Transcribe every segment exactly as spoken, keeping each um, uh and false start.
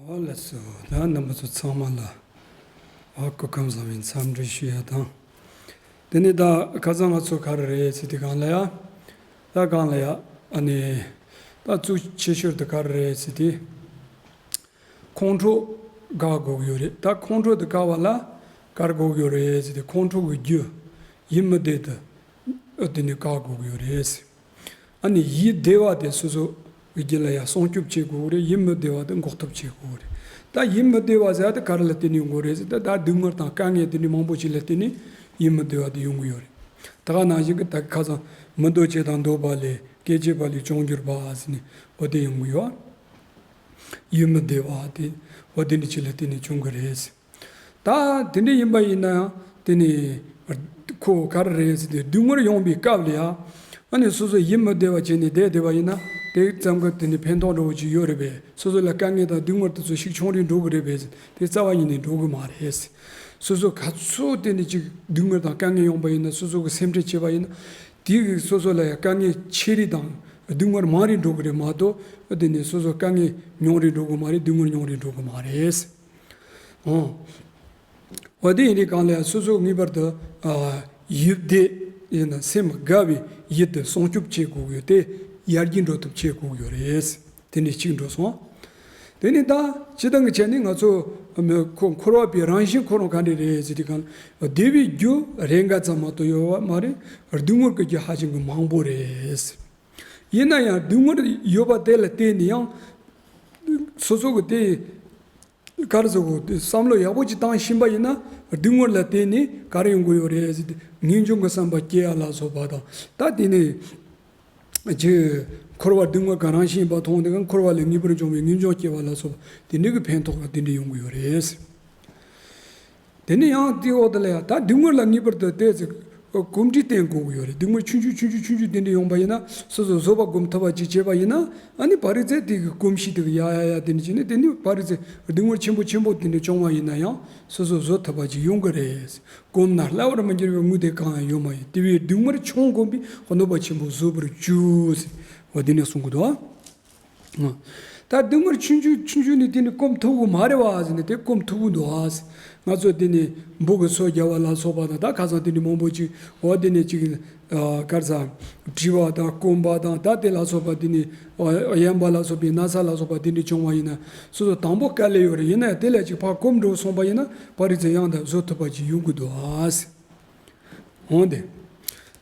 ཨོ་ལགས་སོ། ད་རྣམ་པ་ཚོ་ཚང་མ་ལ་ཨ་སྐུ་ཁམས་བཟང་བའི་འཚམས་འདྲི་ཞུ་ཡ་དང་། དེ་ནས་ད་ཁ་སང་ང་ཚོ་ག་རེ་རེད་ཟེར་དུས་སྒང་ལ་ཡ། ད་སྒང་ལ་ཡ། ཨ་ནི་ད་གཙོ་ཆེ་ཤོས་དེ་ག་རེ་རེད་ཟེར་དུས། ཁོང་ཁྲོ་དགག་དགོས་ཀྱི་ཡོད་རེད། ད་ཁོང་ཁྲོ་དེ་དགག་པ་ལ་ག་རེ་དགོས་ཀྱི་ཡོད་རེད་ཟེར་དུས། ཁོང་ཁྲོ་གི་རྒྱུ་ཡིད་མི་བདེ་དེ་ཨ་དེ་ནས་དགག་དགོས་ཀྱི་ཡོད་རེད། ཨ་ནི་ཡིད་བདེ་བ་དེ་སོ་སོ་གི་རྒྱུད་ལ་ཡ་སྲུང་སྐྱོབ་བྱེད་དགོས་རེད། ཡིད་མི་བདེ་བ་དེ་འགོག་ཐབས་བྱེད་དགོས་རེད། ད་ཡིད་མི་བདེ་བ་ཟེར་ཡ་དེ་ག་རེ་ལ་བརྟེན་ནས་ཡོང་གི་རེད་ཟེར་ད། ད་སྡུག་བསྔལ་དང་དཀའ་ངལ་དེ་འདྲའི་མང་པོ་ཞིག་ལ་བརྟེན་ནས་ཡིད་མི་བདེ་བ་དེ་ཡོང་གི་ཡོད་རེད། ད་ག་ནང་བཞིན་གྱི་ད་ཁ་སང་མི་འདོད་བྱེད་དང་འདོད་པ་ལས་སྐྱེ་བྱེད་པ་ལས་བྱུང་གྱུར་པ་ཟེར་ནས་འོ་དེ་ཡོང་གི་ཡོད། ཡིད་མི་བདེ་བ་དེ་འོ་དེ་འདྲ་ཅིག་ལ་བརྟེན་ནས་བྱུང་གི་རེད། ད་དེ་འདྲ་ཡིན་པ་ཡིན་ན་ཡང་དེ་ནི་ཁོ་ག་རེ་རེད་ཟེར་ཏེ་སྡུག་བསྔལ་ཡོང་བའི་སྐབས་ལ་ཡང་ཨ་ནི་སོ་སོ་ཡིད་མི་བདེ་བ་བྱས་ནས་བསྡད་བསྡད་པ་ཡིན་ན་དེ་ཙམ་གྱི་དེ་ནི་ཕན་ཐོགས་འདྲ་བོ་ཅིག་ཡོད་རེད་པས། སོ་སོ་ལ་དཀའ་ངལ་དང་སྡུག་བསྔལ་དེ་ཚོ་ཞིག་བྱུང་རེ་འགྲོ་གི་རེད་པས། དེ་རྩ་བ་ཉིད་ནས་འགྲོ་གི་མ་རེད། སོ་སོ་ག་ཚོད་དེ་ནི་ཅིག་སྡུག་བསྔལ་དང་དཀའ་ངལ་ཡོང་པ་ཡིན་ན་སོ་སོ་གི་སེམས་ཁྲལ་བྱས་པ་ཡིན་ན་དེ་གི་སོ་སོ་ལ་ཡང་དཀའ་ངལ་ཆེ་རེ་དང་སྡུག་བསྔལ་མང་རེ་འགྲོ་གི་རེད་མ་གཏོགས་དེ་ནི་སོ་སོ་དཀའ་ངལ་ཉུང་རེ་འགྲོ་གི་མ་རེད། སྡུག་བསྔལ་ཉུང་རེ་འགྲོ་གི་མ་རེད། ཨོ། འོ་དེ་ཡིན་དུས་སྒང་ལ་སོ་སོ་ངེས་པར་དུ་ཨ་ཡིད་བདེ་ཡིན་ན་སེམས་དགའ་བའི་ཡིད་དེ་སྲུང་སྐྱོབ་བྱེད་དགོས་ཡོད་དེ་ཡར་རྒྱས་འགྲོ་ཐབས་བྱེད་དགོས་ཡོད་རེད། དེ་ནས་གཅིག་འགྲོ་སོང་། དེ་ནས་ད་སྤྱིར་བཏང་གི་ཆ་ནས་ང་ཚོ་མི་ཁོ་འཁོར་བ་པའི་རང་བཞིན་ཁོ་རང་ག་འདྲ་རེད་ཟེར་དུས་སྒང་ལ་བདེ་བའི་རྒྱུ་རེ་འགའ་ཙམ་མ་གཏོགས་ཡོད་པ་མ་རེད། སྡུག་བསྔལ་གྱི་རྒྱུ་ཧ་ཅང་གི་མང་པོ་རེད། ཡིན་ན་ཡང་སྡུག་བསྔལ་ཡོད་པ་དེ་ལ་བརྟེན་ནས་ཡང་སོ་སོ་གི་དེ། ག་རེ་ཟེར་དགོས། དེ་བསམ་བློ་ཡག་པོ་ཅིག་བཏང་ཤེས་པ་ཡིན་ན་སྡུག་བསྔལ་ལ་བརྟེན་ནས་ག་རེ་ཡོང་གི་ཡོད་རེད་ཟེར་ཏེ་ངེས་འབྱུང་གི་བསམ་པ་སྐྱེ་ཡ་ལ་སོགས་པ་དང་། ད་དེ་ནས་ཅིག་འཁོར་བ་སྡུག་བསྔལ་གང་རང་བཞིན་ཡིན་པ་མཐོང་དེ་ག་འཁོར་བ་ལས་ངེས་པར་འབྱུང་བའི་ངེས་འབྱུང་སྐྱེ་བ་ལ་སོགས་པ་དེ་འདྲ་གི་ཕན་ཐོགས་པ་དེ་འདྲ་ཡོང་གི་ཡོད་རེད། དེ་ནས་ཡང་དེའི་འོག་དེ་ལ་ཡང་ད་སྡུག་བསྔལ་ལ་ངེས་པར་དུ་དེ་ཚེ་གོམས་འདྲིས་བསྟེན་དགོས་ཀྱི་ཡོད་རེད། སྡུག་བསྔལ་ཆུང་ཆུང་ཆུང་ཆུང་ཆུང་ཆུང་དེ་འདྲ་ཡོང་པ་ཡིན་ན་སོ་སོ་བཟོད་པ་སྒོམ་ཐུབ་པ་ཅིག་བྱས་པ་ཡིན་ན་ཨ་ནི་བར་རིག་ཚེ་དེ་གི་གོམས་གཤིས་དེ་གི་ཡ་ཡ་ཡ་དེ་འདྲ་བྱས་ནས་དེ་ནི་བར་རིག་ཚེ་སྡུག་བསྔལ་ཆེན་པོ་ཆེན་པོ་དེ་འདྲ་བྱུང་བ་ཡིན་ན་ཡང་སོ་སོ་བཟོད་ཐུབ་པ་ཅིག་ཡོང་གི་རེད། གོམས་ན་སླ་བར་མི་འགྱུར་བའི་དངོས་དེ་གང་ཡང་ཡོད་མ་ཡིན། དེ་བས་སྡུག་བསྔལ་ཆུང་གོམས་པས་གནོད་པ་ཆེན་པོ་བཟོད་པར་བྱོས། འོ་དེ་འདྲ་གསུང་གི་འདུག་ཨ། ད་སྡུག་བསྔལ་ཆུང་ཆུང་ཆུང་ཆུང་ནས་དེ་ནི་སྐོམ་ཐུབ་གི་མ་རེད་བ་ཟེར་ནས་དེ་སྐོམ་ཐུབ་གི་འདུག་ཨ། ང་ཚོ་དེ་ནི་འབུ་གི་སོ་རྒྱབ་པ་ལ་སོགས་པ་དང་ད་ཁ་སང་དེ་ནི་མང་པོ་ཅིག་འོ་དེ་ནི་ཅིག་གར་ས་བྲིས་པ་དང་སྐོམ་པ་དང་ད་དེ་ལ་སོགས་པ་དེ་ནི་གཡན་པ་ལ་སོགས་པའི་ན་ཚ་ལ་སོགས་པ་དེ་འདྲ་བྱུང་བ་ཡིན་ན་སོ་སོ་དང་པོ་དཀའ་ལས་ཡོད་རེད། ཡིན་ན་ཡང་དེ་ལས་ཅིག་ཕར་སྐོམ་འགྲོ་སོང་པ་ཡིན་ན་བར་རིག་ཚེ་ཡང་དག་བཟོད་ཐུབ་པ་ཅིག་ཡོང་གི་འདུག་ཨ། འོང་སྟེ།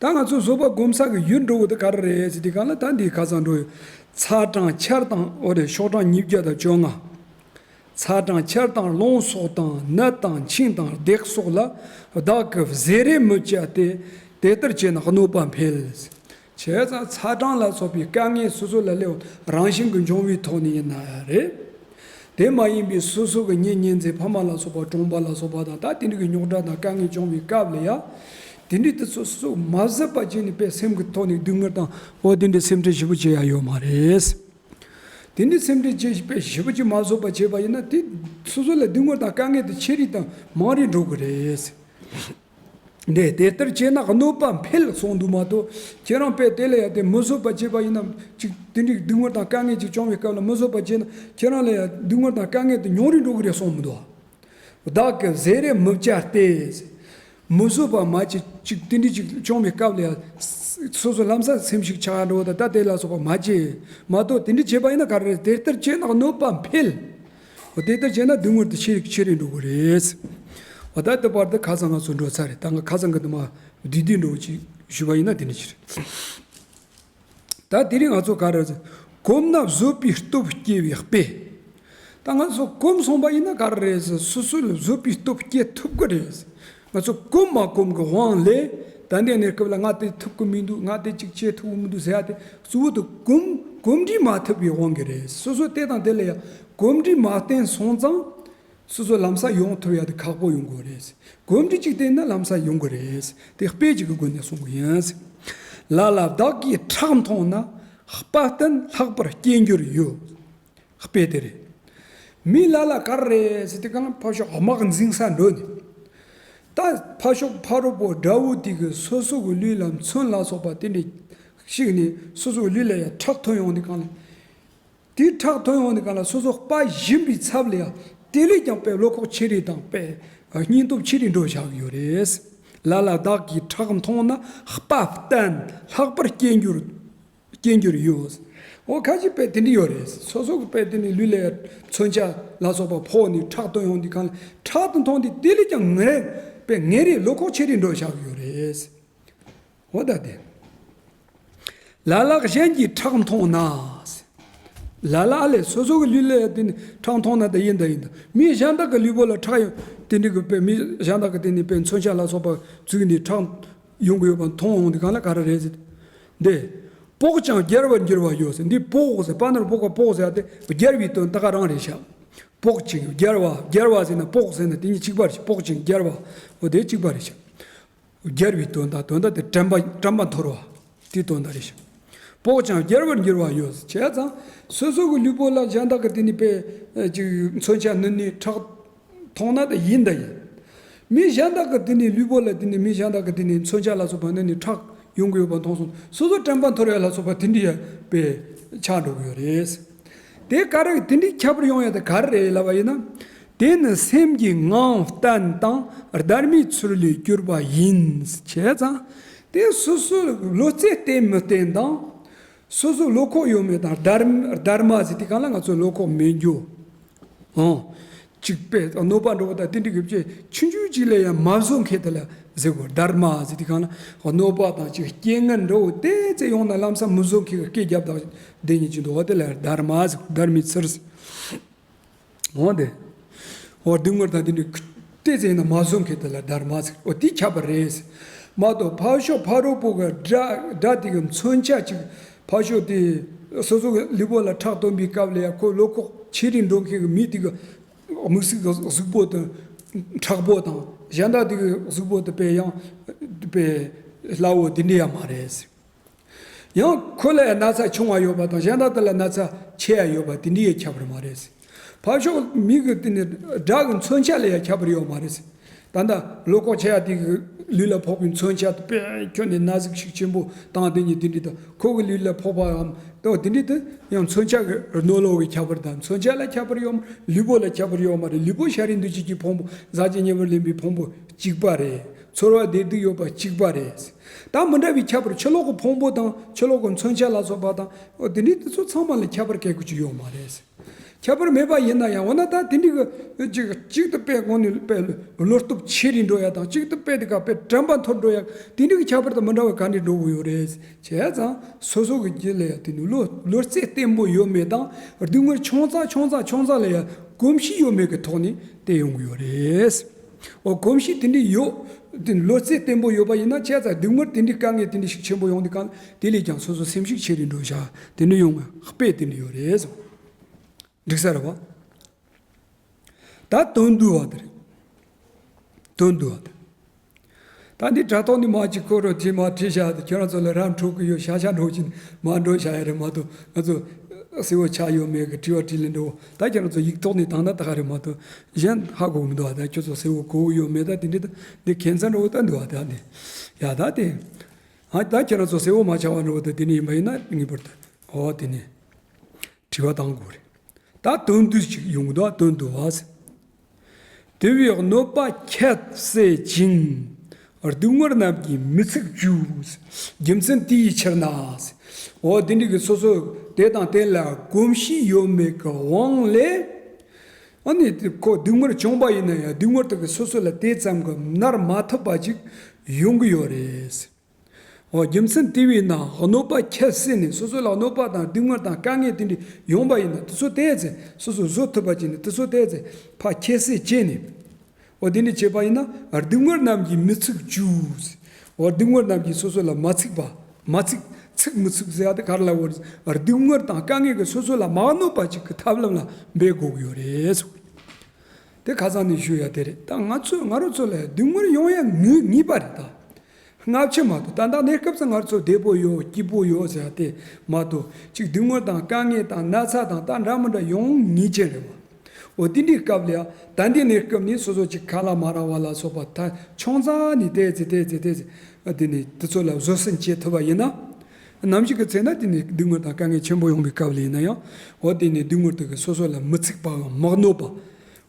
ད་ང་ཚོ་བཟོད་པ་སྒོམ་ས་གི་ཡུལ་འགྲོ་བོ་དེ་ག་རེ་རེད་ཟེར་དུས་གང་ལ་ད་འདིའི་ཁ་སང་འགྲོ་ཡོད། ཚ་གྲང་ཆར་དང་འོ་རེད་ཤོག་གྲངས་ཉིས་བརྒྱ་དང་བཅོ་ལྔ། ཚ་གྲང་ཆར་དང་རླུང་སོགས་དང་ནད་དང་འཆིང་དང་བརྡེག་སོགས་ལ་བདག་གིས་བཟེ་རེ་མི་བྱ་སྟེ། དེ་ལྟར་བྱས་ན་གནོད་པ་འཕེལ། བྱས་ཙང་ཚ་གྲང་ལ་སོགས་པའི་དཀའ་ངལ་སོ་སོ་ལ་སླེབས་རང་བཞིན་གྱི་འབྱུང་བའི་ཐོག་ནས་ཡིན་ན་རེད། དེ་མ་ཡིན་པའི་སོ་སོ་གི་གཉེན་ཉེ་ཚན་ཕ་མ་ལ་སོགས་པ་གྲོང་པ་ལ་སོགས་པ་དང་ད་དེ་འདྲ་གི་རྙོག་དྲ་དང་དཀའ་ངལ་བྱུང་བའི་སྐབས་ལ་ཡ། དེ་འདྲའི་དེ་ཚོ་སོ་སོ་མ་བཟོད་པ་བྱས་ནས་དཔེ་སེམས་ཀྱི་ཐོག་ནས་སྡུག་བསྔལ་དང་འོ་དེ་འདྲའི་སེམས་ཁྲལ་ཞེ་པོ་བྱེད་ཡ་ཡོད་མ་རེད། དེ་འདྲའི་སེམས་ཁྲལ་བྱེད་དཔེ་ཞེ་པོ་ཅིག་མ་བཟོད་པ་བྱས་པ་ཡིན་ན་དེ་སོ་སོ་ལ་སྡུག་བསྔལ་དང་དཀའ་ངལ་དེ་ཆེ་རིགས་དང་མང་རིགས་འགྲོ་གི་རེད། འདི་དེ་ལྟར་བྱས་ན་གནོད་པ་འཕེལ་གསུངས་འདུག་མ་གཏོགས་ཁྱེད་རང་དཔེ་དེ་ལ་ཡ་དེ་མི་བཟོད་པ་བྱས་པ་ཡིན་ན་ཅིག་དེ་འདྲའི་སྡུག་བསྔལ་དང་དཀའ་ངལ་ཅིག་བྱུང་བའི་སྐབས་ལ་མི་བཟོད་པ་བྱས་ན་ཁྱེད་རང་ལ་ཡ་སྡུག་བསྔལ་དང་དཀའ་ངལ་དེ་ཉུང་རུ་འགྲོ་གི་རེད་གསུངས་མི་འདུག་བདག་གིས་བཟེ་རེ་མི་བྱ་སྟེ། མི་བཟོད་པ་མ་བྱེད་ཅིག་དེ་འདྲའི་ཅིག་བྱུང་བའི་སྐབས་ལ་ཡ་སོ་སོ་ལམ་སང་སེམས་ཤུགས་ཆག་འགྲོ་ད་ད་དེ་ལ་སོགས་པ་མ་བྱེད་མ་གཏོགས་དེ་འདྲའི་བྱས་པ་ཡིན་ན་ག་རེ་རེད། དེ་ལྟར་བྱས་ན་གནོད་པ་འཕེལ། འོ་དེ་ལྟར་བྱས་ན་སྡུག་བསྔལ་དེ་ཆེ་རུ་ཆེ་རུ་འགྲོ་གི་རེད། འོ་ད་ལྟ་བར་དུ་ཁ་སང་ང་ཚོ་འགྲོ་ཚར་རེད། ད་ང་ཁ་སང་གི་དུ་མ་བསྡུས་བསྡུས་འགྲོ་ཅིག་ཞུས་པ་ཡིན་ན་དེ་འདྲ་ཞིག་རེད། ད་དེ་རིང་ང་ཚོ་ག་རེ་ཟེར། གོམས་ན་བཟོད་པའི་སྟོབས་སྐྱེ་བའི་དཔེ། ད་ང་ཚོ་གོམས་སོང་པ་ཡིན་ན་ག་རེ་རེད་ཟེར། སོ་སོ་ལ་བཟོད་པའི་སྟོབས་སྐྱེ་ཐུབ་ཀྱི་རེད། ང་ཚོ་གོམས་མ་གོམས་ཀྱི་དབང་ལས་ད་འདི་ནས་སྐབས་ལ་ང་དེ་ཐུབ་ཀྱི་མི་འདུག་ང་དེ་ཅིག་བྱེད་ཐུབ་ཀྱི་མི་འདུག་ཟེར་ཡ་དེ་གཙོ་བོ་དེ་གོམས་གོམས་འདྲིས་མ་ཐུབ་པའི་དབང་གིས་རེད། སོ་སོ་དེ་དང་དེ་ལ་ཡ་གོམས་འདྲིས་མ་བསྟེན་སོང་ཙང་། སོ་སོ་ལམ་སང་ཡོང་ཐུབ་ཡ་དེ་ཁག་པོ་ཡོང་གི་རེད། གོམས་འདྲིས་གཅིག་བསྟེན་ན་ལམ་སང་ཡོང་གི་རེད། དེ་དཔེ་གཅིག་གི་སྒོ་ནས་གསུང་གི་ཡིན། ལ་ལ་བདག་གིས་ཁྲག་འཐུང་ན་དཔའ་རྟུལ་ལྷག་པར་སྐྱེ་འགྱུར་ཡོད། དཔེ་དེ་རེད། མི་ལ་ལ་ག་རེ་རེད་ཟེར་དུས་གང་ལ་ཕར་ཕྱོགས་དམག་འཛིང་ས་འགྲོ་ནས། ད་ཕར་ཕྱོགས་ཕ་རོལ་པོ་དགྲ་བོ་དེ་གི་སོ་སོ་གི་ལུས་ལ་མཚོན་ལ་སོགས་པ་དེ་འདྲ་ཞིག་ནས་སོ་སོ་གི་ལུས་ལ་ཡ་ཁྲག་ཐོན་ཡོང་དུས་གང་ལ། དེའི་ཁྲག་ཐོན་ཡོང་དུས་གང་ལ་སོ་སོ་དཔའ་ཞུམ་པའི་ཚབ་ལ་ཡང་དེ་ལས་ཀྱང་དཔེ་བློ་ཁོག་ཆེ་རེ་དང་དཔེ་སྙིང་སྟོབས་ཆེ་རེ་འགྲོ་བཞག་གི་ཡོད་རེད། ལ་ལ་བདག་གིས་ཁྲག་མཐོང་ན་དཔའ་བརྟན་ལྷག་པར་སྐྱེ་འགྱུར་སྐྱེ་འགྱུར་ཡོད། འོ་ཁ་ཅིག་དཔེ་དེ་འདྲ་ཡོད་རེད། སོ་སོ་གི་དཔེ་དེ་ནི་ལུས་ལ་མཚོན་ཆ་ལ་སོགས་པ་ཕོག་ནས་ཁྲག་ཐོན་ཡོང་དུས་གང་ལ་ཁྲག་དེ་མཐོང་དུས་དེ་ལས་ཀྱང་ངན་རེ་དཔེ་ངན་རེ་བློ་ཁོག་ཆེ་རེ་འགྲོ་བཞག་གི་ཡོད་རེད། འོ་ད་དེ། ལ་ལ་གཞན་གྱིས་ཁྲག་མཐོང་ན། ལ་ལ་ཨ་ལས་སོ་སོ་གི་ལུས་ལ་དེ་ནི་ཁྲག་མཐོང་ན་ད་ཡིན་ད་ཡིན་ད། མི་གཞན་དག་གི་ལུས་པོ་ལ་ཁྲག་ཡོང་དེ་འདྲ་གི་དཔེ་མི་གཞན་དག་གི་དེ་ནི་དཔེ་མཚོན་ཆ་ལ་སོགས་པ་བཙུགས་ནས་ཁྲག་ཡོང་གི་ཡོད་པ་མཐོང་ཡོང་དུས་གང་ལ་ག་རེ་རེད་ཟེར། འདི། སྤོག་ཀྱང་རྒྱལ་བར་འགྱུར་བ་ཡོད་ཟེར། འདི་སྤོག་ཟེར་པ་ནོར་སྤོག་པ་སྤོག་ཟེར་ཏེ་རྒྱལ་བའི་དོན་དག་ག་རང་རེད་ཤག་སྤོག་ཅིང་རྒྱལ་བ་རྒྱལ་བ་ཟེར་ན་སྤོག་ཟེར་ན་དེ་གཉིས་གཅིག་པ་རེད་ཤག་སྤོག་ཅིང་རྒྱལ་བ། འོ་དེ་གཅིག་པ་རེད་ཤག་རྒྱལ་བའི་དོན་དག་དོན་དག་དེ་དྲན་པ་དྲན་པ་འཐོར་བ། དེའི་དོན་དག་རེད་ཤག་སྤོག་ཀྱང་རྒྱལ་བར་འགྱུར་བ་ཡོད་བྱས་ཙང་སོ་སོ་གི་ལུས་པོ་ལ་གཞན་དག་གི་དེ་ནི་དཔེ་ཅིག་མཚོན་ཆ་ནི་ནི་ཁྲག་མཐོང་ན་ད་ཡིན་ད་ཡིན། མི་གཞན་དག་གི་དེ་ནི་ལུས་པོ་ལ་དེ་ནི་མི་གཞན་དག་གི་དེ་ནི་མཚོན་ཆ་ལ་སོགས་པ་ནི་ནི་ཁྲག་ཡོང་གི་ཡོད་པ་མཐོང་སོང་སོ་སོ་དྲན་པ་འཐོར་ཡ་ལ་སོགས་པ་དེ་འདྲ་ཡ་དཔེ་ཆགས་འགྲོ་གི་ཡོད་རེད། དེ་ག་རེ་དེ་འདྲའི་ཁྱད་པར་ཡོང་ཡ་དེ་ག་རེ་རེད་ལབ་པ་ཡིན་ན། དེ་ནི་སེམས་ཀྱི་ངང་བརྟན་དང་སྡར་མའི་ཚུལ་ལས་གྱུར་པ་ཡིན་བྱས་ཙང་། དེ་སོ་སོའི་བློ་རྩེ་བརྟན་མི་བརྟན་དང་། སོ་སོ་བློ་ཁོག་ཡོད་མེད་དང་སྡར་སྡར་མ་ཟེར་དེ་གང་ལ་ང་ཚོ་བློ་ཁོག་མེད་རྒྱུ། ཨང་། གཅིག་པས་གནོད་པ་འགྲོ་བ་དང་དེ་འདྲ་གི་བཅས་ཆུང་ཆུང་གཅིག་ལ་ཡང་མ་བཟོད་མཁན་དེ་ལ་ཟེར་དགོས། སྡར་མ་ཟེར་དེ་གང་ལ་གནོད་པ་དང་གཅིག་རྐྱེན་ངན་འགྲོ་དེ་ཚེ་ཡོང་ན་ལམ་སང་མི་བཟོད་མཁན་གྱི་སྐད་རྒྱབ་དང་བསྡད་ཉིན་གྱི་འདུག་བ་དེ་ལ་སྡར་མ་ཟེར་དགོས། སྡར་མའི་ཚུལ་ཟེར། འོ་དེ། འོ་སྡུག་བསྔལ་དང་དེ་འདྲའི་ཏོག་ཙམ་ཡིན་ན་མ་བཟོད་མཁན་དེ་ལ་སྡར་མ་ཟེར། འོ་དེ་ཁྱད་པར་རེད་ཟེར། མ་གཏོགས་ཕར་ཕྱོགས་ཕ་རོལ་པོ་གི་དགྲ་དགྲ་དེ་གི་མཚོན་ཆ་གཅིག་ཕར་ཕྱོགས་དེ་སོ་སོ་གི་ལུས་པོ་ལ་ཁྲག་བཏོན་པའི་སྐབས་ལ་ཡང་ཁོ་བློ་ཁོག་ཆེ་རིང་འགྲོ་མཁན་གི་མི་དེ་གི་དམིགས་བསལ་གི་གཟུགས་པོ་དང་མཁྲེགས་པོ་དང་གཞན་དག་དེ་གི་གཟུགས་པོ་དེ་དཔེ་ཡང་དཔེ་སླ་བོ་དེ་འདྲ་ཡང་མ་རེད་ཟེར། ཡང་ཁོ་ལ་ཡང་ན་ཚ་ཆུང་བ་ཡོད་པ་དང་གཞན་དག་དེ་ལ་ན་ཚ་ཆེ་ཡ་ཡོད་པ་དེ་འདྲའི་ཡང་ཁྱད་པར་མ་རེད་ཟེར། ཕར་ཕྱོགས་མི་གི་དེ་ནི་དགྲ་གི་མཚོན་ཆ་ལ་ཡང་ཁྱད་པར་ཡོད་མ་རེད་ཟེར། ད་ལྟ་བློ་ཁོག་ཆེ་ཡ་དེ་གི་ལུས་ལ་ཕོག་པའི་མཚོན་ཆ་དེ་དཔེ་ཁྱོན་ནས་ན་ཟུག་ཤུགས་ཆེན་པོ་བཏང་དེ་ཉིད་དེ་འདྲའི་དང་ཁོ་གི་ལུས་ལ་ཕོག་པའམ་ད་དེ་འདྲའི་དེ་ཡང་མཚོན་ཆ་གི་རྣོ་ལོ་གི་ཁྱད་པར་དང་མཚོན་ཆ་ལ་ཁྱད་པར་ཡོད་མ་རེད། ལུས་པོ་ལ་ཁྱད་པར་ཡོད་མ་རེད། ལུས་པོ་ཤ་རུས་འདུ་བྱེད་ཀྱི་ཕུང་པོ་ཟག་བཅས་ཉེ་བར་ལེན་པའི་ཕུང་པོ་གཅིག་པ་རེད། ཚོར་བ་བདེ་སྡུག་ཡོད་པ་གཅིག་པ་རེད། ད་མི་འདྲ་བའི་ཁྱད་པར་ཕྱི་ལོགས་ཀྱི་ཕུང་པོ་དང་ཕྱི་ལོགས་ཀྱི་མཚོན་ཆ་ལ་སོགས་པ་དང་འོ་དེ་འདྲའི་དེ་ཚོ་ཚང་མ་ལ་ཁྱད་པར་གལ་ཁུ་ཅིག་ཡོད་མ་རེད། ཁྱད་པར་མེད་པ་ཡིན་ན་ཡང་འོ་ན་ད་དེ་འདྲའི་གི་གཅིག་གཅིག་ཏུ་དཔེ་དངོས་གནས་དཔེ་བློ་སྟོབས་ཆེ་རུ་འགྲོ་ཡ་དང་གཅིག་ཏུ་དཔེ་དེ་ག་དཔེ་དྲན་པ་འཐོར་འགྲོ་ཡ་དེ་འདྲའི་གི་ཁྱད་པར་དང་མི་འདྲ་བ་ག་འདྲ་འགྲོ་གི་ཡོད་རེད། བྱས་ཙང་སོ་སོ་གི་རྒྱུད་ལ་ཡ་དེ་ནི་བློ་བློ་རྩེ་བརྟན་པོ་ཡོད་མེད་དང་སྡུག་བསྔལ་ཆུང་ཙག་ཆུང་ཙག་ཆུང་ཙག་ལ་ཡ་གོམས་གཤིས་ཡོད་མེད་ཀྱི་ཐོག་ནས་དེ་ཡོང་གི་ཡོད་རེད། འོ་གོམས་གཤིས་དེ་འདྲ་ཡོད། དེ་བློ་རྩེ་བརྟན་པོ་ཡོད་པ་ཡིན་ན་བྱས་ཙང་སྡུག་བསྔལ་དེ་འདྲའི་དཀའ་ངལ་དེ་འདྲའི་ཤུགས་ཆེན་པོ་ཡོང་དུས་གང་དེ་ལས་ཀྱང་སོ་སོ་སེམས་ཤུགས་ཆེ་རུ་འགྲོ་བྱ་དེ་འདྲ་ཡོང་བའི་དཔེ་དེ་འདྲ་ཡོད་རེད་གསུངས། འགྲིག་ས་རེད་བ། ད་དོན་བསྡུ་བ་དེ་རེད། དོན་བསྡུ་བ་དེ། ད་འདི་དྲ་ཐོག་ནས་མ་ཅིག་ཁོ་རོ་དེ་མ་བྲིས་བྱ་དེ་ཁྱོད་རང་ཚོ་ལ་རམ་འཕྲོད་ཀྱི་ཡོད་ཤ་ཤ་འགྲོ་གྱིན་མ་འགྲོ་བྱ་ཡ་རེད་མ་གཏོགས་ང་ཚོ་གསལ་བོ་ཆགས་ཡོད་མེད་ཀྱི་དྲི་བ་དྲིས་ལན་འགྲོ་ད་ཁྱོད་རང་ཚོ་ཡིག་ཐོག་ནས་བཏང་ན་ད་ག་རེད་མ་གཏོགས་གཞན་ཧ་གོ་མི་འདུག་ད་ཁྱོད་ཚོ་གསལ་བོ་གོ་གི་ཡོད་མེད་ད་དེ་འདྲི་ད་འདི་ཁྱད་མཚར་འགྲོ་ད་འདུག་ད་འདི་ཡ་ད་དེ་ཧ་ད་ཁྱོད་རང་ཚོ་གསལ་བོ་མ་ཆགས་པ་འགྲོ་ད་དེ་ནས་ཡིན་པ་ཡིན་ན་ངེས་པར་དུ་ཨོ་དེ་ནས། དྲི་བ་དང་པོ་རེད། ད་དོན་བསྡུ་ཅིག་ཡོང་གི་འདུག་དོན་བསྡུ་བ་ཟེར། དེ་བས་གནོད་པ་ཁྱད་བསད་ཅིང་། སྡུག་བསྔལ་རྣམས་ཀྱིས་མི་ཚུགས་རྒྱུ། རྒྱུ་མཚན་དེ་ཡི་ཕྱིར་ན་ཟེར། འོ་དེ་འདྲ་གི་སོ་སོ་དེ་དང་དེ་ལ་གོམས་གཤིས་ཡོད་མེད་ཀྱི་དབང་ལས། ཨ་ནི་ཁོ་སྡུག་བསྔལ་བྱུང་པ་ཡིན་ན་ཡང་སྡུག་བསྔལ་དེ་གི་སོ་སོ་ལ་དེ་ཙམ་གྱི་མནར་མ་ཐུབ་པ་ཅིག་ཡོང་གི་ཡོད་རེད་ཟེར། འོ་རྒྱུ་མཚན་དེ་བས་ན་གནོད་པ་ཁྱད་བསད་ནས་སོ་སོ་ལ་གནོད་པ་དང་སྡུག་བསྔལ་དང་དཀའ་ངལ་དེ་འདྲ་ཡོང་པ་ཡིན་ན་དེ་ཚོ་དེ་ཚེ་སོ་སོ་བཟོད་ཐུབ་པ་བྱས་ནས་དེ་ཚོ་དེ་ཚེ་ཕར་ཁྱད་བསད་བྱས་ནས། འོ་དེ་འདྲ་བྱས་པ་ཡིན་ན་སྡུག་བསྔལ་རྣམས་ཀྱིས་མི་ཚུགས་རྒྱུ། འོ་སྡུག་བསྔལ་རྣམས་ཀྱིས་སོ་སོ་ལ་མ་ཚུགས་པ་མ་ཚུགས་ཚུགས་མི་ཚུགས་ཟེར་ཡ་དེ་ག་རེ་ལབ་དགོས་རེད། སྡུག་བསྔལ་དང་དཀའ་ངལ་གྱིས་སོ་སོ་ལ་མ་གནོད་པ་ཅིག་གི་ཐབས་ལམ་ལ་འབད་དགོས་ཀྱི་ཡོད་རེད་གསུངས། དེ་ཁ་སང་ནས་ཞུ་ཡ་དེ་རེད། ད་ང་ཚོས་ང་རང་ཚོ་ལ་སྡུག་བསྔལ་ཡོང་ཡ་ངེས་ངེས་པ་རེད་ད། སྔ་ཕྱི་མ་གཏོགས་ད་ལྟ་གནས་སྐབས་སུ་ང་ཚོ་བདེ་པོ་ཡོད་སྐྱིད་པོ་ཡོད་ཟེར་ཡ་དེ་མ་གཏོགས་གཅིག་སྡུག་བསྔལ་དང་དཀའ་ངལ་དང་ན་ཚ་དང་ད་འདྲ་མི་འདྲ་ཡོང་ངེས་ཅན་རེད་བ། འོ་དེ་འདྲའི་སྐབས་ལ་ཡ་ད་འདི་གནས་སྐབས་ནས་སོ་སོ་གཅིག་ཁ་ལག་མ་རག་པ་ལ་སོགས་པ་ད་ཆུང་ཙག་ནས་དེ་ཚེ་དེ་ཚེ་དེ་ཚེ་དེ་ནས་དེ་ཚོ་ལ་བཟོད་བསྲན་བྱེད་ཐུབ་པ་ཡིན་ན། ནམ་ཞིག་གི་ཚེ་ན་དེ་ནི་སྡུག་བསྔལ་དང་དཀའ་ངལ་ཆེན་པོ་ཡོང་བའི་སྐབས་ལ་ཡིན་ན་ཡང་། འོ་དེ་ནི་སྡུག་བསྔལ་དེ་གི་སོ་སོ་ལ་མི་ཚུགས་པའམ་མི་གནོད་པ།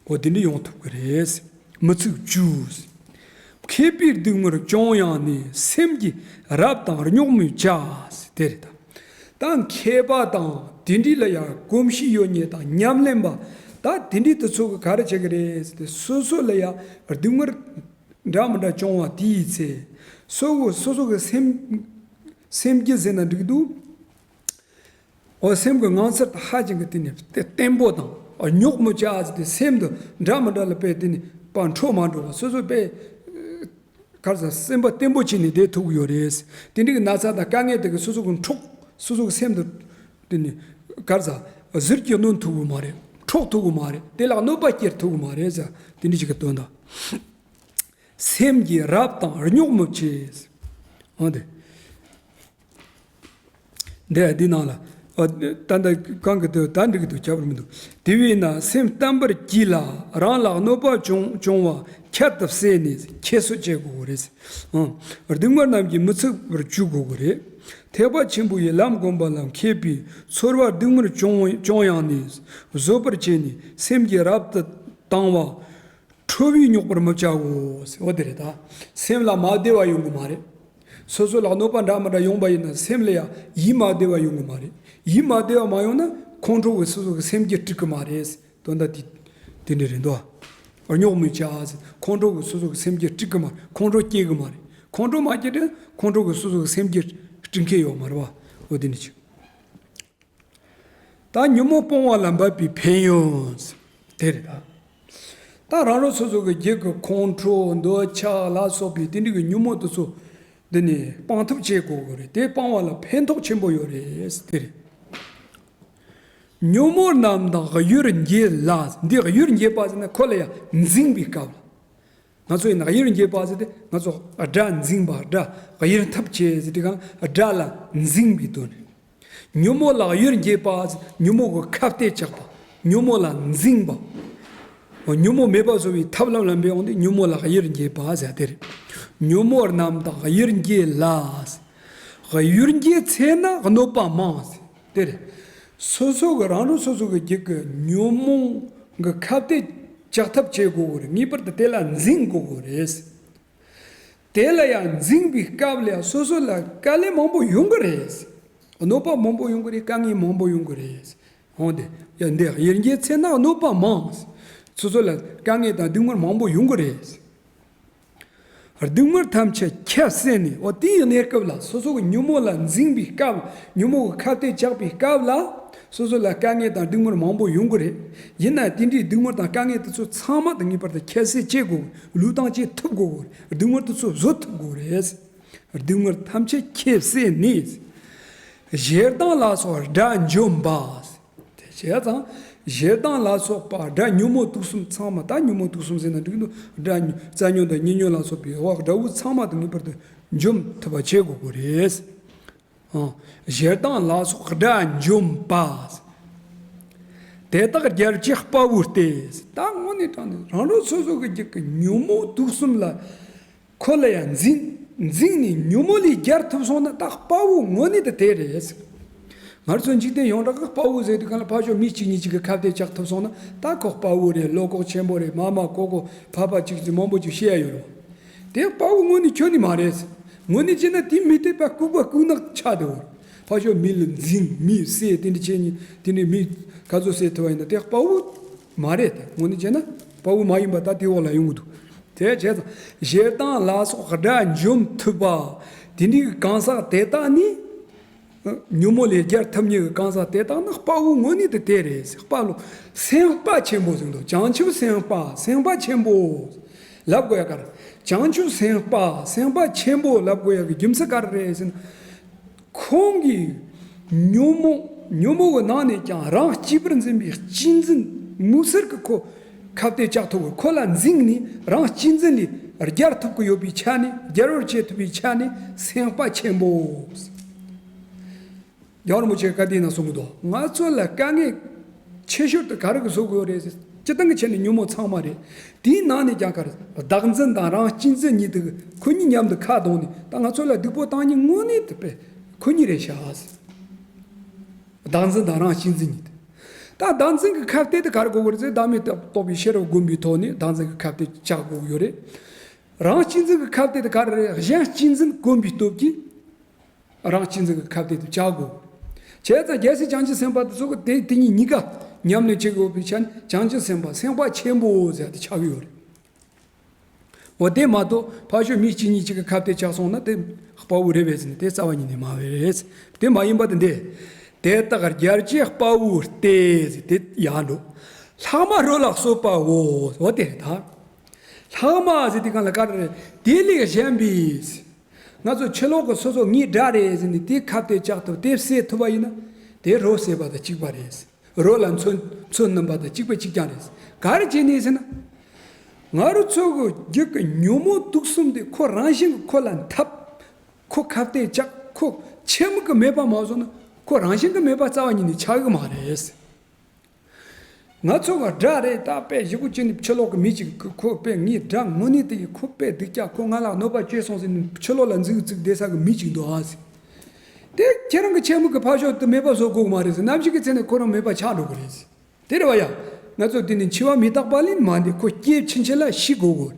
འོ་དེ་འདྲ་ཡོང་ཐུབ་ཀྱི་རེད། མི་ཚུགས་བཅུ། མཁས་པའི་སྡུག་བསྔལ་བྱུང་ཡང་ནི། སེམས་ཀྱིས་རབ་དང་རྙོག་མི་བྱ། དེ་རེད་ད། ད་མཁས་པ་དང་དེ་འདྲ་ལ་ཡང་གོམས་གཤིས་ཡོད་མཁན་དང་ཉམས་ལེན་པ། ད་དེ་འདྲ་དེ་ཚོ་གི་ག་རེ་བྱེད་ཀྱི་རེད་ཟེར་ཏེ། སོ་སོ་ལ་ཡང་སྡུག་བསྔལ་འདྲ་མི་འདྲ་བྱུང་བ་དེའི་ཚེ། སོ་སོ་སོ་སོ་གི་སེམས་སེམས་རྒྱུད་ཟེར་ན་འགྲིག་འདུག་འོ་སེམས་ཀྱི་ངང་ཚུལ་དེ་ཧ་ཅང་གི་དེ་ནི་བརྟན་པོ་དང་རྙོག་མི་བྱ་ཟེར་ཏེ། སེམས་དེ་འདྲ་མི་འདྲ་ལ་དཔེ་དེ་ནི་ཕར་འཕྲོ་མ་འགྲོ་བ། སོ་སོ་དཔེ་ག་རེ་ཟ། སེམས་པ་བརྟན་པོ་བྱས་ནས་བསྡད་ཐུབ་ཀྱི་ཡོད་རེད། དེ་འདྲའི་གི་ན་ཚ་དང་དཀའ་ངལ་དེ་གི་སོ་སོ་གི་འཕྲོག་སོ་སོ་གི་སེམས་དེ་དེ་ནི་ག་རེ་ཟ། ཟུར་གྱིས་གནོན་ཐུབ་ཀྱི་མ་རེད། འཕྲོག་ཐུབ་ཀྱི་མ་རེད། དེ་ལ་གནོད་པ་སྐྱེལ་ཐུབ་ཀྱི་མ་རེད་ཟེར། དེ་འདྲ་ཞིག་གི་དོན་དག་སེམས་ཀྱིས་རབ་དང་རྙོག་མི་བྱེད། འོ་དེ། འདི་འདི་ནང་ལ། ཨ། ད་ལྟ་གང་གི་དུ་ད་འགྲིག་གི་འདུག་ཁྱད་པར་མི་འདུག་དེ་བས་ན་སེམས་བརྟན་པར་གྱིས་ལ། རང་ལ་གནོད་པ་བྱུང་བྱུང་བ་ཁྱད་དུ་བསད་ནས་ཁྱད་གསོད་བྱེད་དགོས་རེད། ཨང་། སྡུག་བསྔལ་རྣམས་ཀྱིས་མི་ཚུགས་པར་བཅུག་དགོས་རེད། ཐེག་པ་ཆེན་པོ་ཡི་ལམ་བསྒོམ་པ་ལ་མཁས་པས། ཚོར་བ་སྡུག་བསྔལ་བྱུང་བྱུང་ཡང་ནི། བཟོད་པར་བྱས་ནས་སེམས་ཀྱིས་རབ་ཏུ་དང་བ། ཁྲོ་བས་རྙོག་པར་མི་བྱའོ། འོ་དེ་རེད་ད། སེམས་ལ་མ་བདེ་བ་ཡོང་གི་མ་རེད། སོ་སོ་ལ་གནོད་པ་འདྲ་མི་འདྲ་ཡོང་པ་ཡིན་ན་སེམས་ལ་ཡང་ཡིད་མ་བདེ་བ་ཡོང་གི་མ་རེད། ཡིད་མ་བདེ་བ་མ་ཡོང་ན་ཁོང་ཁྲོ་གིས་སོ་སོ་གི་སེམས་རྒྱུད་འགྲིག་གི་མ་རེད། དོན་དག་དེ་དེ་འདྲ་རེད་འདུག་རྙོག་མི་བྱ་ཟེར། ཁོང་ཁྲོ་གིས་སོ་སོ་གི་སེམས་རྒྱུད་འགྲིག་གི་མ་རེད། ཁོང་ཁྲོ་སྐྱེ་གི་མ་རེད། ཁོང་ཁྲོ་མ་སྐྱེ་དུས་ཁོང་ཁྲོ་གིས་སོ་སོ་གི་སེམས་རྒྱུད་འགྲིག་མཁན་ཡོད་མ་རེད་བ། འོ་དེ་འདྲ་ཅིག་ད་ཉོན་མོངས་སྤོང་བ་ལ་འབད་པའི་ཕན་ཡོན། དེ་རེད་ད། ད་རང་རང་སོ་སོ་གི་རྒྱུད་ཀྱི་ཁོང་ཁྲོ་འདོད་ཆགས་ལ་སོགས་པའི་དེ་འདྲ་གི་ཉོན་མོངས་དེ་ཚོ་འདི་ནི་སྤང་ཐབས་བྱེད་དགོས་ཀྱི་རེད། དེ་སྤང་བ་ལ་ཕན་ཐོགས་ཆེན་པོ་ཡོད་རེད། དེ་རེད། ཉོན་མོངས་རྣམས་དང་གཡུལ་འགྱེད་ལ། འདི་གཡུལ་འགྱེད་པ་ཟེར་ན་ཁོ་ལ་ཡང་འཛིང་བའི་སྐབས་ལ། ང་ཚོ་ཡིན་ན་གཡུལ་འགྱེད་པ་ཟེར་ཏེ་ང་ཚོ་དགྲ་འཛིང་བ། དགྲ་གཡེལ་ཐབས་བྱེད་ཟེར་ཏེ་གང་དགྲ་ལ་འཛིང་བའི་དོན་རེད། ཉོན་མོངས་ལ་གཡུལ་འགྱེད་པ་ཟེར་ཉོན་མོངས་ཀྱི་ཁ་གཏད་བཅག་པ། ཉོན་མོངས་ལ་འཛིང་བ། ཉོན་མོངས་མེད་པ་བཟོ་བའི་ཐབས་ལམ་ལ་འབད་འོང་དུས་ཉོན་མོངས་ལ་གཡུལ་འགྱེད་པ་ཟེར་དེ་རེད། ཉོན་མོངས་རྣམས་དང་གཡུལ་འགྱེད་ལ། གཡུལ་འགྱེད་འཚེ་ན་གནོད་པ་མང་ཟེར་དེ་རེད། སོ་སོ་གི་རང་རང་སོ་སོ་གི་རྒྱུད་ཀྱི་ཉོན་མོངས་ཀྱི་ཁ་གཏད་བཅག་ཐབས་བྱེད་དགོས་ཀྱི་རེད། ངེས་པར་དུ་དེ་ལ་འཛིང་དགོས་ཀྱི་རེད། དེ་ལ་ཡང་འཛིང་བའི་སྐབས་ལ་ཡང་སོ་སོ་ལ་དཀའ་ལས་མང་པོ་ཡོང་གི་རེད། གནོད་པ་མང་པོ་ཡོང་གི་རེད། དཀའ་ངལ་མང་པོ་ཡོང་གི་རེད། འོང་དེ་ཡང་འདི་གཡུལ་འགྱེད་འཚེ་ན་གནོད་པ་མང་། སོ་སོ་ལ་དཀའ་ངལ་དང་སྡུག་བསྔལ་མང་པོ་ཡོང་གི་རེད། སྡུག་བསྔལ་ཐམས་ཅད་ཁྱབ་བསད་ནས། འོ་དེའི་གནས་སྐབས་ལ་སོ་སོ་གི་ཉོན་མོངས་ལ་འཛིང་བའི་སྐབས། ཉོན་མོངས་ཀྱི་ཁ་གཏད་བཅག་པའི་སྐབས་ལ་སོ་སོ་ལ་དཀའ་ངལ་དང་སྡུག་བསྔལ་མང་པོ་ཡོང་གི་རེད། ཡིན་ན་དེ་འདྲའི་སྡུག་བསྔལ་དང་དཀའ་ངལ་དེ་ཚོ་ཚང་མ་དེ་ངེས་པར་དུ་ཁྱད་བསད་བྱེད་དགོས། ལུས་དང་བཅས་ཐུབ་དགོས། སྡུག་བསྔལ་དེ་ཚོ་བཟོད་ཐུབ་དགོས་རེད། སྡུག་བསྔལ་ཐམས་ཅད་ཁྱད་བསད་ནས། ཞེ་སྡང་ལ་སོགས་དགྲ་འཇོམས་པ། དེ་བྱས་ཙང་ཞེ་སྡང་ལ་སོགས་པ་དགྲ་ཉོན་མོངས་དུག་གསུམ་ཚང་མ། ད་ཉོན་མོངས་དུག་གསུམ་ཟེར་ན་འགྲིག་འདུག་དགྲ་རྩ་ཉོན་དང་ཉེ་ཉོན་ལ་སོགས་པའི་འོག་དགྲ་བོ་ཚང་མ་དེ་ངེས་པར་དུ་འཇོམས་ཐུབ་པ་བྱེད་དགོས་ཀྱི་རེད། ཨང་། ཞེ་སྡང་ལ་སོགས་དགྲ་འཇོམས་པ། དེ་དག་རྒྱལ་བྱེད་དཔའ་བོ་སྟེ། ད་དངོས་གནས་དྲང་གནས་རང་རང་སོ་སོ་གི་རྒྱུད་ཀྱི་ཉོན་མོངས་དུག་གསུམ་ལ་ཁོ་ལ་ཡང་འཛིང་འཛིང་ནས་ཉོན་མོངས་ལས་རྒྱལ་ཐུབ་སོང་ན་ད་དཔའ་བོ་དངོས་གནས་དེ་དེ་རེད། ང་ཚོ་འཇིག་རྟེན་ཡོངས་གྲགས་ཀྱི་དཔའ་བོ་ཟེར་དུས་གང་ལ་ཕར་ཕྱོགས་མི་གཅིག་གཉིས་གཅིག་གི་ཁ་གཏད་བཅག་ཐུབ་སོང་ན་ད་ཁོ་དཔའ་བོ་རེད། བློ་ཁོག་ཆེན་པོ་རེད། མ་མ་ཀོ་ཀོ་ཕ་ཕ་གཅིག་གཅིག་མང་པོ་ཅིག་བཤད་ཡ་ཡོད་རེད། དེ་དཔའ་བོ་དངོས་གནས་ཁྱོན་ནས་མ་རེད། དངོས་གནས་བྱས་ན་དེ་མི་དེ་པ་ལྐུགས་པ་ལྐུགས་ནག་ཆགས་འདུག་ཕར་ཕྱོགས་མི་ལ་འཛིང་མི་བསད་དེ་འདྲ་བྱས་ནས་དེ་འདྲའི་མི་ག་ཚོད་བསད་ཐུབ་པ་ཡིན་ན་དེ་དཔའ་བོ་མ་རེད། དེ་དངོས་གནས་བྱས་ན་དཔའ་བོ་མ་ཡིན་པ་ད་དེ་འོག་ལ་ཡོང་གི་འདུག་དེ་བྱས་ཙང་ཞེ་སྡང་ལ་སོགས་དགྲ་འཇོམས་ཐུབ་པ། དེ་འདྲའི་གང་ཟག་དེ་དག་ནི། ཉོན་མོངས་ལས་རྒྱལ་ཐུབ་མཁན་གྱི་གང་ཟག་དེ་དག་ནི་དཔའ་བོ་དངོས་གནས་དེ་དེ་རེད། དཔའ་བོ། སེམས་དཔའ་ཆེན་པོ་ཟེར་འདུག་བྱང་ཆུབ་སེམས་དཔའ། སེམས་དཔའ་ཆེན་པོ་ལབ་དགོས་ཡ་ག་རེ། བྱང་ཆུབ་སེམས་དཔའ། སེམས་དཔའ་ཆེན་པོ་ལབ་དགོས་ཡ་གི་རྒྱུ་མཚན་ག་རེ་རེད་ཟེར་ན། ཁོང་གིས་ཉོན་མོངས་ཉོན་མོངས་ཀྱི་ནང་ནས་ཀྱང་རང་གཅེས་པར་འཛིན་པའི་གཅེས་འཛིན་མུ་གསེར་གྱི་ཁོ་ཁ་གཏད་བཅག་ཐུབ་ཀྱི། ཁོ་ལ་འཛིངས་ནས་རང་གཅེས་འཛིན་ལས་རྒྱལ་ཐུབ་ཀྱི་ཡོད་པའི་ཆ་ནས། རྒྱལ་བར་བྱེད་ཐུབ་པའི་ཆ་ནས་སེམས་དཔའ་ཆེན་པོ། རྒྱལ་བ་རིན་པོ་ཆེ་བཀའ་དེ་ན་གསུང་གི་འདུག་ང་ཚོ་ལ་དཀའ་ངལ་ཆེ་ཤོས་དེ་ག་རེ་གི་བཟོ་དགོས་རེད་ཟེར། སྤྱིར་བཏང་གི་ཆ་ནས་ཉོན་མོངས་ཚང་མ་རེད། དེའི་ནང་ནས་ཀྱང་ག་རེ། བདག་འཛིན་དང་རང་གཅེས་འཛིན་གཉིས་དེ་ཁོ་གཉིས་མཉམ་དུ་ཁ་བསྡོངས་ནས་ད་ང་ཚོ་ལ་སྡུག་པོ་བཏང་མཁན་དངོས་གནས་དེ་དཔེ་ ཁོ་གཉིས་རེད་ཤག་བདག་འཛིན་དང་རང་གཅེས་འཛིན་གཉིས། ད་བདག་འཛིན་གྱི་ཁ་གཏད་དེ་ག་རེ་དགོས་ཀྱི་རེད་ཟེར། བདག་མེད་རྟོགས་པའི་ཤེས་རབ་བསྒོམས་པའི་ཐོག་ནས་བདག་འཛིན་གྱི་ཁ་གཏད་བཅག་དགོས་ཀྱི་ཡོད་རེད། རང་གཅེས་འཛིན་གྱི་ཁ་གཏད་དེ་ག་རེ་རེད། གཞན་གཅེས་འཛིན་གོམས་པའི་སྟོབས་ཀྱིས་རང་གཅེས་འཛིན་གྱི་ཁ་གཏད་དེ་བཅག་དགོས། བྱས་ཙང་རྒྱལ་སྲས་བྱང་ཆུབ་སེམས་དཔའ་དེ་ཚོ་གི་དེ་དེ་གཉིས་གཉིས་ཀ་ཉམས་ལེན་བྱེད་དགོས་པའི་ཆ་ནས་བྱང་ཆུབ་སེམས་དཔའ་སེམས་དཔའ་ཆེན་པོ་ཟེར་དེ་ཆགས་ཀྱི་ཡོད་རེད། འོ་དེ་མ་གཏོགས་ཕར་ཕྱོགས་མི་གཅིག་གཉིས་གཅིག་གི་ཁ་གཏད་བཅག་སོང་ན་དེ་དཔའ་བོ་རེད་པས་ཟེར་ནས་དེ་རྩ་བ་ཉིད་ནས་མ་རེད། དེ་མ་ཡིན་པ་དེ་འདི། དེ་དག་རྒྱལ་གྱི་དཔའ་བོའི་སྟེ་ཟེར་དེ་ཡང་འགྲོ། ལྷག་མ་རོ་ལ་གསོད་པའོ། འོ་དེ་རེད་ད། ལྷག་མ་ཟེར་དེ་གང་ལ་ག་རེ་རེད། དེ་ལས་གཞན་པའི། ང་ཚོ་ཕྱི་ལོགས་ཀྱི་སོ་སོ་ངའི་དགྲ་རེད་ཟེར་ནས་དེ་ཁ་གཏད་བཅག་ཐུབ་དེ་བསད་ཐུབ་པ་ཡིན་ན། དེ་རོ་བསད་པ་དང་གཅིག་པ་རེད། རོ་ལ་མཚོན་མཚོན་བསྣུན་པ་དང་གཅིག་པ་གཅིག་རྐྱང་རེད། ག་རེ་བྱས་ནས་ཟེར་ན། ང་རང་ཚོ་གི་རྒྱུད་ཀྱི་ཉོན་མོངས་དུག་གསུམ་དེ་ཁོ་རང་བཞིན་གྱིས་ཁོ་ལ་འཐབ། ཁོ་ཁ་གཏད་བཅག་ཁོ་ཆེད་དམིགས་ཀྱིས་མེད་པ་མ་བཟོ་ན་ཁོ་རང་བཞིན་གྱིས་མེད་པ་རྩ་བ་ཉིད་ནས་ཆགས་ཀྱི་མ་རེད། ང་ཚོ་ག་དགྲ་རེད་ད་དཔེ་ཞེ་པོ་ཅིག་ནི་ཕྱི་ལོགས་ཀྱི་མི་ཅིག་གི་ཁོ་དཔེ་ངའི་དགྲ་དངོས་གནས་དེ་ཡིན། ཁོ་དཔེ་སྡུག་ཅག་ཁོ་ང་ལ་གནོད་པ་བྱས་སོང་ཟེར་ནས་ཕྱི་ལོགས་ལ་འཛུགས་བཙུགས་བསྡད་ས་གི་མི་ཅིག་འདུག་ཨ་ཟེར། དེ་ཁྱེད་རང་གི་ཆེད་དམིགས་ཀྱི་ཕར་ཕྱོགས་དེ་མེད་པ་བཟོ་དགོས་ཀྱི་མ་རེད་ཟེར། ནམ་ཞིག་གི་ཚེ་ནས་ཁོ་རང་མེད་པ་ཆགས་འགྲོ་གི་རེད་ཟེར། དེ་རེད་བ་ཡ། ང་ཚོ་འདི་ནི་འཆི་བ་མི་རྟག་པ་ལས་མ་འདས། ཁོ་སྐྱེ་ཕྱིན་ཆད་ལ་ཤི་དགོས་གོ།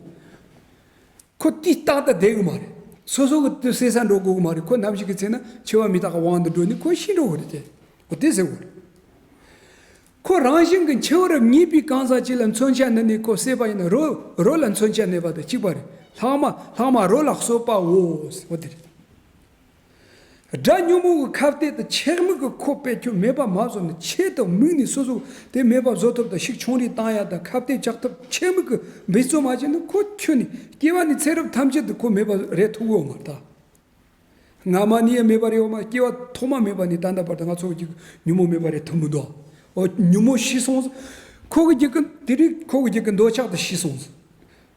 ཁོ་དེ་རྟག་ཏུ་བསྡད་གི་མ་རེད། སོ་སོ་གི་དུ་བསད་ས་འགྲོ་དགོས་གི་མ་རེད། ཁོ་ནམ་ཞིག་གི་ཚེ་ན་འཆི་བ་མི་རྟག་གི་དབང་དུ་འགྲོ་ནས་ཁོ་ཤི་འགྲོ་གི་རེད་དེ། ཁོ་དེ་ཟེར་གོ། ཁོ་རང་བཞིན་གྱི་འཆི་བར་ངེས་པའི་གང་ཟག་ཅིག་ལ་མཚོན་ཆ་བསྣུན་ནས་ཁོ་བསད་པ་ཡིན་ན་རོ་རོ་ལ་མཚོན་ཆ་བསྣུན་པ་དང་གཅིག་པ་རེད། ལྷག་མ་ལྷག་མ་རོ་ལ་གསོད་པའོ། འོ་དེ་རེད། དགྲ་ཉོན་མོངས་ཀྱི་ཁ་གཏད་དུ་ཆེད་དམིགས་ཀྱི་ཁོ་དཔེ་ཁྱོད་མེད་པ་མ་བཟོ་ནས་ཆེད་དུ་དམིགས་ནས་སོ་སོ་དེ་མེད་པ་བཟོ་ཐུབ་དང་ཤུགས་ཆུང་རེ་བཏང་ཡ་དང་ཁ་གཏད་བཅག་ཐུབ་ཆེད་དམིགས་ཀྱི་འབད་བརྩོན་མ་བྱས་ན་ཁོ་ཁྱོད་ནི་སྐྱེ་བ་ནས་ཚེ་རབས་ཐམས་ཅད་དུ་ཁོ་མེད་པ་རེད་ཐུབ་ཡོད་མ་རེད་ད། སྔ་མ་ནས་ཡང་མེད་པ་རེད་ཡོད་མ། སྐྱེ་བ་ཐོག་མ་མེད་པ་ནས་ད་ལྟ་བར་དུ་ང་ཚོ་གི་ཉོན་མོངས་མེད་པ་རེད་ཐུབ་མི་འདུག་ཨོ་ཉོན་མོངས་ཤི་སོང་། ཁོ་གི་རྒྱུད་ཀྱི་དེ་རིང་ཁོ་གི་རྒྱུད་ཀྱི་འདོད་ཆགས་དེ་ཤི་སོང་།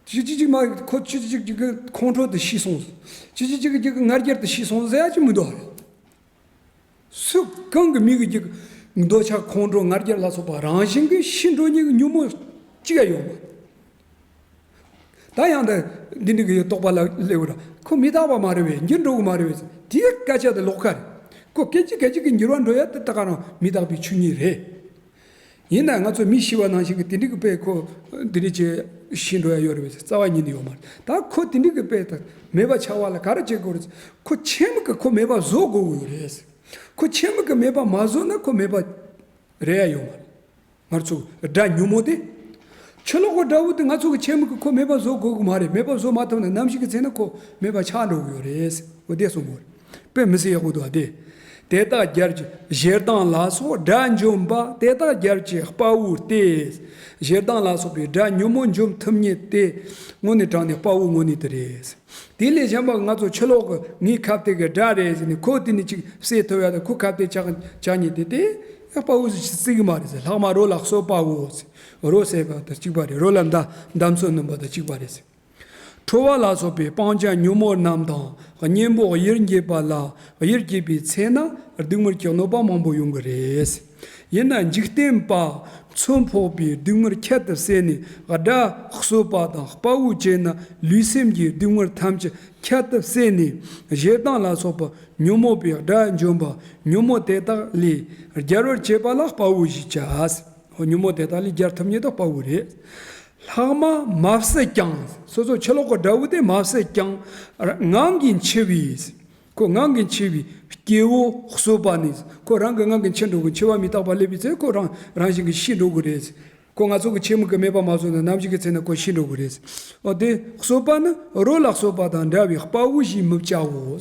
ཅི་ཅི་ཅི་མ་ཁོ་ཅི་ཅི་ཅི་ཅི་གི་ཁོང་ཁྲོ་དེ་ཤི་སོང་། ཅི་ཅི་ཅི་གི་ཅི་གི་ང་རྒྱལ་དེ་ཤི་སོང་ཟེར་ཡ་ཅི་མི་འདུག་ཨ། སུ་གང་གི་མི་གི་ཅི་གི་འདོད་ཆགས་ཁོང་ཁྲོ་ང་རྒྱལ་ལ་སོགས་པ་རང་བཞིན་གྱིས་ཤི་འགྲོ་མཁན་གྱི་ཉོན་མོངས་ཅི་ཡང་ཡོད་མ། ད་ཡང་ད་འདི་འདྲ་གི་རྟོག་པ་ལ་སླེབས་ར་ཁོ་མི་རྟག་པ་མ་རེད་བས། འགྱུར་འགྲོ་གི་མ་རེད་བས། དེའི་སྐད་ཆ་དེ་ལོག་ཁ་རེད། ཁོ་སྐད་ཅིག་སྐད་ཅིག་གི་འགྱུར་བ་འགྲོ་ཡ་དེ་ད་ག་རང་མི་རྟག་པའི་ཆོས་ཉིད་རེད། ཡིན་ན་ང་ཚོ་མི་ཤི་བ་ནང་བཞིན་གྱི་དེ་འདྲ་གི་དཔེ་ཁོ་འདི་འདྲ་བྱས་ཤི་འགྲོ་ཡ་ཡོད་རེད་བས། རྩ་བ་ཉིད་ནས་ཡོད་མ་རེད། ད་ཁོ་དེ་འདྲ་གི་དཔེ་ད་མེད་པ་ཆགས་པ་ལ་ག་རེ་བྱེད་དགོས་རེད། ཁོ་ཆེད་དམིགས་ཀྱི་ཁོ་མེད་པ་བཟོ་དགོས་ཀྱི་ཡོད་རེད། ཁོ་ཆེད་དམིགས་ཀྱི་མེད་པ་མ་བཟོ་ན་ཁོ་མེད་པ་རེད་ཡ་ཡོད་མ་རེད། ང་ཚོ་དགྲ་ཉོན་མོངས་དེ། ཕྱི་ལོགས་ཀྱི་དགྲ་བོ་དེ་ང་ཚོ་གི་ཆེད་དམིགས་ཀྱི་ཁོ་མེད་པ་བཟོ་དགོས་ཀྱི་མ་རེད། མེད་པ་བཟོ་མ་ཐུབ་ན་ནམ་ཞིག་གི་ཚེ་ན་ཁོ་མེད་པ་ཆགས་འགྲོ་གི་ཡོད་རེད། འོ་དེ་གསུང་གི་ཡོད་རེད། དཔེ་མི་སྲིད་ཡག་པོ་འདུག་ཨ། དེ་དེ་དག་རྒྱལ་གྱི་ཞེ་སྡང་ལ་སོགས་དགྲ་འཇོམས་པ། དེ་དག་རྒྱལ་གྱི་དཔའ་བོའི་སྟེ། ཞེ་སྡང་ལ་སོགས་པའི་དགྲ་ཉོན་མོངས་འཇོམས་ཐུབ་མཁན་དེ་དངོས་གནས་དྲང་གནས་དཔའ་བོ་དངོས་གནས་དེ་རེད། དེ་ལས་གཞན་པ་ང་ཚོ་ཕྱི་ལོགས་ཀྱི་ངའི་ཁ་གཏད་ཀྱི་དགྲ་རེད་ཟེར་ནས་ཁོ་དེ་ནི་ཅིག་བསད་ཐུབ་ཡ་དང་ཁོ་ཁ་གཏད་བཅག་བཅག་མཁན་དེ་དེ་དཔའ་བོ་ཞིག་བརྩི་གི་མ་རེད་ཟེར། ལྷག་མ་རོ་ལ་གསོད་པའོ་ཟེར། རོ་བསད་པ་དང་གཅིག་པ་རེད། རོ་ལ་མདའ་མདའ་མཚོན་བསྣུན་པ་དང་གཅིག་པ་རེད་ཟེར། ཁྲོ་བ་ལ་སོགས་པའི་སྤང་བྱ་ཉོན་མོངས་རྣམས་དང་གཉེན་པོ་གཡེར་འགྱེད་པ་ལ་གཡེར་འགྱེད་པའི་ཚེ་ན་སྡུག་བསྔལ་གྱི་གནོད་པ་མང་པོ་ཡོང་གི་རེད། ཡིན་ན་འཇིག་རྟེན་པ་མཚོན་ཕོག་པའི་སྡུག་བསྔལ་ཁྱད་དུ་བསད་ནས་དགྲ་གསོད་པ་དང་དཔའ་བོ་བྱས་ན་ལུས་སེམས་ཀྱི་སྡུག་བསྔལ་ཐམས་ཅད་ཁྱད་དུ་བསད་ནས་ཞེ་སྡང་ལ་སོགས་པ་ཉོན་མོངས་པའི་དགྲ་འཇོམས་པ། ཉོན་མོངས་དེ་དག་ལས་རྒྱལ་བར་བྱེད་པ་ལ་དཔའ་བོ་ཞེས་བྱ། ཉོན་མོངས་དེ་དག་ལས་རྒྱལ་ཐུབ་མཁན་དེ་དཔའ་བོ་རེད། ལྷག་མ་མ་བསད་ཀྱང་། སོ་སོ་ཕྱི་ལོགས་ཀྱི་དགྲ་བོ་དེ་མ་བསད་ཀྱང་། ངང་གིས་འཆི་བའི། ཁོ་ངང་གིས་འཆི་བའི་སྐྱེ་བོ་གསོད་པ་ནི། ཁོ་རང་གི་ངང་གིས་འཆི་འགྲོ་གི། འཆི་བ་མི་རྟག་པ་སླེབས་པའི་ཚེ་ཁོ་རང་རང་བཞིན་གྱིས་ཤི་འགྲོ་གི་རེད། ཁོ་ང་ཚོ་གི་ཆེད་དམིགས་ཀྱི་མེད་པ་མ་བཟོ་ན་ནམ་ཞིག་གི་ཚེ་ན་ཁོ་ཤི་འགྲོ་གི་རེད། འོ་དེ་གསོད་པ་ནི་རོ་ལ་གསོད་པ་དང་འདྲ་བའི་དཔའ་བོ་ཞེས་མི་བྱའོ།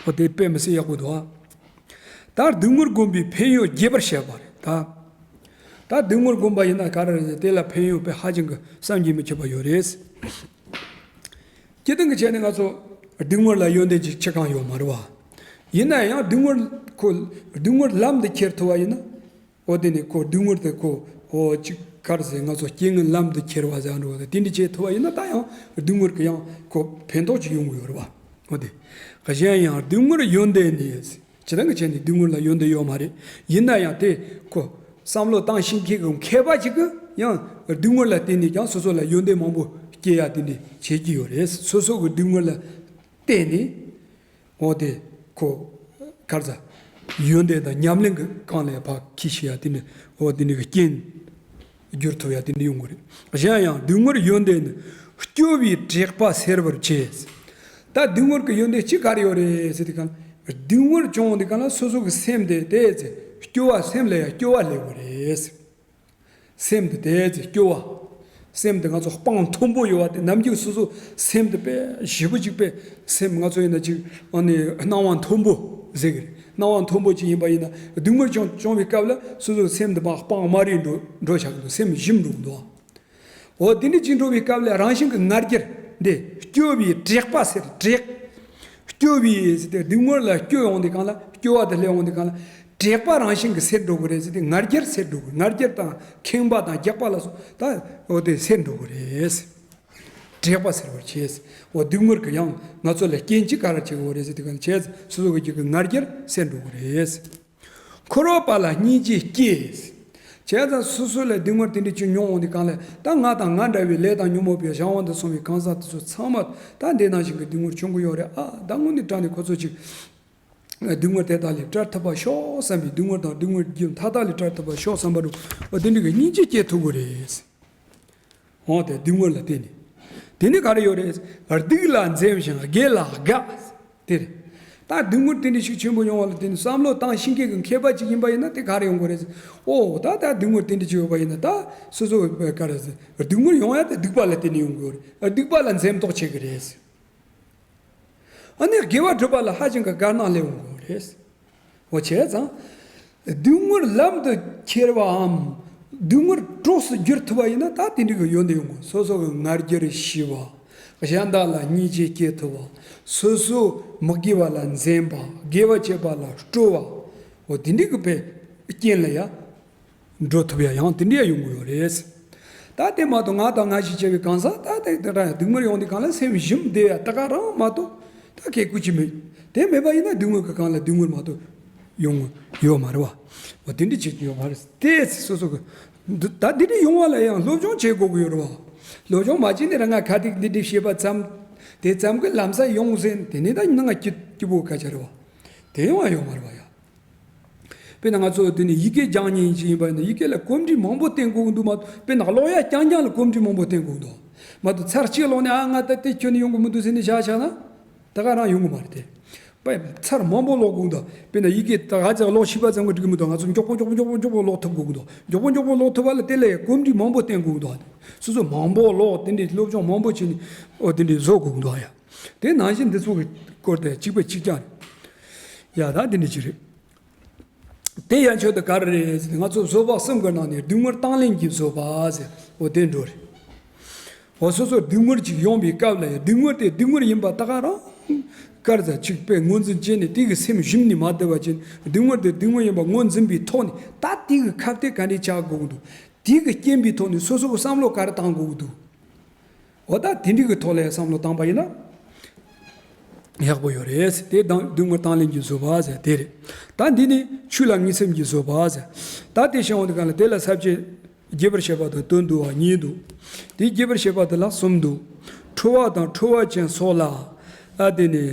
འོ་དེ་དཔེ་མི་སྲིད་ཡག་པོ་འདུག་ཨ། ད་སྡུག་བསྔལ་བསྒོམ་པའི་ཕན་ཡོན་རྒྱས་པར་བཤད་པ་རེད་ད། ད་སྡུག་བསྔལ་བསྒོམ་པ་ཡིན་ན་ག་རེ་རེད། དེ་ལ་ཕན་ཡོན་དཔེ་ཧ་ཅང་གི་བསམ་གྱིས་མི་ཁྱབ་པ་ཡོད་རེད། སྤྱིར་བཏང་གི་ཆ་ནས་ང་ཚོ་སྡུག་བསྔལ་ལ་ཡོན་ཏན་ཅིག་ཆེ་གང་ཡོད་མ་རེད་བ། ཡིན་ན་ཡང་སྡུག་བསྔལ་ཁོ་སྡུག་བསྔལ་ལམ་དུ་ཁྱེར་ཐུབ་པ་ཡིན་ན། འོ་དེ་ནི་ཁོ་སྡུག་བསྔལ་དེ་ཁོ་འོ་ཅིག་ག་རེ་ཟེར། ང་ཚོ་རྐྱེན་ངན་ལམ་དུ་ཁྱེར་བ་ཟེར་འགྲོ་བ་དེ་འདྲ་བྱེད་ཐུབ་པ་ཡིན་ན་ད་ཡང་སྡུག་བསྔལ་གྱི་ཡང་ཁོ་ཕན་ཐོགས་ཅིག་ཡོང་གི་ཡོད་རེད་བ། འོ་དེ། གཞན་ཡང་སྡུག་བསྔལ་ཡོན་ཏན་ནི། སྤྱིར་བཏང་གི་ཆ་ནས་སྡུག་བསྔལ་ལ་ཡོན་ཏན་ཡོད་མ་རེད། ཡིན་ན་ཡང་དེ་ཁོ་བསམ་བློ་བཏང་ཤེས་མཁན་གྱི་མཁས་པ་ཅིག་གིས་ཡང་སྡུག་བསྔལ་ལ་བརྟེན་ནས་ཀྱང་སོ་སོ་ལ་ཡོན་ཏན་མང་པོ་སྐྱེ་ཡ་དེ་འདྲ་བྱེད་ཀྱི་ཡོད་རེད། སོ་སོ་གི་སྡུག་བསྔལ་ལ་བརྟེན་ནས། འོ་དེ། ཁོ་ག་རེ་ཟ། ཡོན་ཏན་དང་ཉམས་ལེན་གྱི་སྒང་ལ་ཕར་ཁྱེར་ཤེས་ཡ་དེ་ནི་འོ་དེ་འདྲའི་རྐྱེན་བསྒྱུར་ཐུབ་ཡ་དེ་འདྲ་ཡོང་གི་རེད། གཞན་ཡང་སྡུག་བསྔལ་ཡོན་ཏན་ནི་སྐྱོ་བའི་དྲེགས་པ་སེལ་བར་བྱེད། ད་སྡུག་བསྔལ་གྱི་ཡོན་ཏན་གཅིག་ག་རེ་ཡོད་རེད་ཟེར་དུས་གང་ལ། སྡུག་བསྔལ་བྱུང་དུས་གང་ལ་སོ་སོ་གི་སེམས་དེ་དེ་ཚེ་སྐྱོ་བ། སེམས་ལ་ཡང་སྐྱོ་བ་སླེབས་ཀྱི་རེད། སེམས་དེ་དེ་ཚེ་སྐྱོ་བ། སེམས་དེ་ང་ཚོ་སྤང་མཐོན་པོ་ཡོད་པ་དེ། ནམ་རྒྱུན་སོ་སོ་སེམས་དེ་དཔེ་ཞེ་པོ་ཅིག་དཔེ་སེམས་ང་ཚོ་ཡིན་ན་ཅིག་ཨ་ནི་སྣང་བ་མཐོན་པོ་ཟེར་གི་རེད། སྣང་བ་མཐོན་པོ་ཅིག་ཡིན་པ་ཡིན་ན་སྡུག་བསྔལ་བྱུང་བྱུང་བའི་སྐབས་ལ་སོ་སོ་སེམས་དེ་མར་སྤང་དམའ་རུ་འགྲོ་འགྲོ་བཞག་གི་འདུག་སེམས་ཞུམ་འགྲོ་གི་འདུག་འོ་དེ་འདྲ་ཅིག་འགྲོ་བའི་སྐབས་ལ་རང་བཞིན་གྱི་ང་རྒྱལ་འདི་སྐྱོ་བའི་དྲེགས་པ་སེལ། དྲེགས། སྐྱོ་བའི་ཟེར་ཏེ་སྡུག་བསྔལ་ལ་སྐྱོ་ཡོང་དུས་གང་ལ། སྐྱོ་བ་དེ་སླེབས་ཡོང་དུས་གང་ལ། དྲེགས་པ་རང་བཞིན་གྱིས་སེལ་འགྲོ་གི་རེད་ཟེར་ཏེ་ང་རྒྱལ་སེལ་འགྲོ་གི། ང་རྒྱལ་དང་ཁེངས་པ་དང་རྒྱགས་པ་ལ་སོགས་ད་འོ་དེ་སེལ་འགྲོ་གི་རེད། དྲེགས་པ་སེལ་བར་བྱེད། འོ་སྡུག་བསྔལ་གྱི་ཡང་ང་ཚོ་ལ་རྐྱེན་གཅིག་ག་རེ་བྱེད་དགོས་རེད་ཟེར་དུས་གང་ལ། བྱས་སོ་སོ་གི་རྒྱུད་ཀྱི་ང་རྒྱལ་སེལ་འགྲོ་གི་རེད། འཁོར་བ་པ་ལ་སྙིང་རྗེ་སྐྱེ། བྱས་ཙང་སོ་སོ་ལ་སྡུག་བསྔལ་དེ་འདྲ་ཅིག་མྱོང་འོང་དུས་གང་ལ། ད་ང་དང་ང་འདྲ་བའི་ལས་དང་ཉོན་མོངས་པའི་གཞན་དབང་དུ་སོང་བའི་གང་ཟག་དེ་ཚོ་ཚང་མ་ད་འདི་ནང་བཞིན་གྱི་སྡུག་བསྔལ་བྱུང་གི་ཡོད་རེད། ཨ་ད་དངོས་གནས་དྲང་གནས་ཁོ་ཚོ་ཅིག་སྡུག་བསྔལ་དེ་དག་ལས་བྲལ་ཐུབ་པ་ཤོག་བསམ་པའི། སྡུག་བསྔལ་དང་སྡུག་བསྔལ་རྒྱུ་མཐའ་དག་ལས་བྲལ་ཐུབ་པ་ཤོག་བསམ་པ་རུ་འོ་དེ་འདྲ་གི་སྙིང་རྗེ་སྐྱེ་ཐུབ་ཀྱི་རེད། འོ་དེ་སྡུག་བསྔལ་ལ་བརྟེན་ནས། དེ་ནི་ག་རེ་ཡོད་རེད། སྡིག་ལ་འཛེམ་ཞིང་དགེ་ལ་དགའ། དེ་རེད། ད་སྡུག་བསྔལ་དེ་འདྲ་ཞིག་ཆེན་པོ་ཡོང་བ་ལ་བརྟེན་ནས་བསམ་བློ་བཏང་ཤེས་མཁན་གྱི་མཁས་པ་ཅིག་ཡིན་པ་ཡིན་ན་དེ་ག་རེ་ཡོང་དགོས་རེད། ཨོ་ད་ད་སྡུག་བསྔལ་དེ་འདྲ་ཅིག་ཡོད་པ་ཡིན་ན་ད་སོ་སོ་ག་རེ་ཟེར། སྡུག་བསྔལ་ཡོང་ཡ་དེ་སྡིག་པ་ལ་བརྟེན་ནས་ཡོང་དགོས་རེད། སྡིག་པ་ལ་འཛེམ་དོགས་བྱེད་ཀྱི་རེད། ཨ་ནི་དགེ་བ་སྒྲུབ་པ་ལ་ཧ་ཅང་གི་དགའ་སྣང་སླེབས་འོང་གི་རེད། འོ་བྱས་ཙང་། སྡུག་བསྔལ་ལམ་དུ་ཁྱེར་བའམ། སྡུག་བསྔལ་གྲོགས་སུ་བསྒྱུར་ཐུབ་པ་ཡིན་ན་ད་དེ་འདྲ་གི་ཡོན་ཏན་ཡོང་གི། སོ་སོ་གི་ང་རྒྱལ་ཞི་བ། གཞན་དག་ལ་སྙིང་རྗེ་སྐྱེ་ཐུབ་པ། སོ་སོ་མི་དགེ་བ་ལ་འཛེམ་པ། དགེ་བ་བྱེད་པ་ལ་སྤྲོ་བ། འོ་དེ་འདྲ་གི་དཔེ་རྐྱེན་ལ་ཡ། འགྲོ་ཐུབ་ཡ་ཡང་དེ་འདྲ་ཡང་ཡོང་གི་ཡོད་རེད། ད་དེ་མ་གཏོགས་ང་དང་ང་ཞིག་བྱས་པའི་གང་ཟག་ད་དེ་དེ་འདྲ་ཡང་སྡུག་བསྔལ་ཡོང་དུས་གང་ལ་སེམས་ཞུམ་བསྡད་ཡ་ད་ག་རང་མ་གཏོགས་ད་གལ་ཀུ་ཅི་མེད། དེ་མེད་པ་ཡིན་ན་སྡུག་བསྔལ་གྱི་གང་ལ་སྡུག་བསྔལ་མ་གཏོགས་ཡོང་ཡོད་མ་རེད་བ། འོ་དེ་འདྲ་བྱེད་ཀྱི་ཡོད་མ་རེད། དེ་སོ་སོ་གི་འདི་ད་འདི་འདྲ་ཡོང་བ་ལ་ཡང་སློབ་སྦྱོང་བྱེད་དགོས་ཀྱི་ཡོད་རེད་བ། སློབ་སྦྱོང་མ་བྱས་ནས་རང་ང་ཁ་ཐིག་འདི་འདྲ་བཤད་པ་ཙམ་དེ་ཙམ་གྱི་ལམ་སང་ཡོང་ཟེར་དེ་ནས་ད་ནང་སྐྱིད་སྐྱིད་པོ་སྐད་ཆ་རེད་བ། དེ་ཡོང་བ་ཡོད་མ་རེད་བ་ཡ། དཔེར་ན་ང་ཚོ་དེ་ནི་ཡི་གེ་སྦྱང་མཁན་ཞིག་ཡིན་པ་ཡིན་ན་ཡི་གེ་ལ་གོམས་འདྲིས་མང་པོ་བསྟེན་དགོས་ཀྱི་འདུག་མ་གཏོགས། དཔེར་ན་ཀློག་ཡ་རྐྱང་རྐྱང་ལ་གོམས་འདྲིས་མང་པོ་བསྟེན་དགོས་ཀྱི་འདུག་མ་གཏོགས། ཚར་གཅིག་ཀློག་ནས་ཨ་ང་ད་དེ་ཁྱོན་ནས་ཡོང་གི་མི་འདུག་ཟེར་ནས་བཞག་བཞག་ན་ད་ག་རང་ཡོང་གི་མ་རེད་དེ། དཔེ་ཚར་མང་པོ་ཀློག་དགོས་ཀྱི་འདུག་དཔེར་ན་ཡི་གེ་ད་ག་ཚད་ཀློག་ཤེས་པ་ཙམ་གྱིས་འགྲིག་གི་མི་འདུག་ང་ཚོ་མགྱོགས་པོ་མགྱོགས་པོ་མགྱོགས་པོ་མགྱོགས་པོ་ཀློག་ཐུབ་དགོས་ཀྱི་འདུག་མགྱོགས་པོ་མགྱོགས་པོ་ཀློག་ཐུབ་པ་ལ་དེ་ལ་ཡང་གོམས་འདྲིས་མང་པོ་བསྟེན་དགོས་ཀྱི་འདུག་སོ་སོ་མང་པོ་ཀློག་དེ་འདྲའི་སློབ་སྦྱོང་མང་པོ་བྱས་ནས་ཨོ་དེ་འདྲའི་བཟོ་དགོས་ཀྱི་འདུག་ཡ། དེ་ནང་བཞིན་འདི་ཚོ་གི་སྐོར་དེ་གཅིག་པ་གཅིག་རྐྱང་རེད། ཡ་ད་འདི་འདྲ་ཅིག་རེད། དེ་ཡན་ཆོད་དུ་ག་རེ་རེད་ཟེར་ན་ང་ཚོ་བཟོད་པ་གསུམ་གྱི་ནང་ནས་སྡུག་བསྔལ་དང་ལེན་གྱི་བཟོད་པ་ཟེར་འོ་དེ་འགྲོ་རེད། འོ་སོ་སོར་སྡུག་བསྔལ་ཅིག་ཡོང་བའི་སྐབས་ལ་ཡང་སྡུག་བསྔལ་དེ་སྡུག་བསྔལ་ཡིན་པ་ད་ག་རང་དཀར་ཟ་ཆིག་པས་ངོས་འཛིན་བྱས་ནས་དེ་གི་སེམས་ཞུམ་ནས་མ་བསྡད་པ་ཅན་སྡུག་བསྔལ་དེ་སྡུག་བསྔལ་ཡིན་པ་ངོས་འཛིན་པའི་ཐོག་ནས་ད་དེ་གི་ཁ་གཏད་ག་འདྲས་བྱ་དགོས་ཀྱི་འདུག་དེ་གི་རྐྱེན་པའི་ཐོག་ནས་སོ་སོ་གི་བསམ་བློ་ག་རེ་བཏང་དགོས་ཀྱི་འདུག་འོ་ད་དེ་འདྲ་གི་ཐོག་ལ་བསམ་བློ་བཏང་པ་ཡིན་ན་ཡག་པོ་ཡོད་རེད། དེ་དང་སྡུག་བསྔལ་དང་ལེན་གྱི་བཟོད་པ་ཟེར་དེ་རེད། ད་འདི་ནི་ཆོས་ལ་ངེས་སེམས་ཀྱི་བཟོད་པ་ཟེར། ད་དེ་བྱུང་བ་དེ་ག་ལ་དེ་ལ་ས་བཅད་རྒྱས་པར་བཤད་པ་དང་དོན་བསྡུ་བ་གཉིས་འདུག་དེ་རྒྱས་པར་བཤད་པ་དེ་ལ་གསུམ་འདུག་ཁྲོ་བ་དང་ཁྲོ་བ་ཅན་སོགས་ལ། ཨ་དེ་ནི་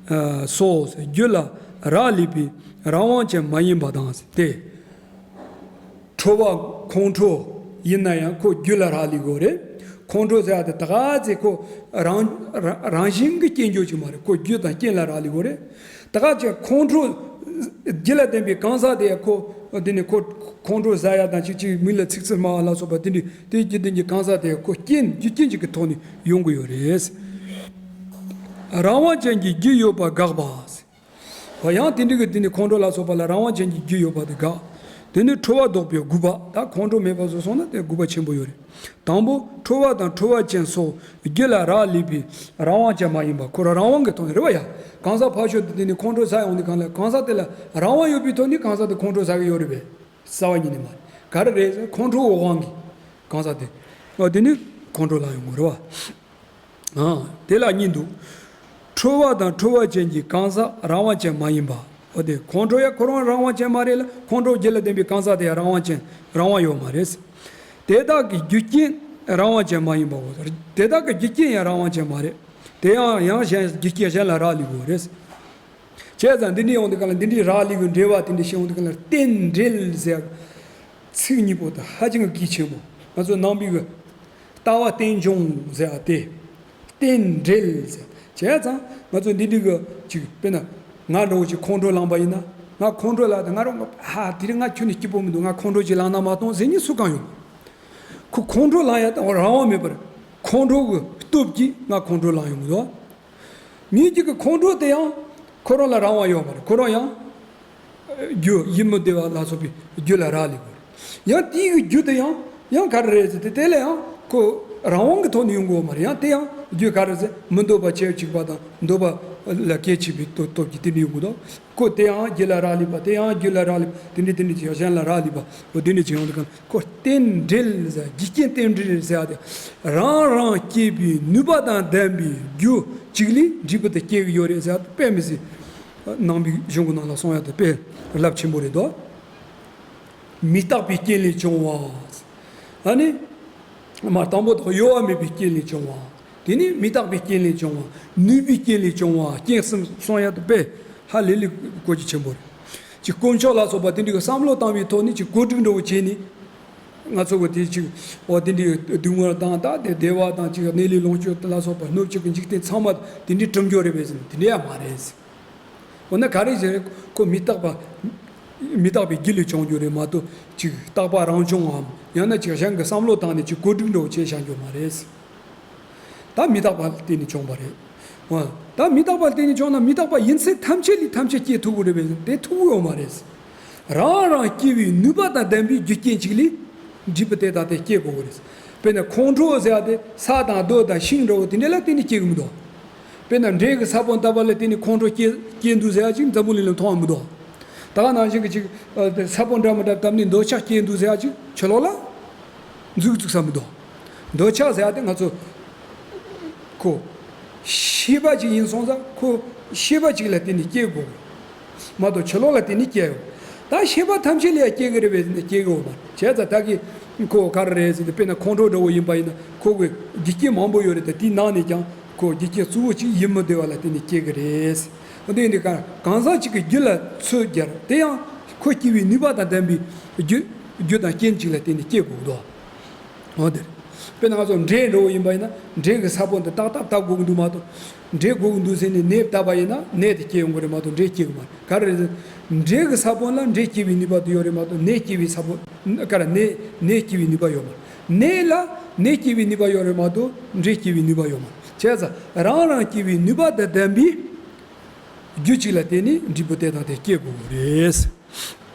ཨ་སོགས་རྒྱུད་ལ་རག་ལས་པའི་རང་དབང་ཅན་མ་ཡིན་པ་དང་སྟེ། ཁྲོ་བ་ཁོང་ཁྲོ་ཡིན་ན་ཡང་ཁོ་རྒྱུད་ལ་རག་ལས་དགོས་རེད། ཁོང་ཁྲོ་ཟེར་ཡ་དེ་ད་ག་ཚེ་ཁོ་རང་རང་རང་བཞིན་གྱི་རྐྱེན་གྱིས་ཅིག་མ་རེད། ཁོ་རྒྱུ་དང་རྐྱེན་ལ་རག་ལས་དགོས་རེད། ད་ག་ཚེ་ཁོང་ཁྲོ་རྒྱུ་ལ་ལྡན་པའི་གང་ཟག་དེ་ཁོ་དེ་ནི་ཁོ་ཁོང་ཁྲོ་ཟ་ཡ་དང་ཅིག་ཅིག་མི་ལ་ཚིག་རྩུབ་སྨྲ་བ་ལ་སོགས་པ་དེ་འདྲའི་དེ་རྒྱུ་ལྡན་གྱི་གང་ཟག་དེ་ཁོ་རྐྱེན་རྒྱུ་རྐྱེན་ཅིག་གི་ཐོག་ནས་ཡོང་གི་ཡོད་རེད། རང་དབང་ཅན་གྱི་རྒྱུ་ཡོད་པ་དགག་པ། ཡང་དེ་འདྲ་གི་དེ་ནི་ཁོང་ཁྲོ་ལ་སོགས་པ་ལ་རང་དབང་ཅན་གྱི་རྒྱུ་ཡོད་པ་དེ་དགག་དེ་ནི་ཁྲོ་བ་ལྡོག་པའི་དགོས་པ། ད་ཁོང་ཁྲོ་མེད་པ་བཟོ་སོང་ན་དེ་དགོས་པ་ཆེན་པོ་ཡོད་རེད། དང་པོ་ཁྲོ་བ་དང་ཁྲོ་བ་ཅན་སོགས་རྒྱུད་ལ་རག་ལས་པའི་རང་དབང་ཅན་མ་ཡིན་པ། ཁོ་རང་རང་དབང་གི་ཐོག་ནས་རེད་བ་ཡ། གང་ཟག་ཕར་ཕྱོགས་དེ་དེ་ནི་ཁོང་ཁྲོ་ཟ་ཡོང་དུས་གང་ལ་གང་ཟག་དེ་ལ་རང་དབང་ཡོད་པའི་ཐོག་ནས་གང་ཟག་དེ་ཁོང་ཁྲོ་ཟ་གི་ཡོད་རེད་པས། རྩ་བ་ཉིད་ནས་མ་རེད། ག་རེ་རེད་ཟེར་ཁོང་ཁྲོ་འོག་དབང་གི་གང་ཟག་དེ། ཨ་དེ་ནི་ཁོང་ཁྲོ་ལ་ཡོང་གི་རེད་བ། ཨ་དེ་ལ་གཉིས་འདུག་ཁྲོ་བ་དང་ཁྲོ་བ་ཅན་གྱི་གང་ཟག་རང་དབང་ཅན་མ་ཡིན་པ། འོ་དེ་ཁོང་ཁྲོ་ཡང་ཁོ་རང་རང་དབང་ཅན་མ་རེད་ལ། ཁོང་ཁྲོ་རྒྱུད་ལ་ལྡན་པའི་གང་ཟག་དེ་ཡང་རང་དབང་ཅན་རང་དབང་ཡོད་མ་རེད། དེ་དག་གི་རྒྱུ་རྐྱེན་རང་དབང་ཅན་མ་ཡིན་པའོ། དེ་དག་གི་རྒྱུ་རྐྱེན་ཡང་རང་དབང་ཅན་མ་རེད། དེ་ཡང་ཡང་གཞན་རྒྱུ་རྐྱེན་གཞན་ལ་རག་ལས་དགོས་རེད། བྱས་ བྱས་ཙང་འདི་འདྲའི་ཡོང་དུས་ག་ལ་འདི་འདྲའི་རག་ལས་ཀྱི་འགྲེལ་བ་དེ་འདྲ་ཞིག་ཡོང་དུས་ག་ལ་རྟེན་འབྲེལ་ཟེར་ཚིག་གཉིས་པོ་དེ་ཧ་ཅང་གི་གལ་ཆེན་པོ། ང་ཚོ་ནང་པའི་གི་ལྟ་བ་རྟེན་འབྱུང་ཟེར་བ་དེ། རྟེན་འབྲེལ་ཟེར་བྱས་ཙང་ང་ཚོ་འདི་འདྲའི་གི་ཅིག་དཔེར་ན་ང་འདྲ་བོ་ཅིག་ཁོང་ཁྲོ་ལངས་པ་ཡིན་ན། ང་ཁོང་ཁྲོ་ལངས་ཏེ་ང་རང་ང་ཧ་དེ་རིང་ང་ཁྱོན་ནས་སྐྱིད་པོ་མི་འདུག་ང་ཁོང་ཁྲོ་ཅིག་ལངས་ན་མ་གཏོགས་ཟེར་མཁན་སུ་གང་ཡོད། ཁོ་ཁོང་ཁྲོ་ལངས་ཡ་དང་རང་དབང་མེད་པར་ཁོང་ཁྲོ་གི་སྟོབས་ཀྱིས་ང་ཁོང་ཁྲོ་ལངས་ཡོང་གི་འདུག་ངེད་ཀྱི་གི་ཁོང་ཁྲོ་དེ་ཡང་ཁོ་རང་ལ་རང་དབང་ཡོད་མ་རེད། ཁོ་རང་ཡང་རྒྱུ་ཡིད་མི་བདེ་བ་ལ་སོགས་པའི་རྒྱུ་ལ་རག་ལས་དགོས། ཡང་དེའི་གི་རྒྱུ་དེ་ཡང་ཡང་ག་རེ་རེད་ཟེར་ཏེ་དེ་ལ་ཡང་ཁོ་རང་དབང་གི་ཐོག་ནས་ཡོང་དགོས་མ་རེད། ཡང་དེ་ཡང་རྒྱུ་ག་རེ་ཟེར་མི་འདོད་པ་བྱེད་ཅིག་པ་དང་འདོད་པ་ལ་སྐྱེ་བྱེད་པའི་སྟོབས་ཀྱིས་དེ་འདྲ་ཡོང་གི་འདུག་ཁོ་དེ་ཡང་རྒྱུ་ལ་རག་ལས་པ། དེ་ཡང་རྒྱུ་ལ་རག་ལས་པ། དེ་འདྲ་དེ་འདྲ་ཅིག་གཞན་ལ་རག་ལས་པ། འོ་དེ་འདྲ་ཅིག་ཡོང་དུས་གང་ཁོ་རྟེན་འབྲེལ་ཟེར། རྒྱུ་རྐྱེན་རྟེན་འབྲེལ་ཟེར་ཡ་དེ་རང་རང་སྐྱེས་པའི་ནུས་པ་དང་ལྡན་པའི་རྒྱུ་གཅིག་ལས་འབྲས་བུ་དེ་སྐྱེ་གི་ཡོད་རེད་ཟེར་ཡ་དེ་དཔེ་མི་སྲིད་ནང་པའི་གཞུང་གི་ནང་ལ་གསུངས་ཡ་དེ་དཔེ་རླབས་ཆེན་པོ་རེད་དོ། མི་རྟག་པའི་རྐྱེན་ལས་བྱུང་བ། ཨ་ནི། མ་དང་པོ་དང་གཡོ་བ་མེད་པའི་རྐྱེན་ལས་བྱུང་བ། དེ་ནི་མི་རྟག་པའི་རྐྱེན་ལས་བྱུང་བ། ནུས་པའི་རྐྱེན་ལས་བྱུང་བ། རྐྱེན་གསུམ་གསུངས་ཡ་དེ་དཔེ་ཧ་ལས་ལས་གོ་རྒྱུ་ཆེན་པོ་རེད། ཅིག་དཀོན་མཆོག་ལ་སོགས་པ་དེ་འདྲའི་བསམ་བློ་བཏང་བའི་ཐོག་ནས་ཅིག་བཀོད་སྒྲིག་འདྲ་བོ་བྱས་ནས། ང་ཚོ་གི་དེ་ཅིག་འོ་དེ་འདྲའི་སྡུག་བསྔལ་དང་ད་དེ་བདེ་བ་དང་ཅིག་གནས་ལུས་ལོངས་སྤྱོད་ལ་སོགས་པ་སྣོད་བཅུད་ཀྱི་འཇིག་རྟེན་ཚང་མ་དེ་འདྲའི་གྲུབ་འབྱོར་རེད་པས་ཟེར་ན་དེ་འདྲ་ཡང་མ་རེད། འོ་ན་ག་རེ་ཟེར་ཁོ་མི་རྟག་པ། མི་རྟག་པའི་རྒྱུ་ལས་བྱུང་རྒྱུ་རེད་མ་གཏོགས་ཅིག་རྟག་པ་རང་བྱུང་ངམ་ཡང་ན་ཅིག་གཞན་གྱི་བསམ་བློ་བཏང་ནས་ཅིག་བཀོད་སྒྲིག་འདྲ་བོ་བྱས་བཞག་རྒྱུ་མ་རེད། ད་མི་རྟག་པ་ལ་བརྟེན་ནས་བྱུང་བ་རེད། འོ། ད་མི་རྟག་པ་ལ་བརྟེན་ནས་བྱུང་ན་མི་རྟག་པ་ཡིན་ཚད་ཐམས་ཅད་ལས་ཐམས་ཅད་སྐྱེ་ཐུབ་ཀྱི་རེད་པས་དེ་ཐུབ་ཀྱི་ཡོད་མ་རེད། རང་རང་སྐྱེ་བའི་ནུས་པ་དང་ལྡན་པའི་རྒྱུ་རྐྱེན་གཅིག་ལས་འབྲས་བུ་དེ་དང་དེ་སྐྱེ་དགོས་ཀྱི་རེད། དཔེར་ན་ཁོང་ཁྲོ་ཟེར་ཡ་དེ་ས་དང་རྡོ་དང་ཤིང་འདྲ་བོ་དེ་འདྲ་ལ་བརྟེན་ནས་སྐྱེ་གི་མི་འདུག་དཔེར་ན་འབྲས་ཀྱི་ས་བོན་བཏབ་པ་ལ་བརྟེན་ནས་ཁོང་ཁྲོ་སྐྱེ་སྐྱེ་འདུག་ཟེར་ཡ་ཅིག་འཛམ་བུ་གླིང་ལ་མཐོང་བ་མི་འདུག་ད་ག་ནང་བཞིན་གྱི་ཅིག་ཨ་ས་བོན་འདྲ་མི་འདྲ་བཏབ་ནས་འདོད་ཆགས་སྐྱེ་འདུག་ཟེར་ཡ་ཅིག་ཕྱི་ལོགས་ལ་འཛུལ་འཛུལ་ས་མི་འདུག་འདོད་ཆགས་ཟེར་ཡ་དེ་ང་ཚོ་ཁོ་ཤེས་པ་ཅིག་ཡིན་སོང་ཙང་ཁོ་ཤེས་པ་ཅིག་ལ་བརྟེན་ནས་སྐྱེ་དགོས་མ་གཏོགས་ཕྱི་ལོགས་ལ་བརྟེན་ནས་སྐྱེ་ཡོད། ད་ཤེས་པ་ཐམས་ཅད་ལ་ཡང་སྐྱེ་གི་རེད་པས་ཟེར་ན་སྐྱེ་གི་ཡོད་མ་རེད། བྱས་ཙང་ད་གི་ཁོ་ག་རེ་རེད་ཟེར་ཏེ་དཔེར་ན་ཁོང་ཁྲོ་འདྲ་བོ་ཡིན་པ་ཡིན་ན་ཁོ་གི་རྒྱུ་རྐྱེན་མང་པོ་ཡོད་རེད། ད་དེའི་ནང་ནས་ཀྱང་ཁོ་རྒྱུ་རྐྱེན་གཙོ་བོ་གཅིག་ཡིད་མི་བདེ་བ་ལ་བརྟེན་ནས་སྐྱེ་གི་རེད། འོ་དེ་ཡིན་དུས་གང་གང་ཟག་གཅིག་གི་རྒྱུ་ལ་ཚོད་རྒྱག་དེ་ཡང་ཁོ་སྐྱེ་བའི་ནུས་པ་དང་ལྡན་པའི་རྒྱུ་རྒྱུ་དང་རྐྱེན་གཅིག་ལ་བརྟེན་ནས་སྐྱེ་དགོས་དོ། འོ་དེ་རེད། དཔེར་ན་ང་ཚོ་འབྲས་འདྲ་བོ་ཡིན་པ་ཡིན་ན་འབྲས་ཀྱི་ས་བོན་དེ་ཏག་ཏག་བཏབ་དགོས་ཀྱི་འདུག་མ་གཏོགས་འབྲས་དགོས་ཀྱི་འདུག་ཟེར་ནས་ནས་བཏབ་པ་ཡིན་ན་ནས་དེ་སྐྱེ་ཡོང་གི་རེད་མ་གཏོགས་འབྲས་སྐྱེ་གི་མ་རེད། ག་རེ་རེད། འབྲས་ཀྱི་ས་བོན་ལ་འབྲས་སྐྱེ་བའི་ནུས་པ་དེ་ཡོད་རེད་མ་གཏོགས་ནས་སྐྱེ་བའི་ས་བོན་ག་རེ་ནས་ནས་སྐྱེ་བའི་ནུས་པ་ཡོད་མ་རེད། ནས་ལ་ནས་སྐྱེ་བའི་ནུས་པ་ཡོད་རེད་མ་གཏོགས་འབྲས་སྐྱེ་བའི་ནུས་པ་ཡོད་མ་རེད། བྱས་ཙང་རང་རང་སྐྱེ་བའི་ནུས་པ་དང་ལྡན་པའི་རྒྱུ་གཅིག་ལ་བརྟེན་ནས་འབྲས་བུ་དེ་དང་དེ་སྐྱེ་དགོས་པ་རེད།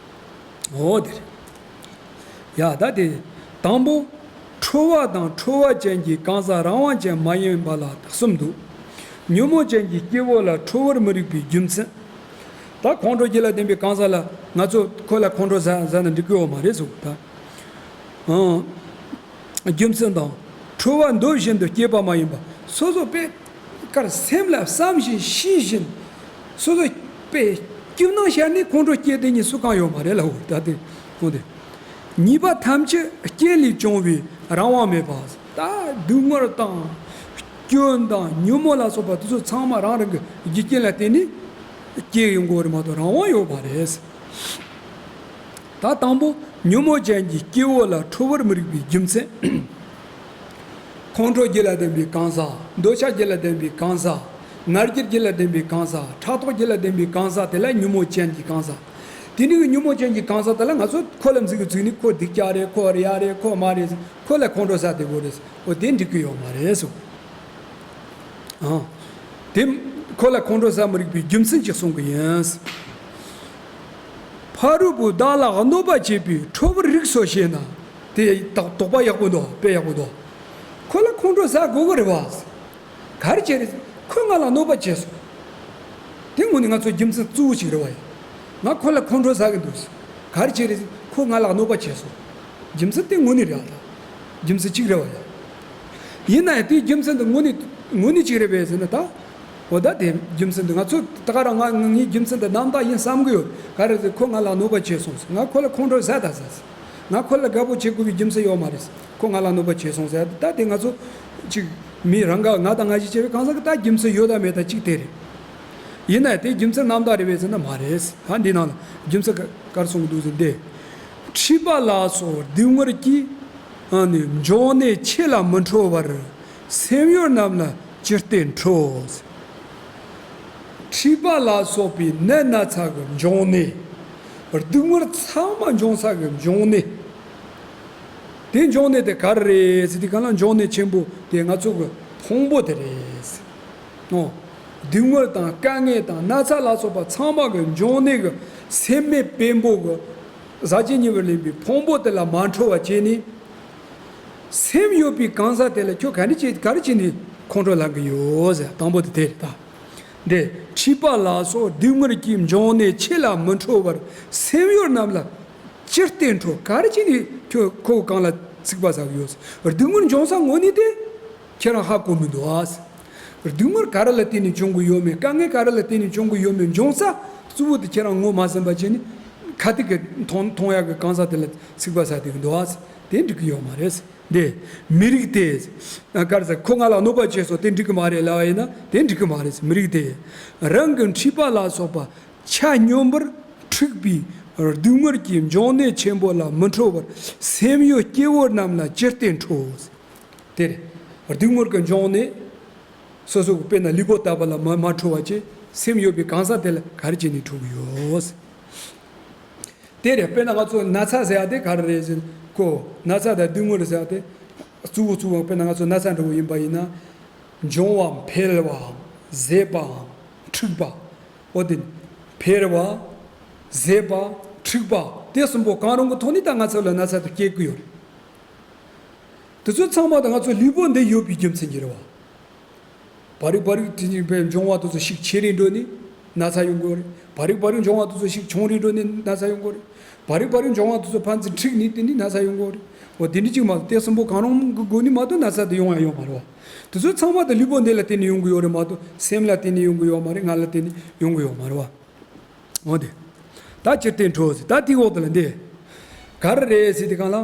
འོ་དེ་རེད། ཡ་ད་དེ། དང་པོ། ཁྲོ་བ་དང་ཁྲོ་བ་ཅན་གྱི་གང་ཟག་རང་དབང་ཅན་མ་ཡིན་པ་ལ་གསུམ་འདུག་ཉོན་མོངས་ཅན་གྱི་སྐྱེ་བོ་ལ་ཁྲོ་བར་མི་རིགས་པའི་རྒྱུ་མཚན། ད་ཁོང་ཁྲོ་རྒྱུ་ལ་ལྡན་པའི་གང་ཟག་ལ་ང་ཚོ་ཁོ་ལ་ཁོང་ཁྲོ་ཟ་ཟ་ན་འགྲིག་གི་ཡོད་མ་རེད་ཟེར་ད། ཨང་། རྒྱུ་མཚན་དང་། ཁྲོ་བ་འདོད་བཞིན་དུ་སྐྱེས་པ་མ་ཡིན་པ། སོ་སོ་པས་ཀར་སེམས་ལ་བསམ་བཞིན་ཤེས་བཞིན། སོ་སོ་པས་སྐྱིད་སྣང་ཤར་ནས་ཁོང་ཁྲོ་སྐྱེ་དེ་ཉིད་སུ་གང་ཡོད་མ་རེད་ལ། འོ་ད་དེ་འོ་དེ། ཉེས་པ་ཐམས་ཅད་རྐྱེན་ལས་བྱུང་བའི་རང་དབང་མེད་པ། ད་སྡུག་བསྔལ་དང་། སྐྱོན་དང་ཉོན་མོངས་ལ་སོགས་པ་དེ་ཚོ་ཚང་མ་རང་རང་གི་རྒྱུ་རྐྱེན་ལ་བརྟེན་ནས་སྐྱེ་ཡོང་གི་ཡོད་རེད་མ་གཏོགས་རང་དབང་ཡོད་མ་རེད། ད་དང་པོ་ཉོན་མོངས་ཅན་གྱི་སྐྱེ་བོ་ལ་ཁྲོ་བར་མི་རིགས་པའི་རྒྱུ་མཚན། ཁོང་ཁྲོ་རྒྱུ་ལ་ལྡན་པའི་གང་ཟག་འདོད་ཆགས་རྒྱུ་ལ་ལྡན་པའི་གང་ཟག་ང་རྒྱལ་རྒྱུ་ལ་ལྡན་པའི་གང་ཟག་ཕྲག་དོག་རྒྱུ་ལ་ལྡན་པའི་གང་ཟག་དེ་ལ་ཉོན་མོངས་ཅན་གྱི་གང་ཟག་དེ་འདྲ་གི་ཉོན་མོངས་ཅན་གྱི་གང་ཟག་དེ་ལ་ང་ཚོ་ཁོ་ལ་འཛིན་གི་བཙུགས་ནས་ཁོ་སྡིག་ཅག་རེད། ཁོ་རེ་ཡ་རེད། ཁོ་མ་རེད། ཁོ་ལ་ཁོང་ཁྲོ་ཟ་བསྡད་དགོས་རེད། འོ་དེ་འགྲིག་གི་ཡོད་མ་རེད་སོ། ཨང་། དེ་ཁོ་ལ་ཁོང་ཁྲོ་ཟ་མི་རིགས་པའི་རྒྱུ་མཚན་ཅིག་གསུང་གི་ཡིན། ཕ་རོལ་པོས་བདག་ལ་གནོད་པ་བྱེད་པའི་ཁྲོ་བར་རིགས་སོ་ཞེ་ན། དེ་དག་དོགས་པ་ཡག་པོ་འདུག་དཔེ་ཡག་པོ་འདུག་ཁོ་ལ་ཁོང་ཁྲོ་ཟ་དགོས་ཀྱི་རེད་བ། ག་རེ་བྱས་རེད། ཁོས་ང་ལ་གནོད་པ་བྱས་སོང་། དེ་དངོས་གནས་ང་ཚོ་རྒྱུ་མཚན་གཙོ་བོ་ཞིག་རེད་བ་ཡ། ང་ཁོ་ལ་ཁོང་ཁྲོ་ཟ་གི་འདུག་ག་རེ་བྱས་རེད། ཁོས་ང་ལ་གནོད་པ་བྱས་སོང་། རྒྱུ་མཚན་དེ་དངོས་གནས་རེད་ཨ་ད། རྒྱུ་མཚན་གཅིག་རེད་བ་ཡ། ཡིན་ན་ཡང་དེའི་རྒྱུ་མཚན་དེ་དངོས་གནས་དངོས་གནས་གཅིག་རེད་པས་ཟེར་ན་ད། འོ་ད་དེ་རྒྱུ་མཚན་དེ་ང་ཚོ་ད་ག་རང་ང་ངའི་རྒྱུ་མཚན་དེ་རྣམ་དག་ཡིན་བསམ་གི་ཡོད། ག་རེ་ཟེར་ཁོ་ང་ལ་གནོད་པ་བྱས་སོང་ཟེར། ང་ཁོ་ལ་ཁོང་ཁྲོ་ཟ་ད་ཟ་ཟེར། ང་ཁོ་ལ་དགའ་པོ་བྱེད་དགོས་པའི་རྒྱུ་མཚན་ཡོད་མ་རེད་ཟེར། ཁོ་ང་ལ་གནོད་པ་བྱས་སོང་ཟེར། ད་དེ་ང་ཚོ་ཅིག་མི་རང་ག་ང་དང་ང་ཞིག་བྱས་པའི་གང་ཟག་གི་ད་རྒྱུ་མཚན་ཡོད་དང་མེད་དང་གཅིག་དེ་རེད། ཡིན་ན་དེ་རྒྱུ་མཚན་རྣམ་དག་རེད་པས་ཟེར་ན་མ་རེད། ད་འདི་ནང་ལ་རྒྱུ་མཚན་ག་གར་གསུངས་འདུག་ཟེར་ཏེ། འཁྲིས་པ་ལ་སོགས་སྡུག་བསྔལ་གྱི་ཨ་ནི་འབྱུང་གནས་ཆོས་ལ་མི་ཁྲོ་བར། སེམས་ཡུལ་རྣམས་ལ་ཅི་སྟེ་ཁྲོ། འཁྲིས་པ་ལ་སོགས་པའི་ནད་ན་ཚ་གི་འབྱུང་གནས། སྡུག་བསྔལ་ཚང་མ་འབྱུང་ས་གི་འབྱུང་གནས། དེ་འབྱུང་གནས་དེ་ག་རེ་རེད་ཟེར་དུས་གང་ལ་འབྱུང་གནས་ཆེན་པོ་དེ་ང་ཚོ་གི་ཕུང་པོ་དེ་རེད། ཨོ། སྡུག་བསྔལ་དང་དཀའ་ངལ་དང་ན་ཚ་ལ་སོགས་པ་ཚང་མ་གི་འབྱུང་གནས་གི་སེམས་མེད་བེམ་པོ་གི་ཟག་བཅས་གཉིས་པར་ལེན་པའི་ཕུང་པོ་དེ་ལ་མ་ཁྲོ་བ་བྱས་ནས། སེམས་ཡོད་པའི་གང་ཟག་དེ་ལ་ཁྱོད་ག་འདྲ་བྱེད་ག་རེ་བྱས་ནས་ཁོང་ཁྲོ་ལངས་གི་ཡོད་ཟེར། དང་པོ་དེ་དེ་རེད་ད། འདི་འཁྲིས་པ་ལ་སོགས་སྡུག་བསྔལ་གྱི་འབྱུང་གནས་ཆོས་ལ་མི་ཁྲོ་བར། སེམས་ཡུལ་རྣམས་ལ་ཅི་སྟེ་ཁྲོ། ག་རེ་བྱས་ནས་ཁྱོད་ཁོ་གང་ལ་ཚིག་པ་ཟ་གི་ཡོད་ཟེར། སྡུག་བསྔལ་འབྱུང་ས་དངོས་གནས་དེ་ཁྱེད་རང་ཧ་གོ་མི་འདུག་ཨ་ཟེར། སྡུག་བསྔལ་ག་རེ་ལ་བརྟེན་ནས་བྱུང་གི་ཡོད་མེད། དཀའ་ངལ་ག་རེ་ལ་བརྟེན་ནས་བྱུང་གི་ཡོད་མེད། འབྱུང་ས་གཙོ་བོ་དེ་ཁྱེད་རང་ངོ་མ་ཟིན་པ་བྱས་ནས་ཁ་ཐུག་གི་མཐོང་མཐོང་ཡག་གི་གང་ཟག་དེ་ལ་ཚིག་པ་ཟ་བསྡད་ཀྱི་འདུག་ཨ་ཟེར། དེ་འགྲིག་གི་ཡོད་མ་རེད་ཟེར། འདི་མི་རིགས་ཏེ། ག་རེ་ཟེར། ཁོ་ང་ལ་གནོད་པ་བྱས་སོང་། དེ་འགྲིག་གི་མ་རེད་ལབ་པ་ཡིན་ན་དེ་འགྲིག་གི་མ་རེད་ཟེར། མི་རིགས་ཏེ། རང་གི་འཁྲིས་པ་ལ་སོགས་པ་ཆ་སྙོམས་པར་འཁྲིགས་པའི་སྡུག་བསྔལ་གྱི་འབྱུང་གནས་ཆེན་པོ་ལ་མི་ཁྲོ་བར། སེམས་ཡུལ་སྐྱེ་བོ་རྣམས་ལ་ཅི་སྟེ་ཁྲོ། དེ་རེད། སྡུག་བསྔལ་གྱི་འབྱུང་གནས། སོ་སོ་གི་དཔེར་ན་ལུས་པོ་ལྟ་བུ་ལ་མ་མ་ཁྲོ་བ་བྱས། སེམས་ཡོད་པའི་གང་ཟག་དེ་ལ་ག་རེ་བྱས་ནས་ཁྲོ་གི་ཡོད། དེ་རེད། དཔེར་ན་ང་ཚོ་ན་ཚ་ཟེར་ཡ་དེ་ག་རེ་རེད་ཟེར་ན། ཁོ་ན་ཚ་དང་སྡུག་བསྔལ་ཟེར་ཡ་དེ་གཙོ་བོ་གཙོ་བོ་དཔེར་ན་ང་ཚོ་ན་ཚ་འདྲ་བོ་ཡིན་པ་ཡིན་ན། འབྱུང་བའམ་འཕེལ་བའམ་ཟད་པའམ་འཁྲིགས་པ། འོ་དེ་འཕེལ་བ། ཟད་པ། འཁྲིགས་པ། དེ་གསུམ་པོ་གང་རུང་གི་ཐོག་ནས་ད་ང་ཚོ་ལ་ན་ཚ་དེ་སྐྱེ་གི་ཡོད་རེད། དེ་ཚོ་ཚང་མ་ད་ང་ཚོ་ལུས་པོ་འདི་ཡོད་པའི་རྒྱུ་མཚན་གྱིས་རེད་བ། བ་རིག་བ་རིག་དེ་ཉིད་པའི་འབྱུང་བ་དེ་ཚོ་ཤུགས་ཆེ་རུ་འགྲོ་ནས་ན་ཚ་ཡོང་གི་ཡོད་རེད། བ་རིག་བ་རིག་འབྱུང་བ་དེ་ཚོ་ཤུགས་ཆུང་རུ་འགྲོ་ནས་ན་ཚ་ཡོང་གི་ཡོད་རེད། བ་རིག་བ་རིག་འབྱུང་བ་དེ་ཚོ་ཕན་ཚུན་འཁྲིགས་ནས་དེ་ནས་ན་ཚ་ཡོང་གི་ཡོད་རེད། འོ་དེ་འདྲ་ཅིག་མ་གཏོགས་དེ་གསུམ་པོ་གང་རུང་གི་སྒོ་ནས་མ་གཏོགས་ན་ཚ་དེ་ཡོང་ཡ་ཡོད་མ་རེད་བ། དེ་ཚོ་ཚང་མ་དེ་ལུས་པོ་འདི་ལ་བརྟེན་ནས་ཡོང་གི་ཡོད་རེད་མ་གཏོགས་སེམས་ལ་བརྟེན་ནས་ཡོང་གི་ཡོད་མ་རེད། ང་ལ་བརྟེན་ནས་ཡོང་གི་ཡོད་མ་རེད་བ། འོ་དེ། ད་ཅི་སྟེ་ཁྲོ་ཟེར། ད་དེའི་འོག་ཏུ་ལ་འདི། ག་རེ་རེད་ཟེར་དུས་གང་ལ།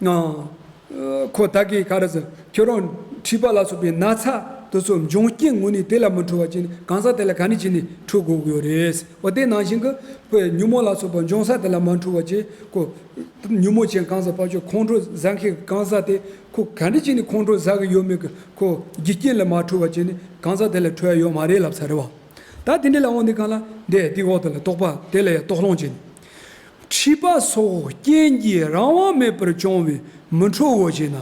ང་། ཁོ་ད་གིན་ག་རེ་ཟེར། ཁྱོད་རང་འཁྲིས་པ་ལ་སོགས་པའི་ན་ཚ་དེ་ཚོ་འབྱུང་རྐྱེན་དངོས་གནས་དེ་ལ་མི་ཁྲོ་བ་བྱས་ནས་གང་ཟག་དེ་ལ་ག་འདྲ་བྱས་ནས་ཁྲོ་དགོས་ཀྱི་ཡོད་རེད། འོ་དེ་ནང་བཞིན་གྱི་དཔེ་ཉོན་མོངས་ལ་སོགས་པ་འབྱུང་ས་དེ་ལ་མ་ཁྲོ་བ་བྱས། ཁོ་ཉོན་མོངས་ཅན་གང་ཟག་ཕར་ཕྱོགས་ཁོང་ཁྲོ་ཟ་མཁན་གྱི་གང་ཟག་དེ་ཁོ་ག་འདྲ་བྱས་ནས་ཁོང་ཁྲོ་ཟ་གི་ཡོད་མེད་ཀྱི་ཁོ་རྒྱུ་རྐྱེན་ལ་མ་ཁྲོ་བ་བྱས་ནས་གང་ཟག་དེ་ལ་ཁྲོ་ཡ་ཡོད་མ་རེད་ལབ་ས་རེད་བ། ད་དེ་འདྲ་ལ་འོང་དུས་གང་ལ་འདི་དེའི་འོག་ཏུ་ལ་དོགས་པ་དེ་ལ་ཡང་དོགས་སློང་བྱས་ནས། འཁྲིས་པ་སོགས་རྐྱེན་གྱིས་རང་དབང་མེད་པར་བྱུང་བས་མི་ཁྲོའོ་ཞེ་ན།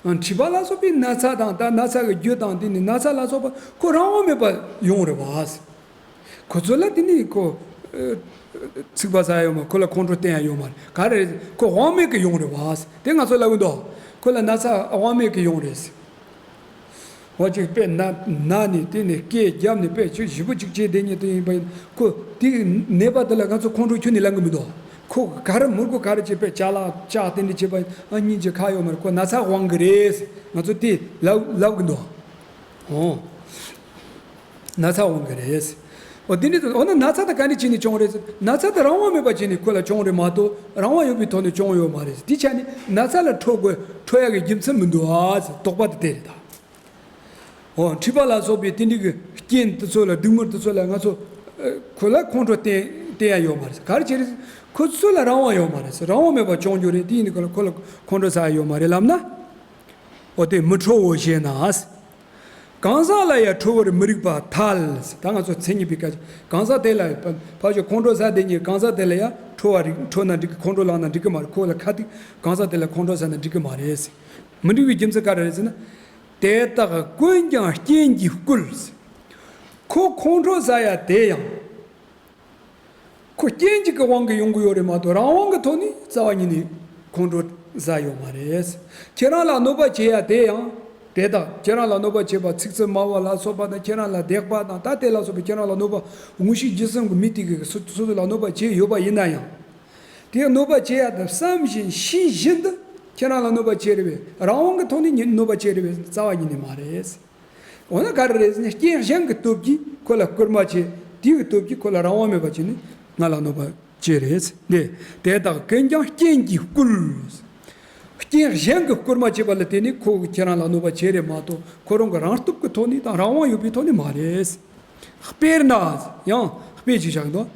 འཁྲིས་པ་ལ་སོགས་པའི་ན་ཚ་དང་ད་ན་ཚ་གི་རྒྱུ་དང་དེ་ནི་ན་ཚ་ལ་སོགས་པ་ཁོ་རང་དབང་མེད་པར་ཡོང་རེད་བ། ཁོ་ཚོ་ལ་དེ་ནི་ཁོ། ཚིག་པ་ཟ་ཡ་ཡོད་མ། ཁོ་ལ་ཁོང་ཁྲོ་བསྟན་ཡ་ཡོད་མ་རེད། ག་རེ་རེད། ཁོ་དབང་མེད་ཀྱི་ཡོང་རེད་བ། དེ་ང་ཚོ་ལབ་གི་འདུག་ཁོ་ལ་ན་ཚ་དབང་མེད་ཀྱི་ཡོང་རེད། འོ་ཅིག་དཔེ་ན་ན་ནས་དེ་ནས་སྐད་བརྒྱབ་ནས་དཔེ་ཆུ་ཞིབ་པོ་ཅིག་བྱས་བསྡད་མཁན་དེ་ཡིན་པ་ཡིན། ཁོ་དེ་ནད་པ་དེ་ལ་ང་ཚོ་ཁོང་ཁྲོ་ཁྱོན་ནས་ལངས་གི་མི་འདུག་ཁོ་ག་རེ་མི་དགོས་ག་རེ་བྱས་དཔེ་ཅ་ལག་ལྕགས་དེ་འདྲ་བྱས་པ་ཡིན། ཨ་སྙིང་རྗེ་ཁ་ཡོད་མ་རེད། ཁོ་ན་ཚ་དབང་གི་རེད། ང་ཚོ་དེ་ལབ་ལབ་གི་འདུག་འོ། ན་ཚ་དབང་གི་རེད། འོ་དེ་འདྲ་འོ་ན་ན་ཚ་དེ་ག་ནས་བྱས་ནས་བྱུང་རེད་ཟེར། ན་ཚ་དེ་རང་དབང་མེད་པ་བྱས་ནས་ཁོ་ལ་བྱུང་རེད་མ་གཏོགས་རང་དབང་ཡོད་པའི་ཐོག་ནས་བྱུང་ཡོད་མ་རེད་ཟེར། དེ་ཆ་ནས་ན་ཚ་ལ་ཁྲོ་དགོས་ཁྲོ་ཡག་གི་རྒྱུ་མཚན་མི་འདུག་ཨ་ཟེར། དོགས་པ་དེ་དེ་རེད་ད། འོ་འཁྲིས་པ་ལ་སོགས་པའི་དེ་འདྲ་གི་རྐྱེན་དེ་ཚོ་ལ་སྡུག་བསྔལ་དེ་ཚོ་ལ་ང་ཚོ་ཁོ་ལ་ཁོང་ཁྲོ་བསྟན་བསྟན་ཡ་ཡོད་མ་རེད་ཟེར། ག་རེ་བྱས་རེད་ཟེར། ཁོ་ཚོ་ལ་རང་དབང་ཡོད་མ་རེད་ཟེར། རང་དབང་མེད་པ་བྱུང་རྒྱུ་རེད། དེ་ཡིན་དུས་ཁོ་ལ་ཁོ་ལ་ཁོང་ཁྲོ་ཟ་ཡ་ཡོད་མ་རེད་ལབ་ན། འོ་དེ་མི་ཁྲོའོ་ཞེ་ན། གང་ཟག་ལ་ཡང་ཁྲོ་བར་མི་རིགས་པ་ཐལ། ད་ང་ཚོ་མཚན་ཉིད་པའི་སྐད་ཆ། གང་ཟག་དེ་ལ་ཕ་ཕ་ཕྱོགས་ཁོང་ཁྲོ་ཟ་བསྡད་མཁན་གང་ཟག་དེ་ལ་ཡང་ཁྲོ་བ་རིག་ཁྲོ་ན་འགྲིག་གི། ཁོང་ཁྲོ་ལངས་ན་འགྲིག་གི་མ་རེད། ཁོ་ལ་ཁ་ཐུག་གང་ཟག་དེ་ལ་ཁོང་ཁྲོ་ཟ་ན་འགྲིག་གི་མ་རེད། མི་འགྲིག་པའི་རྒྱུ་མཚན་ག་རེ་རེད་ཟེར་ན། དེ་དག་ཀུན་ཀྱང་རྐྱེན་གྱིས་བསྐུལ། ཁོ་ཁོང་ཁྲོ་ཟ་ཡ་དེ་ཡང་། ཁོ་རྐྱེན་གཅིག་གི་དབང་གིས་ཡོང་གི་ཡོད་རེད་མ་གཏོགས་རང་དབང་གི་ཐོག་ནས་རྩ་བ་ཉིད་ནས་ཁོང་ཁྲོ་ཟ་ཡོད་མ་རེད། ཁྱེད་རང་ལ་གནོད་པ་བྱེད་ཡ་དེ་ཡང་དེ་དག་ཁྱེད་རང་ལ་གནོད་པ་བྱེད་པ་ཚིག་རྩུབ་སྨྲ་བ་ལ་སོགས་པ་དང་ཁྱེད་རང་ལ་དེག་པ་དང་ད་དེ་ལ་སོགས་པའི་ཁྱེད་རང་ལ་གནོད་པ་དངོས་གཞི་རྒྱུ་གསུམ་གྱི་མི་དེ་གིས་སོ་སོ་སོ་ལ་གནོད་པ་བྱས་ཡོད་པ་ཡིན་ན་ཡང་། དེ་གནོད་པ་བྱེད་ཡ་དེ་བསམ་བཞིན་ཤེས་བཞིན་དུ་ཁྱེད་རང་ལ་གནོད་པ་བྱས་རེད་པས། རང་དབང་གི་ཐོག་ནས་ཉིད་གནོད་པ་བྱས་རེད་པས་རྩ་བ་ཉིད་ནས་མ་རེད། འོ་ན་ག་རེ་རེད་ཟེར་ན་རྐྱེན་གཞན་གྱི་སྟོབས་ཀྱིས་ཁོ་ལ་སྐུལ་མ་བྱས། དེ་གི་སྟོབས་ཀྱིས་ཁོ་ལ་རང་དབང་མེད་པ་བྱས་ནས་ང་ལ་གནོད་པ་བྱས་རེད། འདི་དེ་དག་ཀུན་ཀྱང་རྐྱེན་གྱིས་བསྐུལ། རྐྱེན་གཞན་གྱིས་སྐུལ་མ་བྱས་པ་ལ་བརྟེན་ནས་ཁོ་གིས་ཁྱེད་རང་ལ་གནོད་པ་བྱས་རེད་མ་གཏོགས་ཁོ་རང་གི་རང་སྟོབས་ཀྱི་ཐོག་ནས་དང་རང་དབང་ཡོད་པའི་ཐོག་ནས་མ་རེད། དཔེར་ན། ཡང་དཔེ་ཅིག་བཞག་འདུག་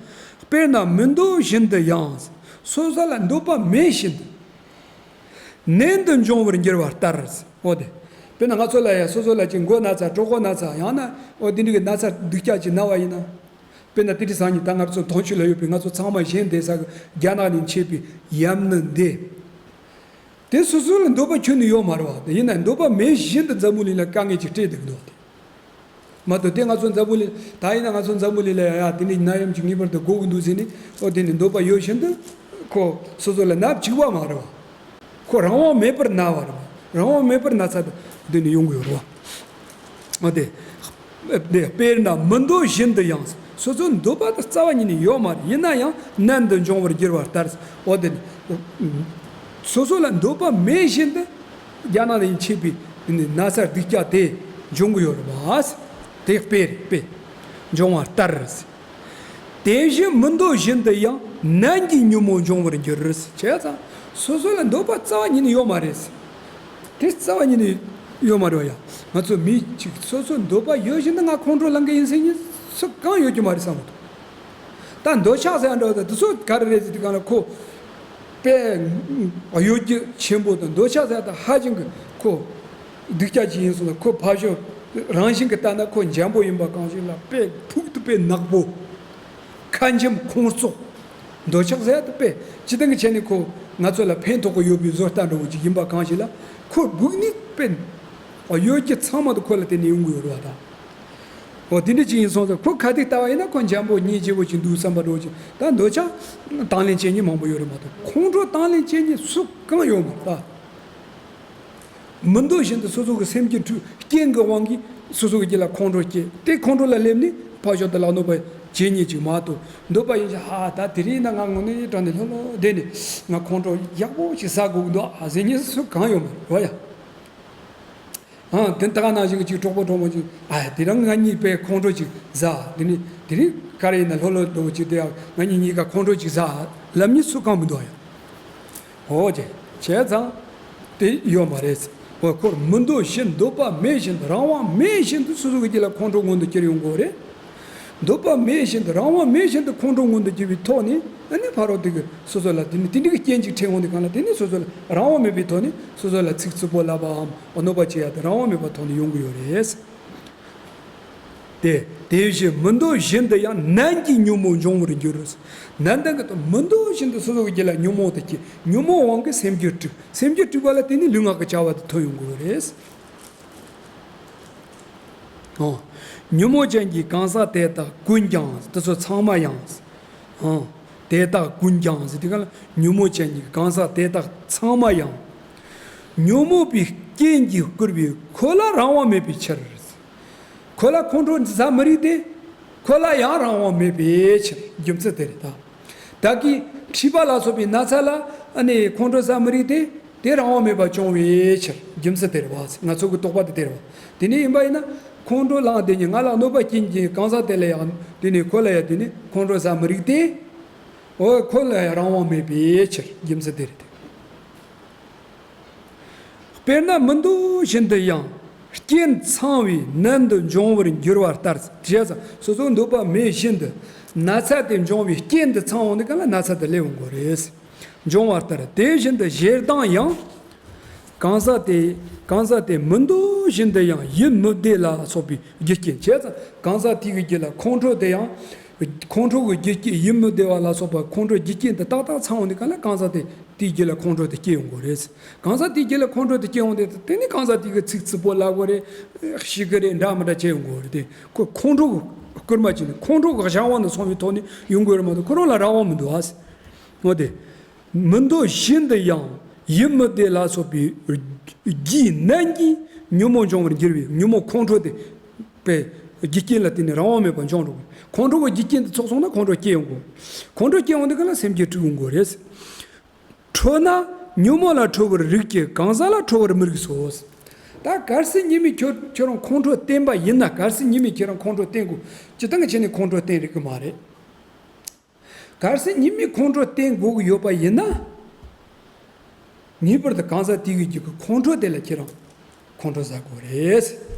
དཔེར་ན་མི་འདོད་བཞིན་དུ་ཡང་། སོ་སོ་ལ་འདོད་པ་མེད་བཞིན་དུ། ནན་དུ་འབྱུང་བར་འགྱུར་བ་ལྟར། འོ་དེ། དཔེར་ན་ང་ཚོ་ལ་ཡང་སོ་སོ་ལ་ཅིག་མགོ་ན་ཚ། གྲོད་ཁོག་ན་ཚ། ཡང་ན་འོ་དེ་འདྲ་གི་ན་ཚ་སྡུག་ཅག་ཅིག་ན་བ་ཡིན་ན། དཔེར་ན་དེ་དུས་སང་ཉིན་ད་ང་ཚོ་དོན་ཆེ་ལ་ཡོད་པའི་ང་ཚོ་ཚང་མ་གཞན་བསྡད་ས་གི་རྒྱ་ནག་ནས་མཆེད་པའི་ཡམ་ནི་འདི། དེ་སོ་སོ་ལ་འདོད་པ་ཁྱོན་ནས་ཡོད་མ་རེད་བ། དེ་ཡིན་ན་འདོད་པ་མེད་བཞིན་དུ་འཛམ་བུ་གླིང་ལ་དཀའ་ངལ་ཅིག་སྤྲད་བསྡད་ཀྱི་འདུག་སྟེ། མ་གཏོགས་དེ་ང་ཚོ་འཛམ་བུ་གླིང་ད་ཡིན་ན་ང་ཚོ་འཛམ་བུ་གླིང་ལ་ཡ་དེ་འདྲའི་ནད་ཡམས་ཅིག་ངེས་པར་དུ་འགོ་གི་འདུག་ཟེར་ནས། ཨོ་དེ་ནི་འདོད་པ་ཡོད་བཞིན་དུ་ཁོ་སོ་སོ་ལ་ནད་བཅུག་པ་མ་རེད་བ། ཁོ་རང་དབང་མེད་པར་ན་བ་རེད་བ། རང་དབང་མེད་པར་ན་ཚ་དེ་ནི་ཡོང་གི་ཡོད་རེད་བ། ཨོ་དེ། དེ་དཔེར་ན་མི་འདོད་བཞིན་དུ་ཡང་། སོ་སོའི་འདོད་པ་དེ་རྩ་བ་ཉིད་ནས་ཡོད་མ་རེད། ཡིན་ན་ཡང་ནན་དུ་འབྱུང་བར་འགྱུར་བ་ལྟར། འོ་དེ་ནི། སོ་སོ་ལ་འདོད་པ་མེད་བཞིན་དུ་རྒྱ་ནག་ནས་མཆེད་པའི་ནད་གསར་སྡུག་ཅག་དེ་འབྱུང་གི་ཡོད་རེད་བ། དེ་དཔེ་རེད་དཔེ། འབྱུང་བ་ལྟར། དེ་བཞིན་མི་འདོད་བཞིན་དུ་ཡང་ནན་གྱིས་ཉོན་མོངས་འབྱུང་བར་འགྱུར། བྱས་ཙང་སོ་སོ་ལ་འདོད་པ་རྩ་བ་ཉིད་ནས་ཡོད་མ་རེད། དེ་རྩ་བ་ཉིད་ནས་ཡོད་མ་རེད་བ་ཡ། ང་ཚོ་མི་གཅིག་སོ་སོ་འདོད་པ་ཡོད་བཞིན་དུ་ང་ཁོང་ཁྲོ་ལངས་གི་ཡིན་ཟེར་མཁན་སུ་གང་ཡོད་ཀྱི་མ་རེད་བསམ་གི་འདུག་ད་འདོད་ཆགས་ཟེར་ཡ་འདྲ་བ་དང་དེ་ཚོ་ག་རེ་རེད་ཟེར་དུས་གང་ལ་ཁོ་དཔེ་གཡོ་སྒྱུ་ཆེན་པོ་དང་འདོད་ཆགས་ཟེར་ཡ་དང་ཧ་ཅང་གི་ཁོ་སྡུག་ཅག་ཅིག་ཡིན་སོང་ལ། ཁོ་ཕར་ཞོག་རང་བཞིན་གྱི་ལྟ་ན་ཁོ་འཇམ་པོ་ཡིན་པ་གང་ཞིག་ལ་དཔེ་ཕུག་ཏུ་དཔེ་ནག་པོ། ཁ་འཇམ་ཁོང་བཙོག་འདོད་ཆགས་ཟེར་ཡ་དེ་དཔེ་སྤྱི་བཏང་གི་ཆ་ནས་ཁོ་ང་ཚོ་ལ་ཕན་ཐོགས་ཀྱི་ཡོད་པའི་བཟོ་ལྟ་འདྲ་བོ་ཅིག་ཡིན་པ་གང་ཞིག་ལ། ཁོ་སྦུག་ནས་དཔེ་གཡོ་སྒྱུ་ཚང་མ་དེ་ཁོ་ལ་བརྟེན་ནས་ཡོང་གི་ཡོད་རེད་བ་ད། འོ་དེ་འདྲ་ཅིག་ཡིན་སོང་ཙང་ཁོ་ཁ་ཐུག་ལྟ་བ་ཡིན་ན་ཁོ་འཇམ་པོ་སྙིང་རྗེ་པོ་ཅིག་འདུག་བསམ་པ་འདྲ་བོ་ཅིག་ད་འདོད་ཆགས་དང་ལེན་བྱེད་མཁན་མང་པོ་ཡོད་རེད་མ་གཏོགས་ཁོང་ཁྲོ་དང་ལེན་བྱེད་མཁན་སུ་གང་ཡོད་མ་རེད་ད། མི་འདོད་བཞིན་དུ་སོ་སོ་གི་སེམས་ཀྱི་འཁྲུལ་རྐྱེན་གྱི་དབང་གིས་སོ་སོ་གི་རྒྱུད་ལ་ཁོང་ཁྲོ་སྐྱེ། དེ་ཁོང་ཁྲོ་ལ་སླེབས་ནས་ཕར་ཞོག་ཏུ་ལག་གནོད་པ་བྱེད་ཉེན་ཅིག་མ་གཏོགས། འདོད་པ་ཡིན་ཞིང་ཧ་ད་དེ་རིང་ན་ང་དངོས་གནས་དྲང་ནས་ལྷོད་ལྷོད་བསྡད་ནས་ང་ཁོང་ཁྲོ་ཡག་པོ་ཞིག་ཟ་དགོས་ཀྱི་འདུག་ཨ་ཟེར་མཁན་སུ་གང་ཡོད་མ་རེད་བ་ཡ། ཨང་དེ་ད་ག་ནང་བཞིན་གྱི་གྲོགས་པོ་གྲོགས་མོ་ཅིག་ཨ་དེ་རིང་ང་གཉིས་དཔེ་ཁོང་ཁྲོ་ཅིག་ཟ། དེ་ནས་དེ་རིང་ག་རེ་ཡིན་ན་ལྷོད་ལྷོད་འདྲ་བོ་ཅིག་དེ་ང་གཉིས་གཉིས་ཀ་ཁོང་ཁྲོ་ཅིག་ཟ་ལབ་མཁན་སུ་གང་མི་འདུག་ཨ་ཡ། འོ་ཅེ། བྱས་ཙང་། དེ་ཡོད་མ་རེད། འོ་ཁོར་མི་འདོད་བཞིན་འདོད་པ་མེད་བཞིན་དུ་རང་དབང་མེད་བཞིན་དུ་སོ་སོ་གི་རྒྱུད་ལ་ཁོང་ཁྲོ་མངོན་དུ་གྱུར་ཡོང་གི་རེད། འདོད་པ་མེད་བཞིན་དུ་རང་དབང་མེད་བཞིན་དུ་ཁོང་ཁྲོ་མངོན་དུ་གྱུར་བའི་ཐོག་ནས་ཨ་ནི་ཕ་རོལ་དེ་གི་སོ་སོ་ལ་དེ་ནི་དེ་འདྲ་གི་རྐྱེན་ཅིག་འཕྲད་འོང་དུས་གང་ལ་དེ་ནི་སོ་སོ་ལ་རང་དབང་མེད་པའི་ཐོག་ནས་སོ་སོ་ལ་ཚིག་རྩུབ་པོ་ལབ་པའམ་གནོད་པ་བྱེད་ཡ་དེ་རང་དབང་མེད་པའི་ཐོག་ནས་ཡོང་གི་ཡོད་རེད། དེ། དེ་བཞིན་མི་འདོད་བཞིན་དུ་ཡང་ནན་གྱིས་ཉོན་མོངས་འབྱུང་བར་འགྱུར། ནན་ཏན་གྱི་དང་མི་འདོད་བཞིན་དུ་སོ་སོ་གི་རྒྱུད་ལ་ཉོན་མོངས་དེ་སྐྱེ། ཉོན་མོངས་དབང་གིས་སེམས་རྒྱུད་དཀྲུགས། སེམས་རྒྱུད་དཀྲུགས་པ་ལ་བརྟེན་ནས་ལུས་ངག་གི་བྱ་བ་དེ་ཐོན་ཡོང་གི་ཡོད་རེད། འོ། ཉོན་མོངས་ཅན་གྱི་གང་ཟག་དེ་དག་ཀུན་ཀྱང་དེ་ཚོ་ཚང་མ་ཡང་། འོ། དེ་དག་ཀུན་ཀྱང་ཟེར་དུས་གང་ལ་ཉོན་མོངས་ཅན་གྱི་གང་ཟག་དེ་དག་ཚང་མ་ཡང་། ཉོན་མོངས་པའི་རྐྱེན་གྱིས་བསྐུལ་བའི་ཁོ་ལ་རང་དབང་མེད་པའི་ཕྱིར། ཁོ་ལ་ཁོང་ཁྲོ་ཟ་མི་རིགས་ཏེ། ཁོ་ལ་ཡང་རང་དབང་མེད་པའི་ཕྱིར། རྒྱུ་མཚན་དེ་རེད་ད། བདག་གིས་མཁྲིས་པ་ལ་སོགས་པའི་ན་ཚ་ལ་ཨ་ནི་ཁོང་ཁྲོ་ཟ་མི་རིགས་ཏེ། དེ་རང་དབང་མེད་པར་བྱུང་བའི་ཕྱིར། རྒྱུ་མཚན་དེ་རེད་བ། ང་ཚོ་གི་རྟོག་པ་དེ་དེ་རེད་བ། དེ་ནས་ཡིན་པ་ཡིན་ན་ཁོང་ཁྲོ་ལངས་དེ་ཉིད་ང་ལ་གནོད་པ་སྐྱེལ་གྱི་གང་ཟག་དེ་ལ་ཡང་དེ་ནས་ཁོ་ལ་ཡང་དེ་ནས་ཁོང་ཁྲོ་ཟ་མི་རིགས་ཏེ། འོ་ཁོ་ལ་ཡང་རང་དབང་མེད་པའི་ཕྱིར། རྒྱུ་མཚན་དེ་རེད་དེ། དཔེར་ན་མི་འདོད་བཞིན་དུ་ཡང་རྐྱེན་ཚང་བས་ནད་འདི་འབྱུང་བར་འགྱུར་བ་ལྟར། བྱས་ཙང་སོ་སོ་འདོད་པ་མེད་བཞིན་དུ་ན་ཚ་དེ་འབྱུང་བའི་རྐྱེན་འདི་ཚང་འོང་དུས་གང་ལ་ན་ཚ་དེ་སླེབས་འོང་གི་རེད། འབྱུང་བ་ལྟར་དེ་བཞིན་དུ་ཞེ་སྡང་ཡང་། གང་ཟག་དེ་གང་ཟག་དེ་མི་འདོད་བཞིན་དུ་ཡང་ཡིད་མི་བདེ་ལ་སོགས་པའི་རྒྱུ་རྐྱེན། བྱས་ཙང་གང་ཟག་དེ་གི་རྒྱུད་ལ་ཁོང་ཁྲོ་དེ་ཡང་། ཁོང་ཁྲོ་གི་རྒྱུ་རྐྱེན་ཡིད་མི་བདེ་བ་ལ་སོགས་པ་ཁོང་ཁྲོ་རྒྱུ་རྐྱེན་དེ་ཏག་ཏག་ཚང་འོང་དུས་གང་ལ་གང་ཟག་དེ། དེའི་རྒྱུད་ལ་ཁོང་ཁྲོ་དེ་སྐྱེ་ཡོང་གི་རེད། གང་ཟག་དེའི་རྒྱུད་ལ་ཁོང་ཁྲོ་དེ་སྐྱེ་ཡོང་དུས་དེ་ནི་གང་ཟག་དེ་གི་ཚིག་རྩུབ་པོ་ལབ་གི་རེད། ཤི་གི་རེད། འདྲ་མི་འདྲ་བྱེད་ཡོང་གི་རེད་དེ། ཁོ་ཁོང་ཁྲོ་གི་སྐུལ་མ་བྱས་ནས་ཁོང་ཁྲོ་གི་གཞན་དབང་དུ་སོང་བའི་ཐོག་ནས་ཡོང་གི་རེད་མ་གཏོགས་ཁོ་རང་ལ་རང་དབང་མི་འདུག་ཨ། འོ་དེ། མི་འདོད་བཞིན་དུ་ཡང་ཡིད་མི་བདེ་ལ་སོགས་པའི་རྒྱུའི་ནད་ཀྱིས་ཉོན་མོངས་འབྱུང་བར་འགྱུར་བའི་ཉོན་མོངས་ཁོང་ཁྲོ་དེ། པའི་རྒྱུ་རྐྱེན་ལ་བརྟེན་ནས་རང་དབང་མེད་པར་འབྱུང་འགྲོ་གི། ཁོང་ཁྲོ་གི་རྒྱུ་རྐྱེན་དེ་ཚོགས་སོང་ན་ཁོང་ཁྲོ་སྐྱེ་ཡོང་གི། ཁོང་ཁྲོ་སྐྱེ་ཡོང་དུས་གང་ལ་སེམས་རྒྱུད་དཀྲུགས་ཡོང་གི་རེད། ཁྲོ་ན་ཉོན་མོངས་ལ་ཁྲོ་བར་རིགས་ཀྱི་གང་ཟག་ལ་ཁྲོ་བར་མི་རིགས་སོ། ད་གལ་སྲིད་ཉི་མས་ཁྱོད་ཁྱོད་རང་ཁོང་ཁྲོ་བསྟན་པ་ཡིན་ན། གལ་སྲིད་ཉི་མས་ཁྱེད་རང་ཁོང་ཁྲོ་བསྟན་དགོས། སྤྱིར་བཏང་གི་ཆ་ནས་ཁོང་ཁྲོ་བསྟན་རིགས་ཀྱི་མ་རེད། གལ་སྲིད་ཉི་མས་ཁོང་ཁྲོ་བསྟན་དགོས་ཀྱི་ཡོད་པ་ཡིན་ན། ངེས་པར་དུ་གང་ཟག་དེ་གི་རྒྱུད་ཀྱི་ཁོང་ཁྲོ་དེ་ལ་ཁྱེད་རང་ཁོང་ཁྲོ་ཟ་དགོས་རེད།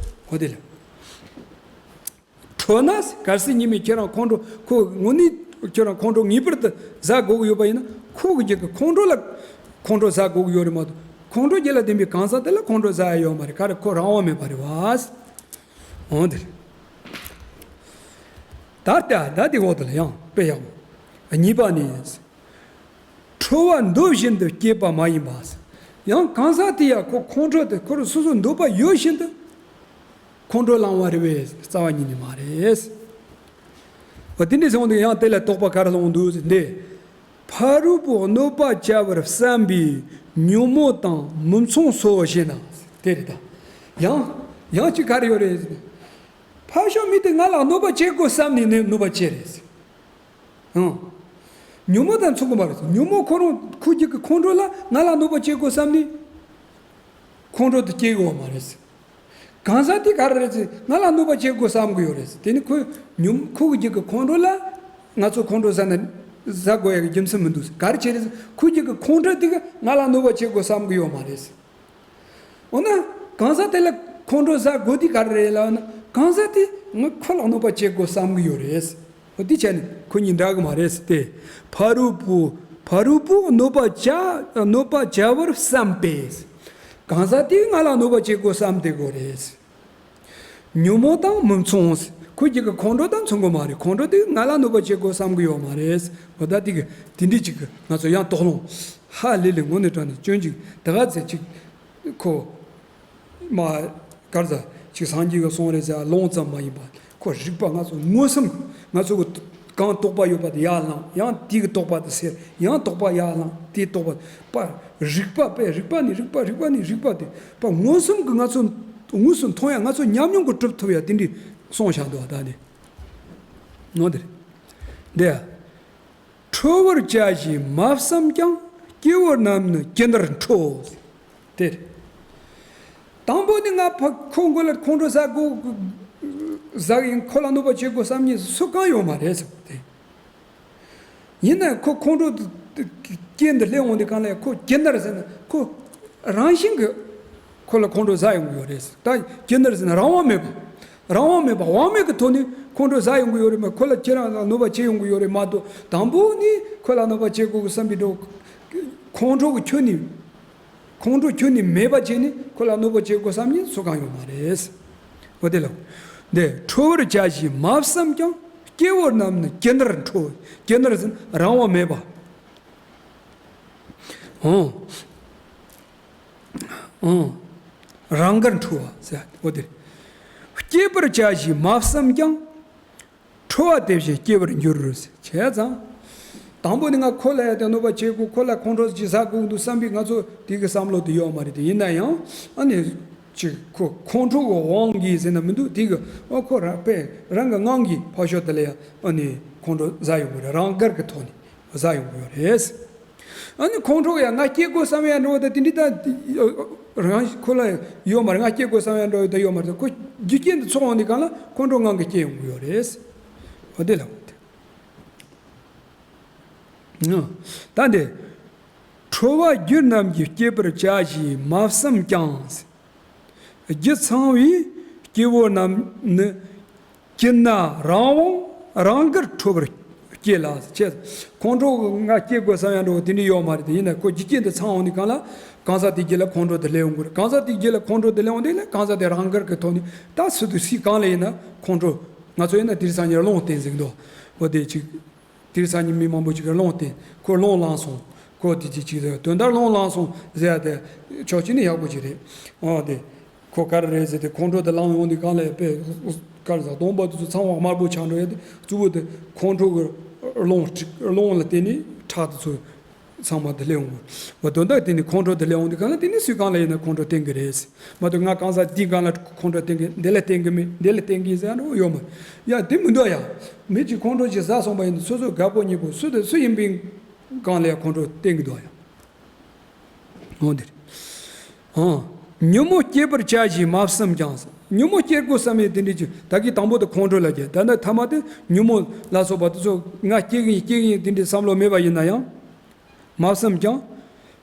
འོ་དེ་ལ། ཁྲོ་ན་གལ་སྲིད་ཉི་མས་ཁྱེད་རང་ཁོང་ཁྲོ་ཁོ་དངོས་གནས་ཁྱེད་རང་ཁོང་ཁྲོ་ངེས་པར་དུ་ཟ་དགོས་ཀྱི་ཡོད་པ་ཡིན་ན། ཁོ་གི་རྒྱུད་ཀྱི་ཁོང་ཁྲོ་ལ་ཁོང་ཁྲོ་ཟ་དགོས་ཀྱི་ཡོད་རེད་མ་གཏོགས། ཁོང་ཁྲོ་རྒྱུད་ལ་ལྡན་པའི་གང་ཟག་དེ་ལ་ཁོང་ཁྲོ་ཟ་ཡ་ཡོད་མ་རེད། ག་རེ་ཁོ་རང་དབང་མེད་པ་རེད་བ། འོང་དེ་རེད། ད་ལྟ་ད་དེ་འོག་ཏུ་ལ་ཡང་དཔེ་ཡག་པོ། གཉིས་པ་ནི། ཁྲོ་བ་འདོད་བཞིན་དུ་སྐྱེས་པ་མ་ཡིན་པ། ཡང་གང་ཟག་དེ་ཡང་ཁོ་ཁོང་ཁྲོ་དེ་ཁོ་རང་སོ་སོ་འདོད་པ་ཡོད་བཞིན་དུ་ཁོང་ཁྲོ་ལངས་པ་རེད་པས། རྩ་བ་ཉིད་ནས་མ་རེད། འོ་དེ་འདྲ་སོང་དུས་ཡང་དེ་ལ་དོགས་པ་ག་རེ་སློང་འདུག་ཟེར་ཏེ། ཕ་རོལ་པོ་གནོད་པ་བྱ་བར་བསམ་པའི་ཉོན་མོངས་དང་མི་མཚུངས་སོ་ཞེ་ན། དེ་རེད་ད། ཡང་ཡང་ཅིག་ག་རེ་ཡོད་རེད་ཟེར་ན། ཕར་ཕྱོགས་མི་དེ་ང་ལ་གནོད་པ་བྱེད་དགོས་བསམ་ནས་ནི་གནོད་པ་བྱེད་རེད་ཟེར། ཨང་། ཉོན་མོངས་དང་མཚུངས་ཀྱི་མ་རེད། ཉོན་མོངས་ཁོ་རང་ཁོ་རྒྱུད་ཀྱི་ཁོང་ཁྲོ་ལ་ང་ལ་གནོད་པ་བྱེད་དགོས་བསམ་ནས་ཁོང་ཁྲོ་དེ་སྐྱེ་དགོས་པ་མ་རེད། གང་ཟག་དེ་ག་རེ་རེད་ཟེར། ང་ལ་གནོད་པ་བྱེད་དགོས་བསམ་གྱི་ཡོད་རེད། དེ་ནི་ཁོ་ཉོན་ཁོ་གི་རྒྱུད་ཀྱི་ཁོང་ཁྲོ་ལ་ང་ཚོ་ཁོང་ཁྲོ་ཟ་ན་ཟ་དགོས་ཡ་གི་རྒྱུ་མཚན་མི་འདུག། ག་རེ་བྱས་རེད་ཟེར། ཁོ་རྒྱུད་ཀྱི་ཁོང་ཁྲོ་དེ་ག་ང་ལ་གནོད་པ་བྱེད་དགོས་བསམ་གྱི་ཡོད་མ་རེད། འོ་ན་གང་ཟག་དེ་ལ་ཁོང་ཁྲོ་ཟ་དགོས་དུས་ག་རེ་རེད་ལབ་ན། གང་ཟག་དེ་ང་ཁོ་ལ་གནོད་པ་བྱེད་དགོས་བསམ་གི་ཡོད་རེད། འོ་དེ་བྱས་ནས་ཁོ་གཉིས་འདྲ་གི་མ་རེད་ཟེར་ཏེ། ཕ་རོལ་པོ་ཕ་རོལ་པོ་གནོད་པ་བྱ་གནོད་པ་བྱ་བར་བསམ་པས། གང་ཟག་དེས་ང་ལ་གནོད་པ་བྱེད་དགོས་བསམ་བསྡད་དགོས་རེད། ཉོན་མོངས་དང་མི་མཚུངས། ཁོ་རྒྱུད་ཀྱི་ཁོང་ཁྲོ་དང་མཚུངས་གི་མ་རེད། ཁོང་ཁྲོ་དེ་ང་ལ་གནོད་པ་བྱེད་དགོས་བསམ་གི་ཡོད་མ་རེད། འོ་ད་དེ་གི་དེ་འདྲའི་ཅིག་གི་ང་ཚོ་ཡང་དོགས་སློང་ཧ་ལས་ལས་དངོས་གནས་དྲང་གནས་སྐྱོན་ཅིག་དེ་ག་ཚད་ཅིག་ཁོ། མ། གར་ཟ། ཅིག་སངས་རྒྱས་ཀྱི་གསུང་རེད་ཟེར་ལུང་ཙམ་མ་ཡིན་པ། ཁོ་རིགས་པ་ང་ཚོ་མངོན་སུམ་ང་ཚོ་གི་གང་དོགས་པ་ཡོད་པ་དེ་ཡར་བླངས། ཡང་དེ་གི་དོགས་པ་དེ་སེལ། ཡང་དོགས་པ་ཡར་བླངས། དེ་དོགས་པ་པ། རིགས་པ་པས་རིགས་པ་ནས་རིགས་པ། རིགས་པ་ནས་རིགས་པ་དེ་པ་མངོན་སུམ་གྱི་ང་ཚོ་དངོས་སུ་མཐོང་ཡ། ང་ཚོ་ཉམས་མྱོང་གི་གྲུབ་ཐུབ་ཡ་དེ་འདྲའི་གསུངས་བཞག་འདུག་བ། ད་ནི་ནོ་དེ་རེད། འདི་ཡ། ཁྲོ་བར་བྱ་ཞེས་མ་བསམས་ཀྱང་། སྐྱེ་བོ་རྣམས་ནི་ཇི་ལྟར་ཁྲོ། དེ་རེད། དང་པོ་ནི་ང་ཕ་ཁོ་མགོ་ལ་ཁོང་ཁྲོ་ཟ་དགོས་ཟ་གི་ཡིན། ཁོ་ལ་གནོད་པ་བྱེད་དགོས་བསམ་མཁན་སུ་གང་ཡོད་མ་རེད་ཟེར་བ་དེ། ཡིན་ན་ཁོ་ཁོང་ཁྲོ་རྐྱེན་འདི་སླེབས་འོང་དུས་གང་ལ་ཡང་ཁོ་ཇི་ལྟར་ཟེར་ན་ཁོ་རང་བཞིན་གྱི་ཁོ་ལ་ཁོང་ཁྲོ་ཟ་ཡོང་གི་ཡོད་རེད། ད་ཇི་ལྟར་ཟེར་ན་རང་དབང་མེད་པ། རང་དབང་མེད་པ། དབང་མེད་ཀྱི་ཐོག་ནས་ཁོང་ཁྲོ་ཟ་ཡོང་གི་ཡོད་རེད་མ། ཁོ་ལ་ཁྱེད་རང་ལ་གནོད་པ་བྱེད་ཡོང་གི་ཡོད་རེད་མ་གཏོགས། དང་པོ་ནས་ཁོ་ལ་གནོད་པ་བྱེད་དགོས་ཀྱི་བསམ་པའི་འགྲོ། ཁོང་ཁྲོ་གི་ཁྱོན་ནས། ཁོང་ཁྲོ་ཁྱོན་ནས་མེད་པ་བྱས་ནས་ཁོ་ལ་གནོད་པ་བྱེད་དགོས་བསམ་མཁན་སུ་གང་ཡོད་མ་རེད། འོ་དེ་ལ། འདི་ཁྲོ་བར་བྱ་ཞེས་མ་བསམས་ཀྱང་། སྐྱེ་བོ་རྣམས་ནི་ཇི་ལྟར་ཁྲོ། ཇི་ལྟར་ཟེར་ན་རང་དབང་མེད་པ། འོང་། འོང་། རང་དགར་ཁྲོ་བ་ཟེར། འོ་དེ་རེད། སྐྱེ་བར་བྱ་ཞེས་མ་བསམས་ཀྱང་། ཁྲོ་བ་དེ་བཞིན་སྐྱེ་བར་འགྱུར་ཟེར། བྱས་ཙང་། དང་པོ་ནི་ང་ཁོ་ལ་ཡ་དེ་གནོད་པ་བྱེད་དགོས། ཁོ་ལ་ཁོང་ཁྲོ་ཅིག་ཟ་དགོས་འདུག་བསམ་པའི་ང་ཚོ་དེ་གི་བསམ་བློ་དེ་ཡོད་མ་རེད་དེ། ཡིན་ན་ཡང་ཨ་ནི་ཅིག་ཁོ་ཁོང་ཁྲོ་གི་དབང་གིས་ཟེར་ན་མི་འདུག། དེ་གི་ཨ་ཁོ་རང་པས་རང་གི་ངང་གིས་ཕར་ཕྱོགས་དེ་ལ་ཡ་ཨ་ནི་ཁོང་ཁྲོ་ཟ་ཡོང་གི་རེད། རང་དགར་གི་ཐོག་ནས་ཟ་ཡོང་གི་ཡོད་རེད། ཨ་ནི་ཁོང་ཁྲོ་ཡ་ང་སྐྱེ་དགོས་བསམ་ཡ་འགྲོ་བ་དང་དེ་འདྲི་ད་རང་ཁོ་ལ་ཡོད་མ་རེད། ང་སྐྱེ་དགོས་བསམ་ཡ་འགྲོ་བ་དང་ཡོད་མ་རེད། ཁོ་རྒྱུ་རྐྱེན་དེ་ཚོགས་འོང་དུས་གང་ལ་ཁོང་ཁྲོ་ངང་གིས་སྐྱེ་ཡོང་གི་ཡོད་རེད། འོ་དེ་ལ་འོ་དེ། ད་འདི། ཁྲོ་བ་རྒྱུ་རྣམས་ཀྱིས་སྐྱེད་པར་བྱ་ཞེས་མ་བསམས་ཀྱང་། རྒྱུ་ཚང་བའི་སྐྱེ་བོ་རྣམས་ནི། སྐྱིད་ན་རང་དབང་རང་དགར་ཁྲོ་བར་སྐྱེ་ལ་ཟེར། ཁོང་ཁྲོ་ང་སྐྱེ་དགོས་བསམ་ཡ་འགྲོ་བ་དེ་འདྲ་ཡོད་མ་རེད་དེ། ཡིན་ན་ཁོ་རྒྱུ་རྐྱེན་དེ་ཚང་འོང་དུས་གང་ལ་གང་ཟག་དེ་རྒྱུད་ལ་ཁོང་ཁྲོ་དེ་སླེབས་ཡོང་གི་རེད། གང་ཟག་དེ་རྒྱུད་ལ་ཁོང་ཁྲོ་དེ་སླེབས་འོང་དུས་ལ་གང་ཟག་དེ་རང་དགར་གྱི་ཐོག་ནས་ད་སུ་དེ་སུའི་གང་ལ་ཡིན་ན་ཁོང་ཁྲོ་ང་ཚོ་ཡིན་ན་དེ་རིང་སང་ཉིན་རླུང་བསྟན་ཟིན་འདུག་འོ་དེ་ཅིག་དེ་རིང་སང་ཉིན་མི་མང་པོ་ཅིག་གིས་རླུང་བསྟན། ཁོ་རླུང་ལངས་སོང་། ཁོ་དེ་ཅིག་ཅིག་དོན་དག་རླུང་ལངས་སོང་ཟེར་ཡ་དེ་ཕྱོགས་གཅིག་ནས་ཡག་པོ་ཅིག་རེད། འོ་དེ། ཁོ་ག་རེ་རེད་ཟེར་ཏེ་ཁོང་ཁྲོ་དེ་ལངས་ཡོང་དུས་གང་ལ་ཡ་དཔེ་ག་རེ་ཟ་སྡོང་པོ་དེ་ཚོ་ཚང་མ་དམར་པོ་ཆགས་འགྲོ་ཡ་དེ་གཙོ་བོ་དེ་ཁོང་ཁྲོ་གི་རླུང་རླུང་ལ་བརྟེན་ནས་ཁྲག་དེ་ཚོ་ཚང་མ་དེ་སླེབས་འོང་གི། འོ་དོན་དག་དེ་ནི་ཁོང་ཁྲོ་དེ་སླེབས་འོང་དུས་གང་ལ་དེ་ནི་སུས་གང་ལ་ཡིན་ན་ཁོང་ཁྲོ་བསྟན་གི་རེད་ཟེར། མ་གཏོགས་ང་གང་ཟག་འདིས་གང་ལ་ཁོང་ཁྲོ་བསྟན་གི་འདི་ལ་བསྟན་གི་མེད་འདི་ལ་བསྟན་གི་ཟེར་ཡ་འདྲ་བོ་ཡོད་མ་རེད། ཡ་དེ་མི་འདུག་ཡ། མི་གཅིག་ཁོང་ཁྲོ་ཅིག་ཟ་སོང་པ་ཡིན་ན་སོ་སོ་དགའ་པོ་ཉེ་པོ་སུ་དང་སུ་ཡིན་པའི་སྒང་ལ་ཡ་ཁོང་ཁྲོ་བསྟན་གི་འདུག་ཡ། འོ་འདིར། ཨང་། ཉོན་མོངས་སྐྱེད་པར་བྱ་ཞེས་མ་བསམས་ཀྱང་། ཉོན་མོངས་སྐྱེད་དགོས་བསམ་ཡས་དེ་འདྲའི་ཅིག་ད་གིན་དང་པོ་དེ་ཁོང་ཁྲོ་ལ་སྐྱེ། ད་ནི་ཐ་མ་དེ་ཉོན་མོངས་ལ་སོགས་པ་དེ་ཚོ་ང་སྐྱེ་གི་ཡིན་སྐྱེ་གི་ཡིན་དེ་འདྲའི་བསམ་བློ་མེད་པ་ཡིན་ན་ཡང་། མ་བསམས་ཀྱང་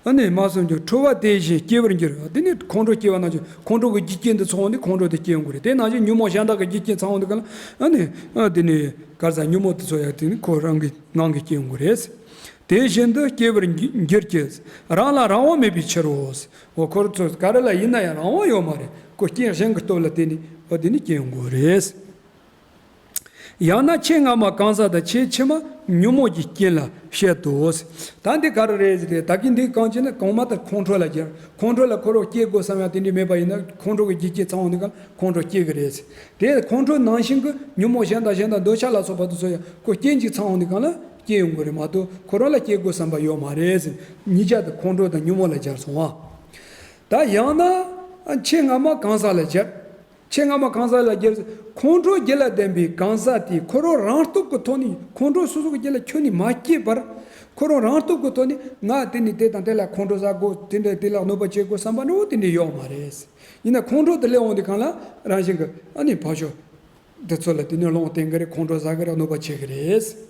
ཨ་ནི་མ་བསམ་ཀྱང་ཁྲོ་བ་དེ་བཞིན་སྐྱེ་བར་འགྱུར། དེ་ནི་ཁོང་ཁྲོ་སྐྱེ་བ་ནང་བཞིན་ཁོང་ཁྲོ་གི་རྒྱུ་རྐྱེན་དེ་ཚོགས་འོང་དུས་ཁོང་ཁྲོ་དེ་སྐྱེ་ཡོང་གི་རེད། དེ་ནང་བཞིན་ཉོན་མོངས་གཞན་དག་གི་རྒྱུ་རྐྱེན་ཚོགས་འོང་དུས་གང་ལ་ཨ་ནི་ཨ་དེ་ནི་ག་རེ་ཟེར་ཉོན་མོངས་དེ་ཚོ་ཡང་དེ་ནི་ཁོ་རང་གི་ངང་གིས་སྐྱེ་ཡོང་གི་རེད། དེ་བཞིན་དུ་སྐྱེ་བར་འགྱུར་གྱི། རང་ལ་རང་དབང་མེད་པའི་ཕྱིར་རོ། འོ་ཁོ་རང་ཚོ་ག་རེ་ལ་ཡིན་ན་ཡང་རང་དབང་ཡོད་མ་རེད། ཁོ་རྐྱེན་གཞན་གྱི་སྟོབས་ལ་བརྟེན་ནས་འོ་དེ་ནི་སྐྱེ་ཡོང་གི་རེད། ཡང་ན་ཆེས་སྔ་མ་གང་ཟག་དང་ཆེས་ཕྱི་མ་ཉོན་མོངས་ཀྱི་རྐྱེན་ལ་བཤད་དོ། ད་འདི་ག་རེ་རེད་ཟེར་ཏེ་ད་གིན་འདི་གང་བྱས་ན་གོང་མ་ལྟར་ཁོང་ཁྲོ་ལ་སྦྱར། ཁོང་ཁྲོ་ལ་ཁོ་རང་སྐྱེ་དགོས་བསམ་ཡང་དེ་འདྲ་མེད་པ་ཡིན་ན་ཁོང་ཁྲོ་གི་རྒྱུ་རྐྱེན་ཚང་བ་འདི་ག་ཁོང་ཁྲོ་སྐྱེ་གི་རེད། དེ་ཁོང་ཁྲོ་ནང་བཞིན་གྱི་ཉོན་མོངས་གཞན་དང་གཞན་དང་འདོད་ཆགས་ལ་སོགས་པ་དེ་ཚོ་ཡང་ཁོ་རྐྱེན་གཅིག་ཚང་བ་འདི་གང་ལ་སྐྱེ་ཡོང་གི་རེད་མ་གཏོགས་ཁོ་རང་ལ་སྐྱེ་དགོས་བསམ་པ་ཡོད་མ་རེད་ཟེར། གཉིས་ཆ་དེ་ཁོང་ཁྲོ་དང་ཉོན་མོངས་ལ་སྦྱར་སོང་བ། ད་ཡང་ན་ཆེས་སྔ་མ་གང་ཟག་ལ་སྦྱར། ཆེས་སྔ་མ་གང་ཟག་ལ་སྦྱར། ཁོང་ཁྲོ་རྒྱུད་ལ་ལྡན་པའི་གང་ཟག་དེས་ཁོ་རང་རང་སྟོབས་ཀྱི་ཐོག་ནས་ཁོང་ཁྲོ་སོ་སོ་གི་རྒྱུད་ལ་ཁྱོན་ནས་མ་སྐྱེས་པར་ཁོ་རང་རང་སྟོབས་ཀྱི་ཐོག་ནས་ང་དེ་ནས་དེ་དང་དེ་ལ་ཁོང་ཁྲོ་ཟ་དགོས་དེ་འདྲ་དེ་ལ་གནོད་པ་བྱེད་དགོས་བསམ་པ་འདྲ་བོ་དེ་འདྲ་ཡོད་མ་རེད། ཡིན་ན་ཁོང་ཁྲོ་དེ་སླེབས་འོང་དུས་གང་ལ་རང་བཞིན་གྱི་ཨ་ནི་ཕར་ཞོག་འདི་ཚོ་ལ་དེ་ནས་ལོང་བསྟན་གི་རེད། ཁོང་ཁྲོ་ཟ་གི་རེད། གནོད་པ་བྱེད་གི་རེད།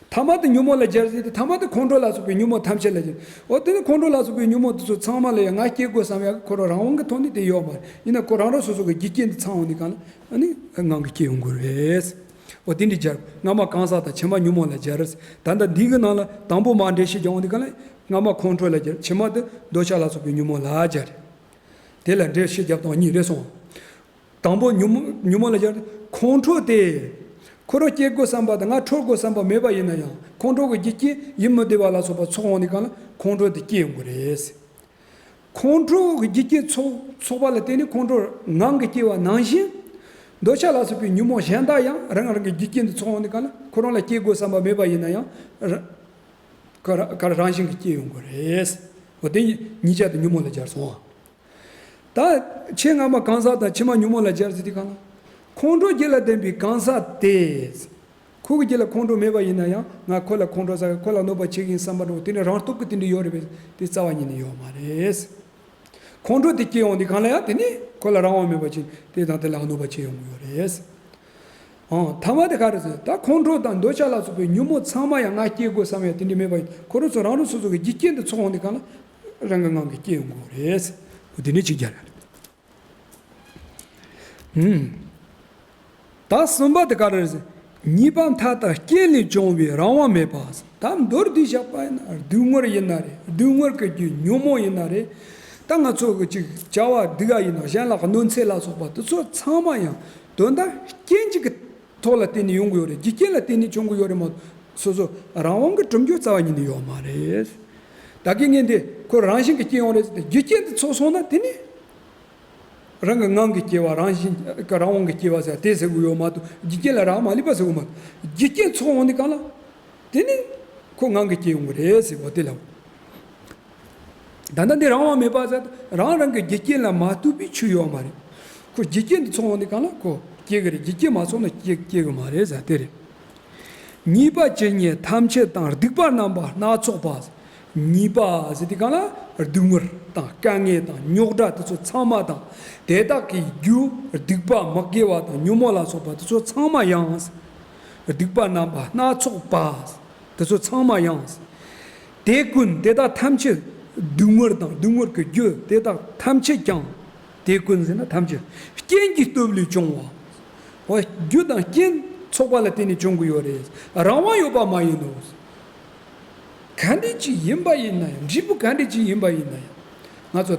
ཐ་མ་དེ་ཉོན་མོངས་ལ་སྦྱར་ཟེར་ཏེ་ཐ་མ་དེ་ཁོང་ཁྲོ་ལ་སོགས་པའི་ཉོན་མོངས་ཐམས་ཅད་ལ་སྦྱར། འོ་དེ་ནི་ཁོང་ཁྲོ་ལ་སོགས་པའི་ཉོན་མོངས་དེ་ཚོ་ཚང་མ་ལ་ཡང་ང་སྐྱེ་དགོས་བསམ་ཡག་ཁོ་རང་རང་དབང་གི་ཐོག་ནས་དེ་ཡོད་མ་རེད། ཡིན་ན་ཁོ་རང་རང་སོ་སོ་གི་རྒྱུ་རྐྱེན་དེ་ཚང་འོང་དུས་གང་ལ་ཨ་ནི་ངང་གིས་སྐྱེ་ཡོང་གི་རེད། འོ་དེ་འདྲ་སྦྱར། སྔ་མ་གང་ཟག་དང་ཕྱི་མ་ཉོན་མོངས་ལ་སྦྱར། ད་ལྟ་འདི་གི་ནང་ལ་དང་པོ་མར་འགྲེལ་བཤད་རྒྱག་འོང་དུས་གང་ལ་སྔ་མ་ཁོང་ཁྲོ་ལ་སྦྱར། ཕྱི་མ་དེ་འདོད་ཆགས་ལ་སོགས་པའི་ཉོན་མོངས་ལ་སྦྱར། དེ་ལ་འགྲེལ་བཤད་རྒྱབ་སྟངས་གཉིས་རེད་སོང་། དང་པོ་ཉོན་མོངས་ཉོན་མོངས་ལ་སྦྱར་ཏེ་ཁོང་ཁྲོ་དེ། ཁོ་རང་སྐྱེ་དགོས་བསམ་པ་དང་ང་ཁྲོ་དགོས་བསམ་པ་མེད་པ་ཡིན་ན་ཡང་ཁོང་ཁྲོ་གི་རྒྱུ་རྐྱེན་ཡིད་མི་བདེ་བ་ལ་སོགས་པ་ཚོགས་འོང་དུས་གང་ལ་ཁོང་ཁྲོ་དེ་སྐྱེ་ཡོང་གི་རེད། ཁོང་ཁྲོ་གི་རྒྱུ་རྐྱེན་ཚོགས་ཚོགས་པ་ལ་བརྟེན་ནས་ཁོང་ཁྲོ་ངང་གིས་སྐྱེ་བ་ནང་བཞིན། འདོད་ཆགས་ལ་སོགས་པའི་ཉོན་མོངས་གཞན་དག་ཡང་རང་རང་གི་རྒྱུ་རྐྱེན་དུ་ཚོགས་འོང་དུས་གང་ལ་ཁོ་རང་ལ་སྐྱེ་དགོས་བསམ་པ་མེད་པ་ཡིན་ན་ཡང་ར་ག་ར་ག་ར་རང་བཞིན་གྱིས་སྐྱེ་ཡོང་གི་རེད། འོ་དེ་གཉིས་ཆ་དེ་ཉོན་མོངས་ལ་སྦྱར་སོང་བ། ད་ཆེས་སྔ་མ་གང་ཟག་དང་ཕྱི་མ་ཉོན་མོངས་ལ་སྦྱར་ཟེར་དུས་གང་ལ། ཁོང་ཁྲོ་རྒྱུད་ལ་ལྡན་པའི་གང་ཟག་དེ། ཁོ་གི་རྒྱུད་ལ་ཁོང་ཁྲོ་མེད་པ་ཡིན་ན་ཡང་ང་ཁོ་ལ་ཁོང་ཁྲོ་ཟ་གི་ཁོ་ལ་གནོད་པ་བྱེད་ཀྱི་ཡིན་བསམ་པ་འདྲ་བོ་དེ་འདྲ་རང་སྟོབས་ཀྱིས་དེ་འདྲ་ཡོད་རེད་པས་དེ་རྩ་བ་ཉིད་ནས་ཡོད་མ་རེད། ཁོང་ཁྲོ་དེ་སྐྱེ་ཡོང་དུས་གང་ལ་ཡང་དེ་ནི་ཁོ་ལ་རང་དབང་མེད་པ་ཅིག་དེ་དང་དེ་ལ་གནོད་པ་བྱེད་ཡོང་གི་ཡོད་རེད། ཨང་། ཐ་མ་དེ་ག་རེ་ཟེར། ད་ཁོང་ཁྲོ་དང་འདོད་ཆགས་ལ་སོགས་པའི་ཉོན་མོངས་ཚང་མ་ཡང་ང་སྐྱེ་དགོས་བསམ་ཡ་དེ་འདྲ་མེད་པ་ཡིན། ཁོ་རང་ཚོ་རང་རང་སོ་སོ་གི་རྒྱུ་རྐྱེན་དུ་ཚོགས་འོང་དུས་གང་ལ་རང་གི་ངང་གིས་སྐྱེ་ཡོང་གི་རེད། འོ་དེ་ནི་གཅིག་རྒྱལ་རེད། ཨུམ། ད་གསུམ་པ་དེ་ག་རེ་ཟེར། གཉིས་པ་མཐའ་དག་རྐྱེན་ལས་བྱུང་བའི་རང་དབང་མེད་པ། ད་མདོར་བསྡུས་བཞག་པ་ཡིན་ན་སྡུག་བསྔལ་ཡིན་ན་རེད། སྡུག་བསྔལ་གྱི་རྒྱུ་ཉོན་མོངས་ཡིན་ན་རེད། ད་ང་ཚོ་གི་ཅིག་བྱ་བ་སྡིག་པ་ཡིན་ན་གཞན་ལ་གནོད་འཚེ་ལ་སོགས་པ་དེ་ཚོ་ཚང་མ་ཡང་དོན་དག་རྐྱེན་གཅིག་གི་ཐོག་ལ་བརྟེན་ནས་ཡོང་གི་ཡོད་རེད། རྒྱུ་རྐྱེན་ལ་བརྟེན་ནས་བྱུང་གི་ཡོད་རེད་མ་གཏོགས་སོ་སོ་རང་དབང་གི་གྲུབ་འབྲས་རྩ་བ་ཉིད་ནས་ཡོད་མ་རེད། ད་གིན་ངས་འདི་ཁོ་རང་བཞིན་གྱིས་སྐྱེ་ཡོང་རེད་ཟེར་ཏེ་རྒྱུ་རྐྱེན་དེ་ཚོགས་སོང་ན་དེ་ནི་རང་གི་ངང་གིས་སྐྱེ་བ་རང་བཞིན་གྱི་རང་དབང་གིས་སྐྱེ་བ་ཟེར་དེ་ཟེར་གི་ཡོད་མ་གཏོགས་རྒྱུ་རྐྱེན་ལ་རག་མ་ལུས་པ་ཟེར་གི་མ་གཏོགས་རྒྱུ་རྐྱེན་ཚོགས་འོང་དུས་གང་ལ། དེ་ནི་ཁོ་ངང་གིས་སྐྱེ་ཡོང་གི་རེད་ཟེར་བ་དེ་ལ། ད་ལྟ་འདི་རང་དབང་མེད་པ་ཟེར་རང་རང་གི་རྒྱུ་རྐྱེན་ལ་མ་ལྟོས་པའི་ཆོས་ཡོད་མ་རེད། ཁོ་རྒྱུ་རྐྱེན་དེ་ཚོགས་འོང་དུས་གང་ལ་ཁོ་སྐྱེ་གི་རེད། རྒྱུ་རྐྱེན་མ་ཚོགས་ན་སྐྱེ་སྐྱེ་གི་མ་རེད་ཟེར་དེ་རེད། གཉིས་པ་ཇི་སྙེད་ཐམས་ཅད་དང་། སྡིག་པ་རྣམ་པ་སྣ་ཚོགས་པ། གཉིས་པ་ཟེར་དུས་གང་ལ་སྡུག་བསྔལ་དང་དཀའ་ངལ་དང་རྙོག་དྲ་དེ་ཚོ་ཚང་མ་དང་དེ་དག་གི་རྒྱུ་སྡིག་པ་མི་དགེ་བ་དང་ཉོན་མོངས་ལ་སོགས་པ་དེ་ཚོ་ཚང་མ་ཡང་། སྡིག་པ་རྣམ་པ་སྣ་ཚོགས་པ། དེ་ཚོ་ཚང་མ་ཡང་། དེ་ཀུན་དེ་དག་ཐམས་ཅད་སྡུག་བསྔལ་དང་སྡུག་བསྔལ་གྱི་རྒྱུ་དེ་དག་ཐམས་ཅད་ཀྱང་། དེ་ཀུན་ཟེར་ན་ཐམས་ཅད་རྐྱེན་གྱི་སྟོབས་ལས་བྱུང་བ། འོ་རྒྱུ་དང་རྐྱེན་ཚོགས་པ་ལ་བརྟེན་ནས་བྱུང་གི་ཡོད་རེད། རང་དབང་ཡོད་པ་མ་ཡིན་ནོ། ག་འདྲ་ཅིག་ཡིན་པ་ཡིན་ན་ཡང་འབྲས་བུ་ག་འདྲ་ཅིག་ཡིན་པ་ཡིན་ན་ཡང་། ང་ཚོ་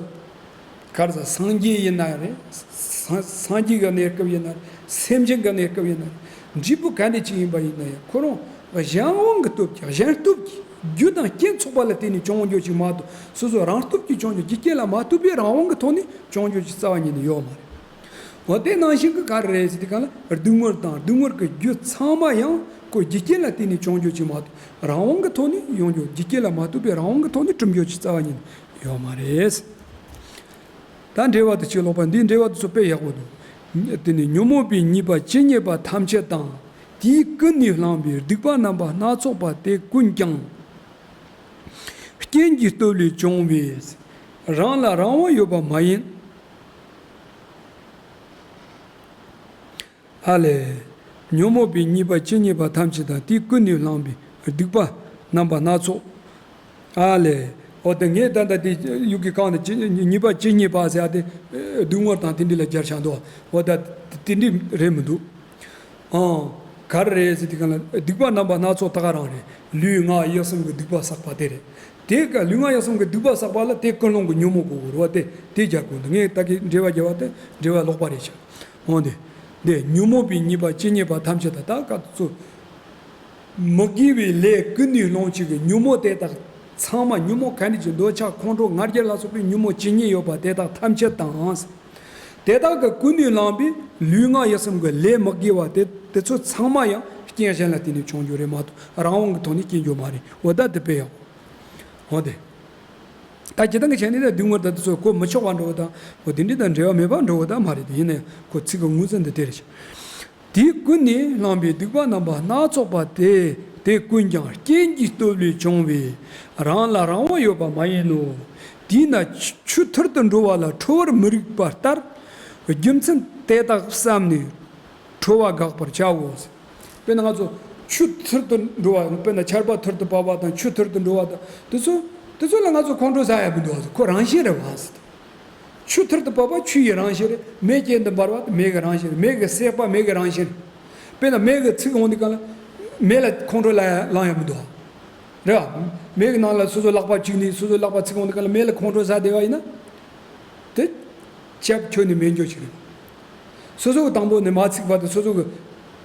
ག་རེ་ཟེར་སངས་རྒྱས་ཡིན་ན་ཡང་རེད། སངས་སངས་རྒྱས་ཀྱི་གནས་སྐབས་ཡིན་ན་རེད། སེམས་ཅན་གྱི་གནས་སྐབས་ཡིན་ན་རེད། འབྲས་བུ་ག་འདྲ་ཅིག་ཡིན་པ་ཡིན་ན་ཡང་ཁོ་རང་གཞན་དབང་གི་སྟོབས་ཀྱིས་གཞན་སྟོབས་ཀྱིས་རྒྱུ་དང་རྐྱེན་ཚོགས་པ་ལ་བརྟེན་ནས་བྱུང་རྒྱུ་ཅིག་མ་གཏོགས་སོ་སོ་རང་སྟོབས་ཀྱིས་བྱུང་རྒྱུ་རྒྱུ་རྐྱེན་ལ་མ་ལྟོས་པའི་རང་དབང་གི་ཐོག་ནས་བྱུང་རྒྱུ་ཅིག་རྩ་བ་ཉིད་ནས་ཡོད་མ་རེད། འོ་དེ་ནང་བཞིན་གྱི་ག་རེ་རེད་ཟེར་དུས་གང་ལ་སྡུག་བསྔལ་དང་སྡུག་བསྔལ་གྱི་རྒྱུ་ཚང་མ་ཡང་ཁོ་རྒྱུ་རྐྱེན་ལ་བརྟེན་ནས་བྱུང་རྒྱུ་ཅིག་མ་གཏོགས་རང་དབང་གི་ཐོག་ནས་ཡོང་རྒྱུ་རྒྱུ་རྐྱེན་ལ་མ་ལྟོས་པའི་རང་དབང་གི་ཐོག་ནས་གྲུབ་རྒྱུ་ཅིག་རྩ་བ་ཉིད་ནས་ཡོད་མ་རེད། ད་འགྲེལ་པ་དེ་ཅིག་ཀློག་པ་འདིའི་འགྲེལ་པ་དེ་ཚོ་དཔེ་ཡག་པོ་འདུག་དེ་ནི་ཉོན་མོངས་པའི་ཉེས་པ་ཇི་སྙེད་པ་ཐམས་ཅད་དང་། དེས་ཀུན་ནས་བསླངས་པའི་སྡིག་པ་རྣམ་པ་སྣ་ཚོགས་པ་དེ་ཀུན་ཀྱང་། རྐྱེན་གྱི་སྟོབས་ལས་བྱུང་བས་རང་ལ་རང་དབང་ཡོད་པ་མ་ཡིན། ཨ་ལས། ཉོན་མོངས་པའི་ཉེས་པ་ཇི་སྙེད་པ་ཐམས་ཅད་དང་དེས་ཀུན་ནས་བསླངས་པའི་སྡིག་པ་རྣམ་པ་སྣ་ཚོགས། ཨ་ལས། འོ་དེ་ངས་ད་ལྟ་དེ་ཡུག་གི་གང་དེ་ཅི་ཉི་པ་ཅི་རྙེད་པ་ཟེར་ཡ་དེ་སྡུག་བསྔལ་དང་དེ་འདྲ་ལ་སྦྱར་བཞག་འདུག་འོ་ད་དེ་འདྲ་རེད་མི་འདུག་ཨང་། ག་རེ་རེད་ཟེར་དུས་སྒང་ལ་སྡིག་པ་རྣམ་པ་སྣ་ཚོགས་ད་ག་རང་རེད། ལུས་ངག་ཡིད་གསུམ་གྱི་སྡིག་པ་བསགས་པ་དེ་རེད། དེ་ག་ལུས་ངག་ཡིད་གསུམ་གྱི་སྡིག་པ་བསགས་པ་ལ་དེ་ཀུན་སློང་གི་ཉོན་མོངས་གོ་དགོས་རེད་བ། དེ་དེ་སྦྱར་དགོས་འདུག་ངས་ད་གི་འགྲེལ་བ་རྒྱབ་པ་དེ་འགྲེལ་བ་ལོག་པ་རེད་ཤག་འོ་དེ་དེ་ཉོན་མོངས་པའི་ཉེས་པ་ཇི་སྙེད་པ་ཐམས་ཅད་དང་ད་ག་ཚོད། མི་དགེ་བའི་ལས་ཀུན་ནས་སློང་བྱེད་ཀྱི་ཉོན་མོངས་དེ་དག་ཚང་མ། ཉོན་མོངས་ག་འདྲ་ཅིག་འདོད་ཆགས་ཁོང་ཁྲོ་ང་རྒྱལ་ལ་སོགས་པའི་ཉོན་མོངས་ཇི་སྙེད་ཡོད་པ་དེ་དག་ཐམས་ཅད་དང་། དེ་དག་གི་ཀུན་ནས་བསླངས་པའི་ལུས་ངག་ཡིད་གསུམ་གྱི་ལས་མི་དགེ་བ་དེ་དེ་ཚོ་ཚང་མ་ཡང་རྐྱེན་གཞན་ལ་བརྟེན་ནས་བྱུང་རྒྱུ་རེད་མ་གཏོགས་རང་དབང་གི་ཐོག་ནས་སྐྱེ་རྒྱུ་མ་རེད། འོ་ད་དེ་དཔེ་ཡང་འོ་དེ། ད་སྤྱིར་བཏང་གི་ཆ་ནས་ད་སྡུག་བསྔལ་ད་དེ་ཚོ་གོ་མི་ཆོག་པ་འགྲོ་བ་དང་འོ་དེ་འདྲ་དང་འབྲེལ་བ་མེད་པ་འགྲོ་བ་ད་མ་རེད། དེ་ཡིན་ན་ཡང་ཁོ་ཚིག་གི་ངོས་འཛིན་འདི་དེ་རེད། དེས་ཀུན་ནས་བསླངས་པའི་སྡིག་པ་རྣམ་པ་སྣ་ཚོགས་པ་དེ། དེ་ཀུན་ཀྱང་རྐྱེན་གྱི་སྟོབས་ལས་བྱུང་བས་རང་ལ་རང་དབང་ཡོད་པ་མ་ཡིན་ནོ། དེས་ན་ཆུ་ཆུ་ཐུར་དུ་འགྲོ་བ་ལ་ཁྲོ་བར་མི་རིགས་པ་ལྟར། རྒྱུ་མཚན་དེ་དག་བསམས་ནས་ཁྲོ་བ་དགག་པར་བྱའོ། དཔེར་ན་ང་ཚོ་ཆུ་ཐུར་དུ་འགྲོ་བ། དཔེར་ན་ཆར་པ་ཐུར་དུ་བབས་པ་དང་ཆུ་ཐུར་དུ་འགྲོ་བ་དང་དེ་ཚོ་དེ་ཚོ་ལ་ང་ཚོ་ཁོང་ཁྲོ་ཟ་ཡ་མི་འདུག་ཁོ་རང་བཞིན་རེད་བ། ཆུ་ཐུར་དུ་བབས་པ་ཆུ་ཡི་རང་བཞིན་རེད། མེ་གྱེན་དུ་འབར་བ་དེ་མེ་གི་རང་བཞིན་རེད། མེ་གི་སྲེག་པ་མེ་གི་རང་བཞིན་རེད། དཔེར་ན་མེ་གི་ཚིག་འོང་དུས་སྒང་ལ་མེ་ལ་ཁོང་ཁྲོ་ལ་ལངས་ཡ་མི་འདུག་རེད་བ། མེ་གི་ནང་ལ་སོ་སོ་ལག་པ་བཅུག་ནས་སོ་སོ་ལག་པ་ཚིག་འོང་དུས་སྒང་ལ་མེ་ལ་ཁོང་ཁྲོ་ཟ་བསྡད་པ་ཡིན་ན། དེ་ཅབ་ཁྱོན་ནས་མེད་འགྱོ་ཞིག་རེད། སོ་སོ་གི་དང་པོ་ནས་མ་ཚིག་བར་དུ་སོ་སོ་གི་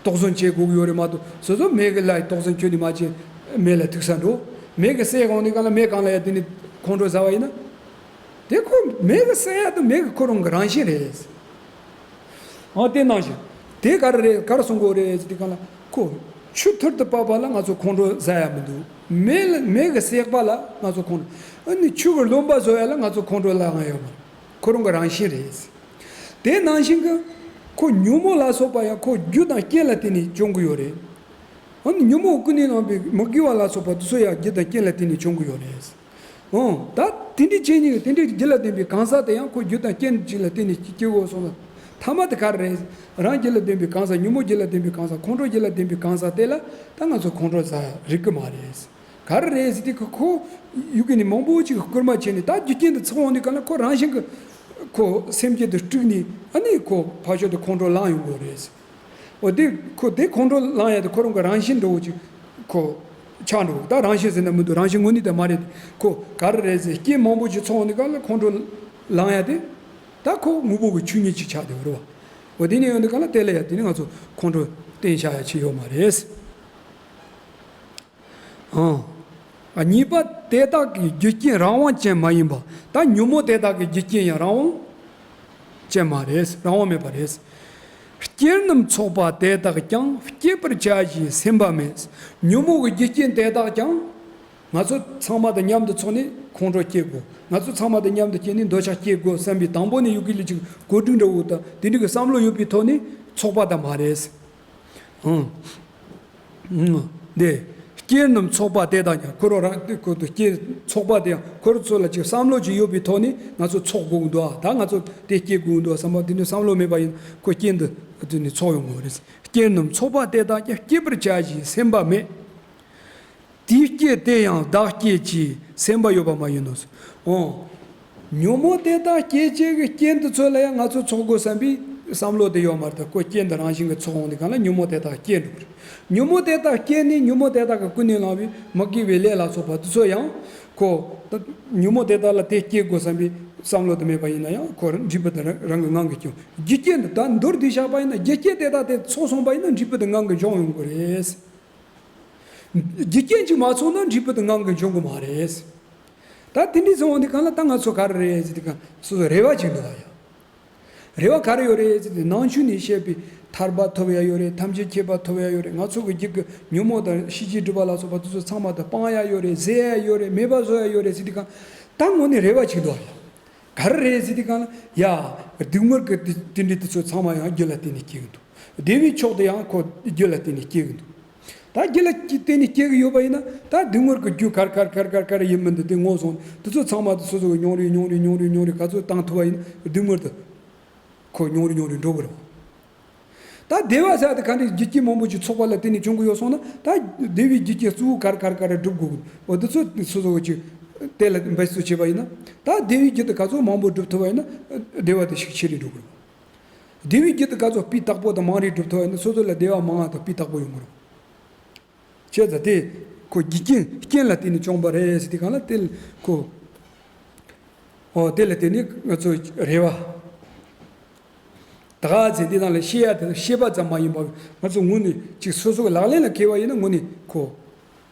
དོགས་ཟོན་བྱེད་དགོས་ཀྱི་ཡོད་རེད་མ་གཏོགས་སོ་སོ་མེ་གི་ལ་དོགས་ཟོན་ཁྱོན་ནས་མ་བྱེད། མེ་ལ་ཐུག་ས་འགྲོ། མེ་གི་སྲེག་འོང་དུས་སྒང་ལ་མེ་གང་ལ་ཡ་དེ་ནས་ཁོང་ཁྲོ་ཟ་བ་ཡིན་ན། དེ་ཁོ་མེ་གི་སྲེག་ཡ་དེ་མེ་གི་ཁོ་རང་གི་རང་བཞིན་རེད། འོ་དེ་ནང་བཞིན་དེ་ག་རེ་རེད། ག་རེ་གསུང་གི་ཡོད་རེད་ཟེར་དུས་སྒང་ལ་ཁོ་ཆུ་ཐུར་དུ་བབས་པ་ལ་ང་ཚོ་ཁོང་ཁྲོ་ཟ་ཡ་མི་འདུག་མེ་ལ་མེ་གི་སྲེག་པ་ལ་ང་ཚོ་ཁོང་ཁྲོ། ཨ་ནི་ཆུ་གི་རློན་པ་བཟོ་ཡ་ལ་ང་ཚོ་ཁོང་ཁྲོ་ལངས་ཡོད་མ་རེད། ཁོ་རང་གི་རང་བཞིན་རེད། དེ་ནང་བཞིན་གྱི་ཁོ་ཉོན་མོངས་ལ་སོགས་པ་ཡང་ཁོ་རྒྱུ་དང་རྐྱེན་ལ་བརྟེན་ནས་བྱུང་གི་ཡོད་རེད། འོ་ན་ཉོན་མོངས་ཀུན་ནས་བསླངས་པའི་མི་དགེ་བ་ལ་སོགས་པ་དེ་ཚོ་ཡང་རྒྱུ་དང་རྐྱེན་ལ་བརྟེན་ནས་བྱུང་གི་ཡོད་རེད། འོ་ད་དེ་འདྲའི་བྱས་ནས་དེ་འདྲའི་རྒྱུ་ལ་ལྡན་པའི་གང་ཟག་དེ་ཡང་ཁོ་རྒྱུ་དང་རྐྱེན་གཅིག་ལ་བརྟེན་ནས་སྐྱེ་དགོས་སོང་ན་ཐ་མ་དེ་ག་རེ་རེད། རང་རྒྱུ་ལ་ལྡན་པའི་གང་ཟག་ཉོན་མོངས་རྒྱུ་ལ་ལྡན་པའི་གང་ཟག་ཁོང་ཁྲོ་རྒྱུ་ལ་ལྡན་པའི་གང་ཟག་དེ་ལ་ད་ང་ཚོ་ཁོང་ཁྲོ་ཟ་རིགས་ཀྱི་མ་རེད། ག་རེ་རེད་ཟེར་དུས་ཁོ་ཁོ་ཡུལ་གྱི་ནི་མང་པོ་ཅིག་སྐུལ་མ་བྱས་ནས་ད་རྒྱུ་རྐྱེན་དེ་ཚང་འོང་དུས་སྒང་ལ་ཁོ་རང་བཞིན་གྱི་ཁོ་སེམས་རྒྱུད་དེ་དཀྲུགས་ནས་ཨ་ནི་ཁོ་ཕར་ཕྱོགས་དེ་ཁོང་ཁྲོ་ལངས་ཡོང་གི་རེད། འོ་དེ་ཁོ་དེ་ཁོང་ཁྲོ་ལངས་ཡ་དེ་ཁོ་རང་གི་རང་བཞིན་འདྲ་བོ་ཅིག་ཁོ་ཆགས་འགྲོ། ད་རང་བཞིན་ཟེར་ན་མི་འདུག་རང་བཞིན་དངོས་གནས་དེ་མ་རེད། ཁོ་ག་རེ་རེད་ཟེར་རྐྱེན་མང་པོ་ཅིག་ཚང་འོང་དུས་སྒང་ལ་ཁོང་ཁྲོ་ལངས་ཡ་དེ་ད་ཁོ་དངོས་པོ་གི་ཆོས་ཉིད་ཅིག་ཆགས་བསྡད་པ་རེད་བ། འོ་དེ་ནས་ཡོང་དུས་སྒང་ལ་དེ་ལ་ཡ་དེ་ནི་ང་ཚོ་ཁོང་ཁྲོ་བསྟེན་བྱ་ཡ་ཅིག་ཡོད་མ་རེད། ཨང་། གཉིས་པ་དེ་དག་གི་རྒྱུ་རྐྱེན་རང་དབང་ཅན་མ་ཡིན་པ། ད་ཉོན་མོངས་དེ་དག་གི་རྒྱུ་རྐྱེན་ཡང་རང་དབང་ཅན་མ་རེད། རང་དབང་མེད་པ་རེད། རྐྱེན་རྣམས་ཚོགས་པ་དེ་དག་ཀྱང་སྐྱེད་པར་བྱ་ཞེས་སེམས་པ་མེད། ཉོན་མོངས་ཀྱི་རྒྱུ་རྐྱེན་དེ་དག་ཀྱང་ང་ཚོ་ཚང་མ་དང་མཉམ་དུ་ཚོགས་ནས་ཁོང་ཁྲོ་སྐྱེ་དགོས། ང་ཚོ་ཚང་མ་དང་མཉམ་དུ་སྐྱེས་ནས་འདོད་ཆགས་སྐྱེ་དགོས་བསམ་པའི་དང་པོ་ནས་ཡུལ་གྱི་ལུས་ཀྱི་གོ་སྒྲིག་འདྲ་བོ་དང་དེ་འདྲ་གི་བསམ་བློ་ཡོད་པའི་ཐོག་ནས་ཚོགས་པ་དང་མ་རེད། ཨང་། འདི། རྐྱེན་རྣམས་ཚོགས་པ་དེ་དག་ཀྱང་ཁོ་རང་རང་དེ་ཁོ་དུ་རྐྱེན་ཚོགས་པ་དེ་ཡང་ཁོ་རང་ཚོ་ལ་ཅིག་བསམ་བློ་ཅིག་ཡོད་པའི་ཐོག་ནས་ང་ཚོ་ཚོགས་དགོས་ཀྱི་འདུག་ཨ། ད་ང་ཚོ་དེ་སྐྱེ་དགོས་ཀྱི་འདུག་བསམ་པ་དེ་འདྲ་བསམ་བློ་མེད་པ་ཡིན་ཁོ་རྐྱེན་དུ་དེ་ནི་ཚོགས་ཡོང་གི་རེད། རྐྱེན་རྣམས་ཚོགས་པ་དེ་དག་ཀྱང་སྐྱེད་པར་བྱ་ཞེས་སེམས་པ་མེད། དེའི་རྐྱེན་དེ་ཡང་བདག་སྐྱེད་ཅེས་སེམས་པ་ཡོད་པ་མ་ཡིན་ནོ། འོ། ཉོན་མོངས་དེ་དག་སྐྱེད་བྱེད་ཀྱི་རྐྱེན་དེ་ཚོ་ལ་ཡང་ང་ཚོ་ཚོགས་དགོས་བསམ་པའི་བསམ་བློ་དེ་ཡོད་མ་རེད། ཁོ་རྐྱེན་དེ་རང་བཞིན་གྱིས་ཚོགས་འོང་དུས་སྒང་ལ་ཉོན་མོངས་དེ་དག་སྐྱེས་འགྲོ་གི་རེད། ཉོན་མོངས་དེ་དག་སྐྱེས་ནས་ཉོན་མོངས་དེ་དག་གི་ཀུན་ནས་བསླངས་པའི་མི་དགེ་བའི་ལས་ལ་སོགས་པ་དེ་ཚོ་ཡང་ཁོ་ད་ཉོན་མོངས་དེ་དག་ལ་དེ་སྐྱེད་དགོས་བསམ་པའི་བསམ་བློ་དེ་མེད་པ་ཡིན་ན་ཡང་ཁོ་འབྲས་བུ་དེ་རང་རང་གི་ངང་གིས་སྐྱེ་འོང་། རྒྱུ་རྐྱེན་དེ་ད་མདོར་བསྡུས་བཞག་པ་ཡིན་ན་རྒྱུ་རྐྱེན་དེ་དག་དེ་ཚོགས་སོང་པ་ཡིན་ན་འབྲས་བུ་དེ་ངང་གིས་འབྱུང་ཡོང་གི་རེད། རྒྱུ་རྐྱེན་གཅིག་མ་ཚོགས་ན་འབྲས་བུ་དེ་ངང་གིས་འབྱུང་གི་མ་རེད། ད་དེ་འདྲའི་སོང་བ་འདི་གང་ལ་ད་ང་ཚོ་ག་རེ་རེད་ཟེར་དུས་གང་སོ་སོ་རེ་བ་ཅིག་འདུག་བ་ཡ། རེ་བ་ག་རེ་ཡོད་རེད་ཟེར་དུས་ནང་ཆོས་ནས་བཤད་པའི་ཐར་པ་ཐོབ་ཡ་ཡོད་རེད། ཐམས་ཅད་མཁྱེན་པ་ཐོབ་ཡ་ཡོད་རེད། ང་ཚོ་གི་རྒྱུད་ཀྱི་ཉོན་མོངས་དང་ཤེས་བྱའི་སྒྲིབ་པ་ལ་སོགས་པ་དེ་ཚོ་ཚང་མ་དེ་སྤང་ཡ་ཡོད་རེད། ཟད་ཡ་ཡོད་རེད། མེད་པ་བཟོ་ཡ་ཡོད་རེད་ཟེར་དུས་གང་ད་དངོས་གནས་རེ་བ་ཅིག་འདུག་བ་ཡ། ག་རེ་རེད་ཟེར་དུས་གང་ལ་ཡ། སྡུག་བསྔལ་གྱི་དེ་དེ་འདྲའི་དེ་ཚོ་ཚང་མ་ཡང་རྒྱུ་ལ་བརྟེན་ནས་སྐྱེ་གི་འདུག་བདེ་བའི་མཆོག་དེ་ཡང་ཁོ་རྒྱུ་ལ་བརྟེན་ནས་སྐྱེ་གི་འདུག་ད་རྒྱུ་ལ་བརྟེན་ནས་སྐྱེ་གི་ཡོད་པ་ཡིན་ན་ད་སྡུག་བསྔལ་གྱི་རྒྱུ་ག་རེ་ག་རེ་ག་རེ་ག་རེ་ཡིན་མིན་འདི་དེ་ངོས་བཟུང་དེ་ཚོ་ཚང་མ་དེ་སོ་སོ་གི་ཉུང་རུ་ཉུང་རུ་ཉུང་རུ་ཉུང་རུ་ག་ཚོད་བཏང་ཐུབ་པ་ཡིན་ན་སྡུག་བསྔལ་དེ་ཁོ་ཉུང་རུ་ཉུང་རུ་འགྲོ་གི་རེད། ད་བདེ་བ་ཟེར་དེ་ག་འདྲའི་རྒྱུ་རྐྱེན་མང་པོ་ཅིག་ཚོགས་པ་ལ་བརྟེན་ནས་བྱུང་གི་ཡོད་སོང་ན་ད་བདེ་བའི་རྒྱུ་རྐྱེན་གཙོ་བོ་ག་རེ་ག་རེ་ག་རེ་སྒྲུབ་དགོས་གི་འོ་དེ་ཚོ་སོ་སོ་གི་ཅིག་ དེ་ལ་འབད་རྩོལ་བྱས་པ་ཡིན་ན། ད་བདེ་བའི་རྒྱུ་དེ་ག་ཚོད་མང་པོ་སྒྲུབ་ཐུབ་པ་ཡིན་ན་བདེ་བ་དེ་ཤུགས་ཆེ་རུ་འགྲོ་གི་རེད། བདེ་བའི་རྒྱུ་དེ་ག་ཚོད་སྤུས་དག་པོ་དང་མང་རུ་སྒྲུབ་ཐུབ་པ་ཡིན་ན་སོ་སོ་ལ་བདེ་བ་མང་བ་དང་སྤུས་དག་པོ་ཡོང་གི་རེད། བྱས་ཙང་དེ་ཁོ་རྒྱུ་རྐྱེན་རྐྱེན་ལ་བརྟེན་ནས་བྱུང་བ་རེད་ཟེར་དུས་སྒང་ལ་དེ་ཁོ། ཨོ་དེ་ལ་བརྟེན་ནས་ང་ཚོ་རེ་བ། ད་ག་ཚེ་འདི་དང་ལ་ཤེས་ཡ་དེ་ཤེས་པ་ཙམ་མ་ཡིན་པར་ང་ཚོ་ངོས་ནས་ཅིག་སོ་སོ་གི་ལག་ལེན་ལ་འཁེལ་བ་ཡིན་ན་དངོས་ནས་ཁོ་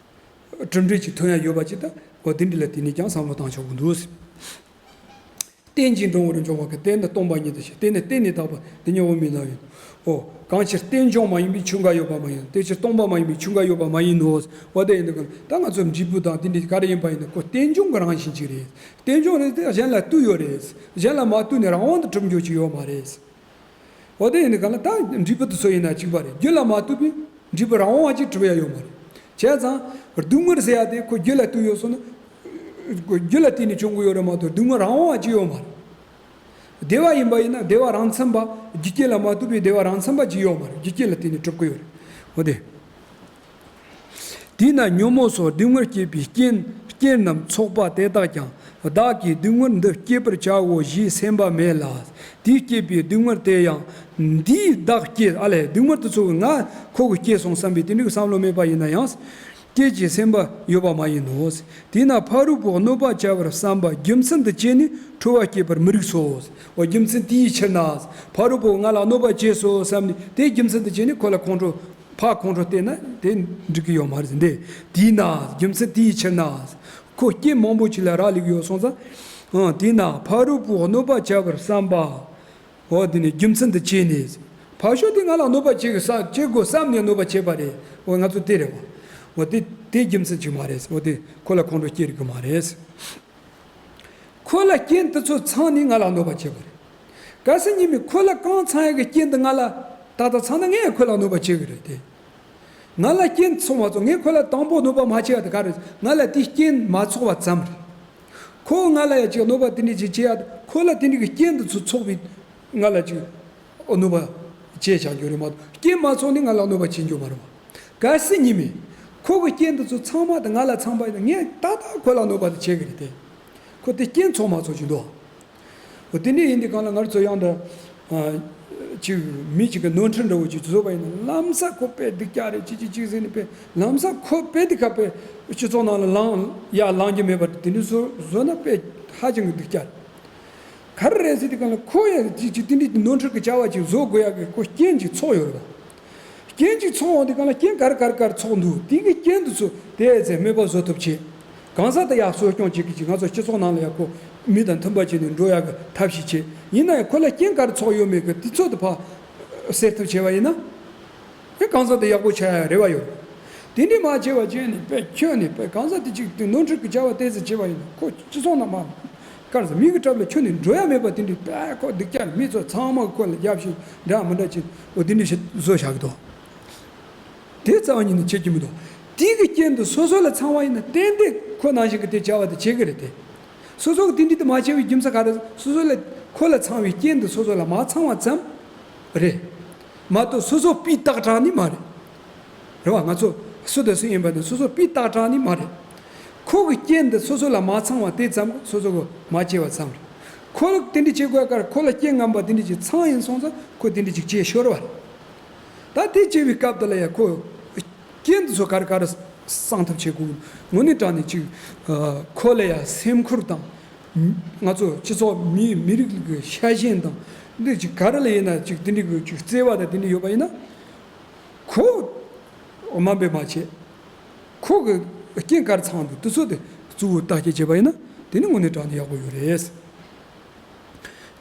གྲུབ་འབྲས་ཅིག་ཐོན་ཡ་ཡོད་པ་ཅིག་ད་འོ་དེ་འདྲ་ལ་བརྟེན་ནས་ཀྱང་བསམ་བློ་བཏང་ཆོག་གི་འདུག། རྟེན་ཅིང་འབྲོང་བུར་འབྱུང་བ་ཀུན། རྟེན་ནི་སྟོང་པ་ཉིད་དུ་ཤེས། རྟེན་ནི་རྟེན་ནི་བཏགས་པ་དེ་ཉིད་འོག་མིན་ལ་ཡོད། ཨོ། གང་ཕྱིར་རྟེན་འབྱུང་མ་ཡིན་པའི་ཆོས་འགའ་ཡོད་པ་མ་ཡིན། དེ་ཕྱིར་སྟོང་པ་མ་ཡིན་པའི་ཆོས་འགའ་ཡོད་པ་མ་ཡིན་ནོ། འོ་དེ་ཡིན་དུས་ད་ང་ཚོ་འབྲས་བུ་དང་དེ་འདྲ་ག་རེ་ཡིན་པ་ཡིན་ན་ཁོ་རྟེན་འབྱུང་གི་རང་བཞིན་ཅིག་རེད། རྟེན་འབྱུང་རེད་དེ་གཞན་ལ་ལྟོས་ཡོད་རེད། གཞན་ལ་མ་ལྟོས་ནས་རང་དབང་དུ་གྲུབ་འགྱུར་ཅིག་ཡོད་མ་རེད། འོ་དེ་ཡིན་དུས་གང་ལ་ད་འབྲས་བུ་དེ་ཚོ་ཡིན་ན་གཅིག་པ་རེད། རྒྱུ་ལ་མ་ལྟོས་པའི་འབྲས་བུ་རང་དབང་བ་ཅིག་གྲུབ་ཡ་ཡོད་མ་རེད། བྱས་ཙང་སྡུག་བསྔལ་ཟེར་ཡ་དེ་ཁོ་རྒྱུ་ལ་ལྟོས་ཡོད་སོང་ན། རྒྱུ་ལ་བརྟེན་ནས་བྱུང་གི་ཡོད་རེད་མ་གཏོགས་སྡུག་བསྔལ་རང་དབང་བ་ཅིག་ཡོད་མ་རེད། བདེ་བ་ཡིན་པ་ཡིན་ན་བདེ་བ་རང་མཚན་པ། རྒྱུ་རྐྱེན་ལ་མ་ལྟོས་པའི་བདེ་བ་རང་མཚན་པ་ཅིག་ཡོད་མ་རེད། རྒྱུ་རྐྱེན་ལ་བརྟེན་ནས་གྲུབ་ཀྱི་ཡོད་རེད། འོ་དེ། དེས་ན་ཉོན་མོངས་སོགས་སྡུག་བསྔལ་སྐྱེད་པའི་རྐྱེན། རྐྱེན་རྣམས་ཚོགས་པ་དེ་དག་ཀྱང་བདག་གིས་སྡུག་བསྔལ་འདི་སྐྱེད་པར་བྱའོ་ཞེས་སེམས་པ་མེད་ལ། དེས་སྐྱེད་པའི་སྡུག་བསྔལ་དེ་ཡང་འདིས་བདག་སྐྱེད། ཨ་ལས་སྡུག་བསྔལ་དེ་ཚོ་ང་ཁོ་གིས་སྐྱེད་སོང་བསམ་པའི་དེ་འདྲའི་བསམ་བློ་མེད་པ་ཡིན་ན་ཡང་། སྐྱེད་ཅེས་སེམས་པ་ཡོད་པ་མ་ཡིན་ནོ། དེས་ན་ཕ་རོལ་པོ་གནོད་པ་བྱ་བར་བསམ་པ་རྒྱུ་མཚན་དུ་བྱས་ནས་ཁྲོ་བ་སྐྱེད་པར་མི་རིགས་སོ། འོ་རྒྱུ་མཚན་དེའི་ཕྱིར་ན། ཕ་རོལ་པོ་ང་ལ་གནོད་པ་བྱས་སོ་བསམ་ནས་དེ་རྒྱུ་མཚན་དུ་བྱས་ནས་ཁོ་ལ་ཁོང་ཁྲོ། ཕར་ཁོང་ཁྲོ་བལྟས་ན་དེ་འགྲིག་གི་ཡོད་མ་རེད་འདི། དེས་ན་རྒྱུ་མཚན་དེའི་ཕྱིར་ན། ཁོ་རྐྱེན་མང་པོ་ཅིག་ལ་རག་ལས་ཀྱི་ཡོད་སོང་ཙང་། ཨང་དེས་ན་ཕ་རོལ་པོ་གནོད་པ་བྱ་བར་བསམ་པ། འོ་དེ་ནི་རྒྱུ་མཚན་དུ་བྱས་ནས། ཕར་ཕྱོགས་དེ་ང་ལ་གནོད་པ་བྱེད་དགོས་བསམ་བྱེད་དགོས་བསམ་ནས་གནོད་པ་བྱས་པ་རེད། འོ་ང་ཚོ་དེ་རེད་བ། འོ་དེ་དེ་རྒྱུ་མཚན་ཅིག་མ་རེད། འོ་དེ་ཁོ་ལ་ཁོང་ཁྲོ་སྐྱེ་རིགས་མ་རེད། ཁོ་ལ་རྐྱེན་དེ་ཚོ་ཚང་ནས་ང་ལ་གནོད་པ་བྱེད་པ་རེད། གལ་སྲིད་ཉི་མ་ཁོ་ལ་གང་ཚང་ཡག་གི་རྐྱེན་དེ་ང་ལ་ཏག་ཏག་ཚང་ན་ངས་ཁོ་ལ་གནོད་པ་བྱེད་གི་རེད་དེ། ང་ལ་རྐྱེན་ཚོགས་མ་ཚོགས་ངས་ཁོ་ལ་དང་པོ་གནོད་པ་མ་བྱེད་ཡ་དེ་ག་རེད། ང་ལ་དེའི་རྐྱེན་མ་ཚོགས་པ་ཙམ་རེད། ཁོ་ང་ལ་ཡ་ཅིག་གནོད་པ་དེ་འདྲ་ཅིག་བྱེད་ཡ་དེ་ཁོ་ལ་དེ་འདྲ་གི་རྐྱེན་དེ་ཚོ་ཚོགས་པའི་ང་ལ་ཅིག་གནོད་པ་བྱས་བཞག་རྒྱུ་རེད་མ་གཏོགས་རྐྱེན་མ་ཚོགས་ནས་ང་ལ་གནོད་པ་བྱེད་རྒྱུ་མ་རེད་བ། གལ་སྲིད་ཉི་མ་ཁོ་གི་རྐྱེན་དེ་ཚོ་ཚང་མ་དེ་ང་ལ་ཚང་པ་ཡིན་ན་ངས་ཏག་ཏག་ཁོ་ལ་གནོད་པ་དེ་བྱེད་གི་རེད་དེ། ཁོ་དེ་རྐྱེན་ཚོགས་མ་ཚོགས་ཀྱི་འདུག་འོ་དེ་འདྲ་ཡིན་དུས་གང་ལ་ང་ཚོ་ཡང་འདྲ། ཨ། ཅིག་མི་གཅིག་གི་ནོར་འཁྲུལ་འདྲ་བོ་ཅིག་བཟོས་པ་ཡིན་ན་ལམ་སང་ཁོ་དཔེ་སྡུག་ཅག་རེད། ཅི་ཅི་ཅིག་ཟེར་ནས་དཔེ་ལམ་སང་ཁོ་དཔེ་སྡུག་ག་དཔེ་སྤྱི་ཚོགས་ནང་ལ་ལངས་ཡ་ལངས་རྒྱུ་མེད་པ་དེ་འདྲ་བཟོ་བཟོས་ན་དཔེ་ཧ་ཅང་གི་སྡུག་ཅག་རེད། ག་རེ་རེད་ཟེར་དུས་གང་ལ་ཁོ་ཡ་ཅིག་ཅིག་དེ་འདྲའི་ནོར་འཁྲུལ་གྱི་བྱ་བ་ཅིག་བཟོ་དགོས་ཡ་གི་ཁོ་རྐྱེན་ཅིག་ཚོགས་ཡོད་རེད་བ། རྐྱེན་ཅིག་ཚོགས་འོང་དུས་གང་ལ་རྐྱེན་ག་རེ་ག་རེ་ག་རེ་ཚོགས་འདུག་དེ་གི་རྐྱེན་དེ་ཚོ་དེ་ཚེ་མེད་པ་བཟོ་ཐུབ་ཆེད། གང་ཟག་དེ་ཡར་གསོ་སྐྱོང་བྱེད་ཀྱི་ཅིག་ང་ཚོ་སྤྱི་ཚོགས་ནང་ལ་ཡ་ཁོ་མི་དང་མཐུན་པ་བྱས་ནས་འགྲོ་ཡ་གི་ཐབས་ཤེས་བྱེད། ཡིན་ན་ཡང་ཁོ་ལ་རྐྱེན་ག་རེ་ཚོགས་ཡོད་མེད་གི་དེ་ཚོ་དེ་ཕར་སེལ་ཐབས་བྱས་པ་ཡིན་ན། ཨེ་གང་ཟག་དེ་ཡག་པོ་ཆགས་ཡ་རེ་བ་ཡོད། དེ་འདྲས་མ་བྱས་པ་བྱས་ནས་དཔེ་ཁྱོན་ནས་དཔེ་གང་ཟག་དེ་ཅིག་དེ་ནོར་འཁྲུལ་གྱི་བྱ་བ་དེ་ཚོ་བྱས་པ་ཡིན་ན་ཁོ་སྤྱི་ཚོགས་ནང་མ། གར་ཟ་མི་གི་གྲབས་ལ་ཁྱོན་ནས་འགྲོ་ཡ་མེད་པ་དེ་འདྲའི་དཔེ་ཁོ་སྡུག་ཅག་མི་ཚོ་ཚང་མ་གི་ཁོ་ལ་རྒྱབ་ཤིག་འདྲ་མི་འདྲ་ཅིག་འོ་དེ་འདྲའི་ཞིག་བཟོ་བཞག་གི་འདུག་དེ་རྩ་བ་ཉིད་ནས་བྱེད་ཀྱི་མི་འདུག་དེ་གི་རྐྱེན་དེ་སོ་སོ་ལ་ཚང་བ་ཡིན་ན་ཏན་ཏན་ཁོ་ནང་བཞིན་གི་དེ་བྱ་བ་དེ་བྱེད་གི་རེད་དེ། སོ་སོ་གི་དེ་འདྲའི་དེ་མ་བྱེད་པའི་རྒྱུ་མཚན་ག་རེ། སོ་སོ་ལ་ཁོ་ལ་ཚང་བའི་རྐྱེན་དེ་སོ་སོ་ལ་མ་ཚང་བ་ཙམ་རེད། མ་གཏོགས་སོ་སོ་སྤུས་དག་དྲགས་ནི་མ་རེད། རེད་བ། ང་ཚོ་སུ་དང་སུ་ཡིན་པ་དེ་སོ་སོ་སྤུས་དག་དྲགས་ནི་མ་རེད། ཁོ་གི་རྐྱེན་འདི་སོ་སོ་ལ་མ་ཚང་བ་དེ་ཙམ་སོ་སོ་གི་མ་བྱས་པ་ཙམ་རེད། ཁོ་ལ་དེ་འདྲ་བྱེད་དགོས་ཀར་ཁོ་ལ་རྐྱེན་ངན་པ་དེ་འདྲ་ཅིག་ཚང་ཡིན་སོང་ཙང་ཁོ་དེ་འདྲ་ཅིག་བྱས་ཤོར་བ་རེད། ད་དེ་བྱས་པའི་སྐབས་དེ་ལ་ཡ་ཁོ་རྐྱེན་འདི་ཚོ་ག་རེ་ག་རེ་སྲུང་ཐབས་བྱེད་དགོས། དངོས་གནས་དྲང་གནས་ཅིག་ཁོ་ལ་ཡ་སེམས་ཁུར་དང་། ང་ཚོ་སྤྱི་ཚོགས་མི་མི་རིགས་ཀྱི་ཤ་ཞེན་དང་འདི་ཅིག་ག་རེ་ལ་ཡིན་ན་ཅིག་དེ་འདྲ་གི་ཅིག་བརྩེ་བ་དང་དེ་འདྲ་ཡོད་པ་ཡིན་ན། ཁོ་དམའ་འབེབས་མ་བྱེད། ཁོ་གི་རྐྱེན་ག་རེ་ཚང་འདུག་དེ་ཚོ་དེ་གཙོ་བོ་བརྟག་དཔྱད་བྱས་པ་ཡིན་ན་དེ་ནི་དངོས་གནས་དྲང་གནས་ཡག་པོ་ཡོད་རེད།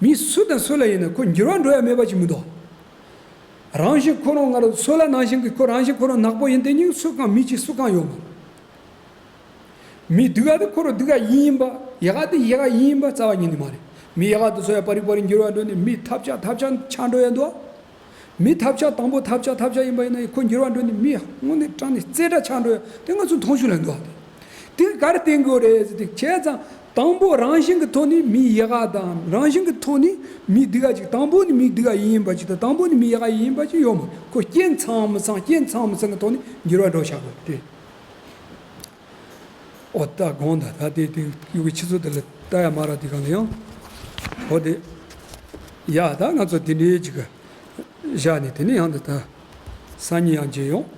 མི་སུ་དང་སུ་ལ་ཡིན་ན་ཁོ་འགྱུར་བ་འགྲོ་ཡ་མེད་པ་ཅིག་མི་འདུག་རང་བཞིན་ཁོ་རང་ང་རང་སོ་ལ་ནང་བཞིན་གྱི་ཁོ་རང་བཞིན་ཁོ་རང་ནག་པོ་ཡིན་དེ་ཉིད་སུ་གང་མི་གཅིག་སུ་གང་ཡོད་མ་རེད། མི་སྡུག་ག་དེ་ཁོ་རང་སྡུག་ག་ཡིན་པ། ཡག་ག་དེ་ཡག་ག་ཡིན་པ་རྩ་བ་ཉིད་ནས་མ་རེད། མི་ཡག་ག་དེ་ཚོ་ཡ་པ་རི་པ་རི་འགྱུར་བ་འགྲོ་ནས་མི་ཐབས་ཆག་ཐབས་ཆག་ཆགས་འགྲོ་ཡ་འདུག་མི་ཐབས་ཆག་དང་པོ་ཐབས་ཆག་ཐབས་ཆག་ཡིན་པ་ཡིན་ན་ཁོ་འགྱུར་བ་འགྲོ་ནས་མི་དངོས་གནས་དྲང་གནས་རྩེ་གྲ་ཆགས་འགྲོ་ཡ་དེ་ང་ཚོ་མཐོང་ཆོས་ལ་འདུག་བ། དེ་དེ་ག་རེ་བསྟན་དགོས་རེད་ཟེར་དུས་བྱས་ཙང་དང་པོ་རང་བཞིན་གྱི་ཐོག་ནས་མི་ཡག་ག་དང་རང་བཞིན་གྱི་ཐོག་ནས་མི་སྡུག་ག་ཅིག་དང་པོ་ནས་མི་སྡུག་ག་ཡིན་པ་ཅིག་དང་དང་པོ་ནས་མི་ཡག་ག་ཡིན་པ་ཅིག་ཡོད་མ་རེད། ཁོ་རྐྱེན་ཚང་མི་ཚང་རྐྱེན་ཚང་མི་ཚང་གི་ཐོག་ནས་འགྱུར་བ་འགྲོ་བཞག་དགོས་རེད། ཨོ་ད་དགོངས་ད་ད་དེ་དེ་ཡུ་གི་ཆུ་ཚོད་དེ་ལ་ལྟ་ཡ་མ་ར་དེ་གང་ལ་ཡང་། ཨོ་དེ་ཡ་ད་ང་ཚོ་དེ་འདྲའི་ཅིག་གི་བཞག་ནས་དེ་ནས་ཡང་དེ་ད་སང་ཉིན་ཡང་མཇལ་ཡོང་།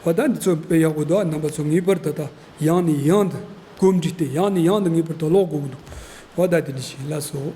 ཨོ་ད་འདི་ཚོ་དཔེ་ཡག་པོ་འདུག་རྣམ་པ་ཚོ་ངེས་པར་དུ་ད་ཡང་ནས་ཡང་དུ་གོམས་འདྲིས་ཏེ་ཡང་ནས་ཡང་དུ་ངེས་པར་དུ་ཀློག་དགོས་ཀྱི་འདུག་ཨོ་ད་དེ་འདྲ་ཞིག་ལགས་སོ།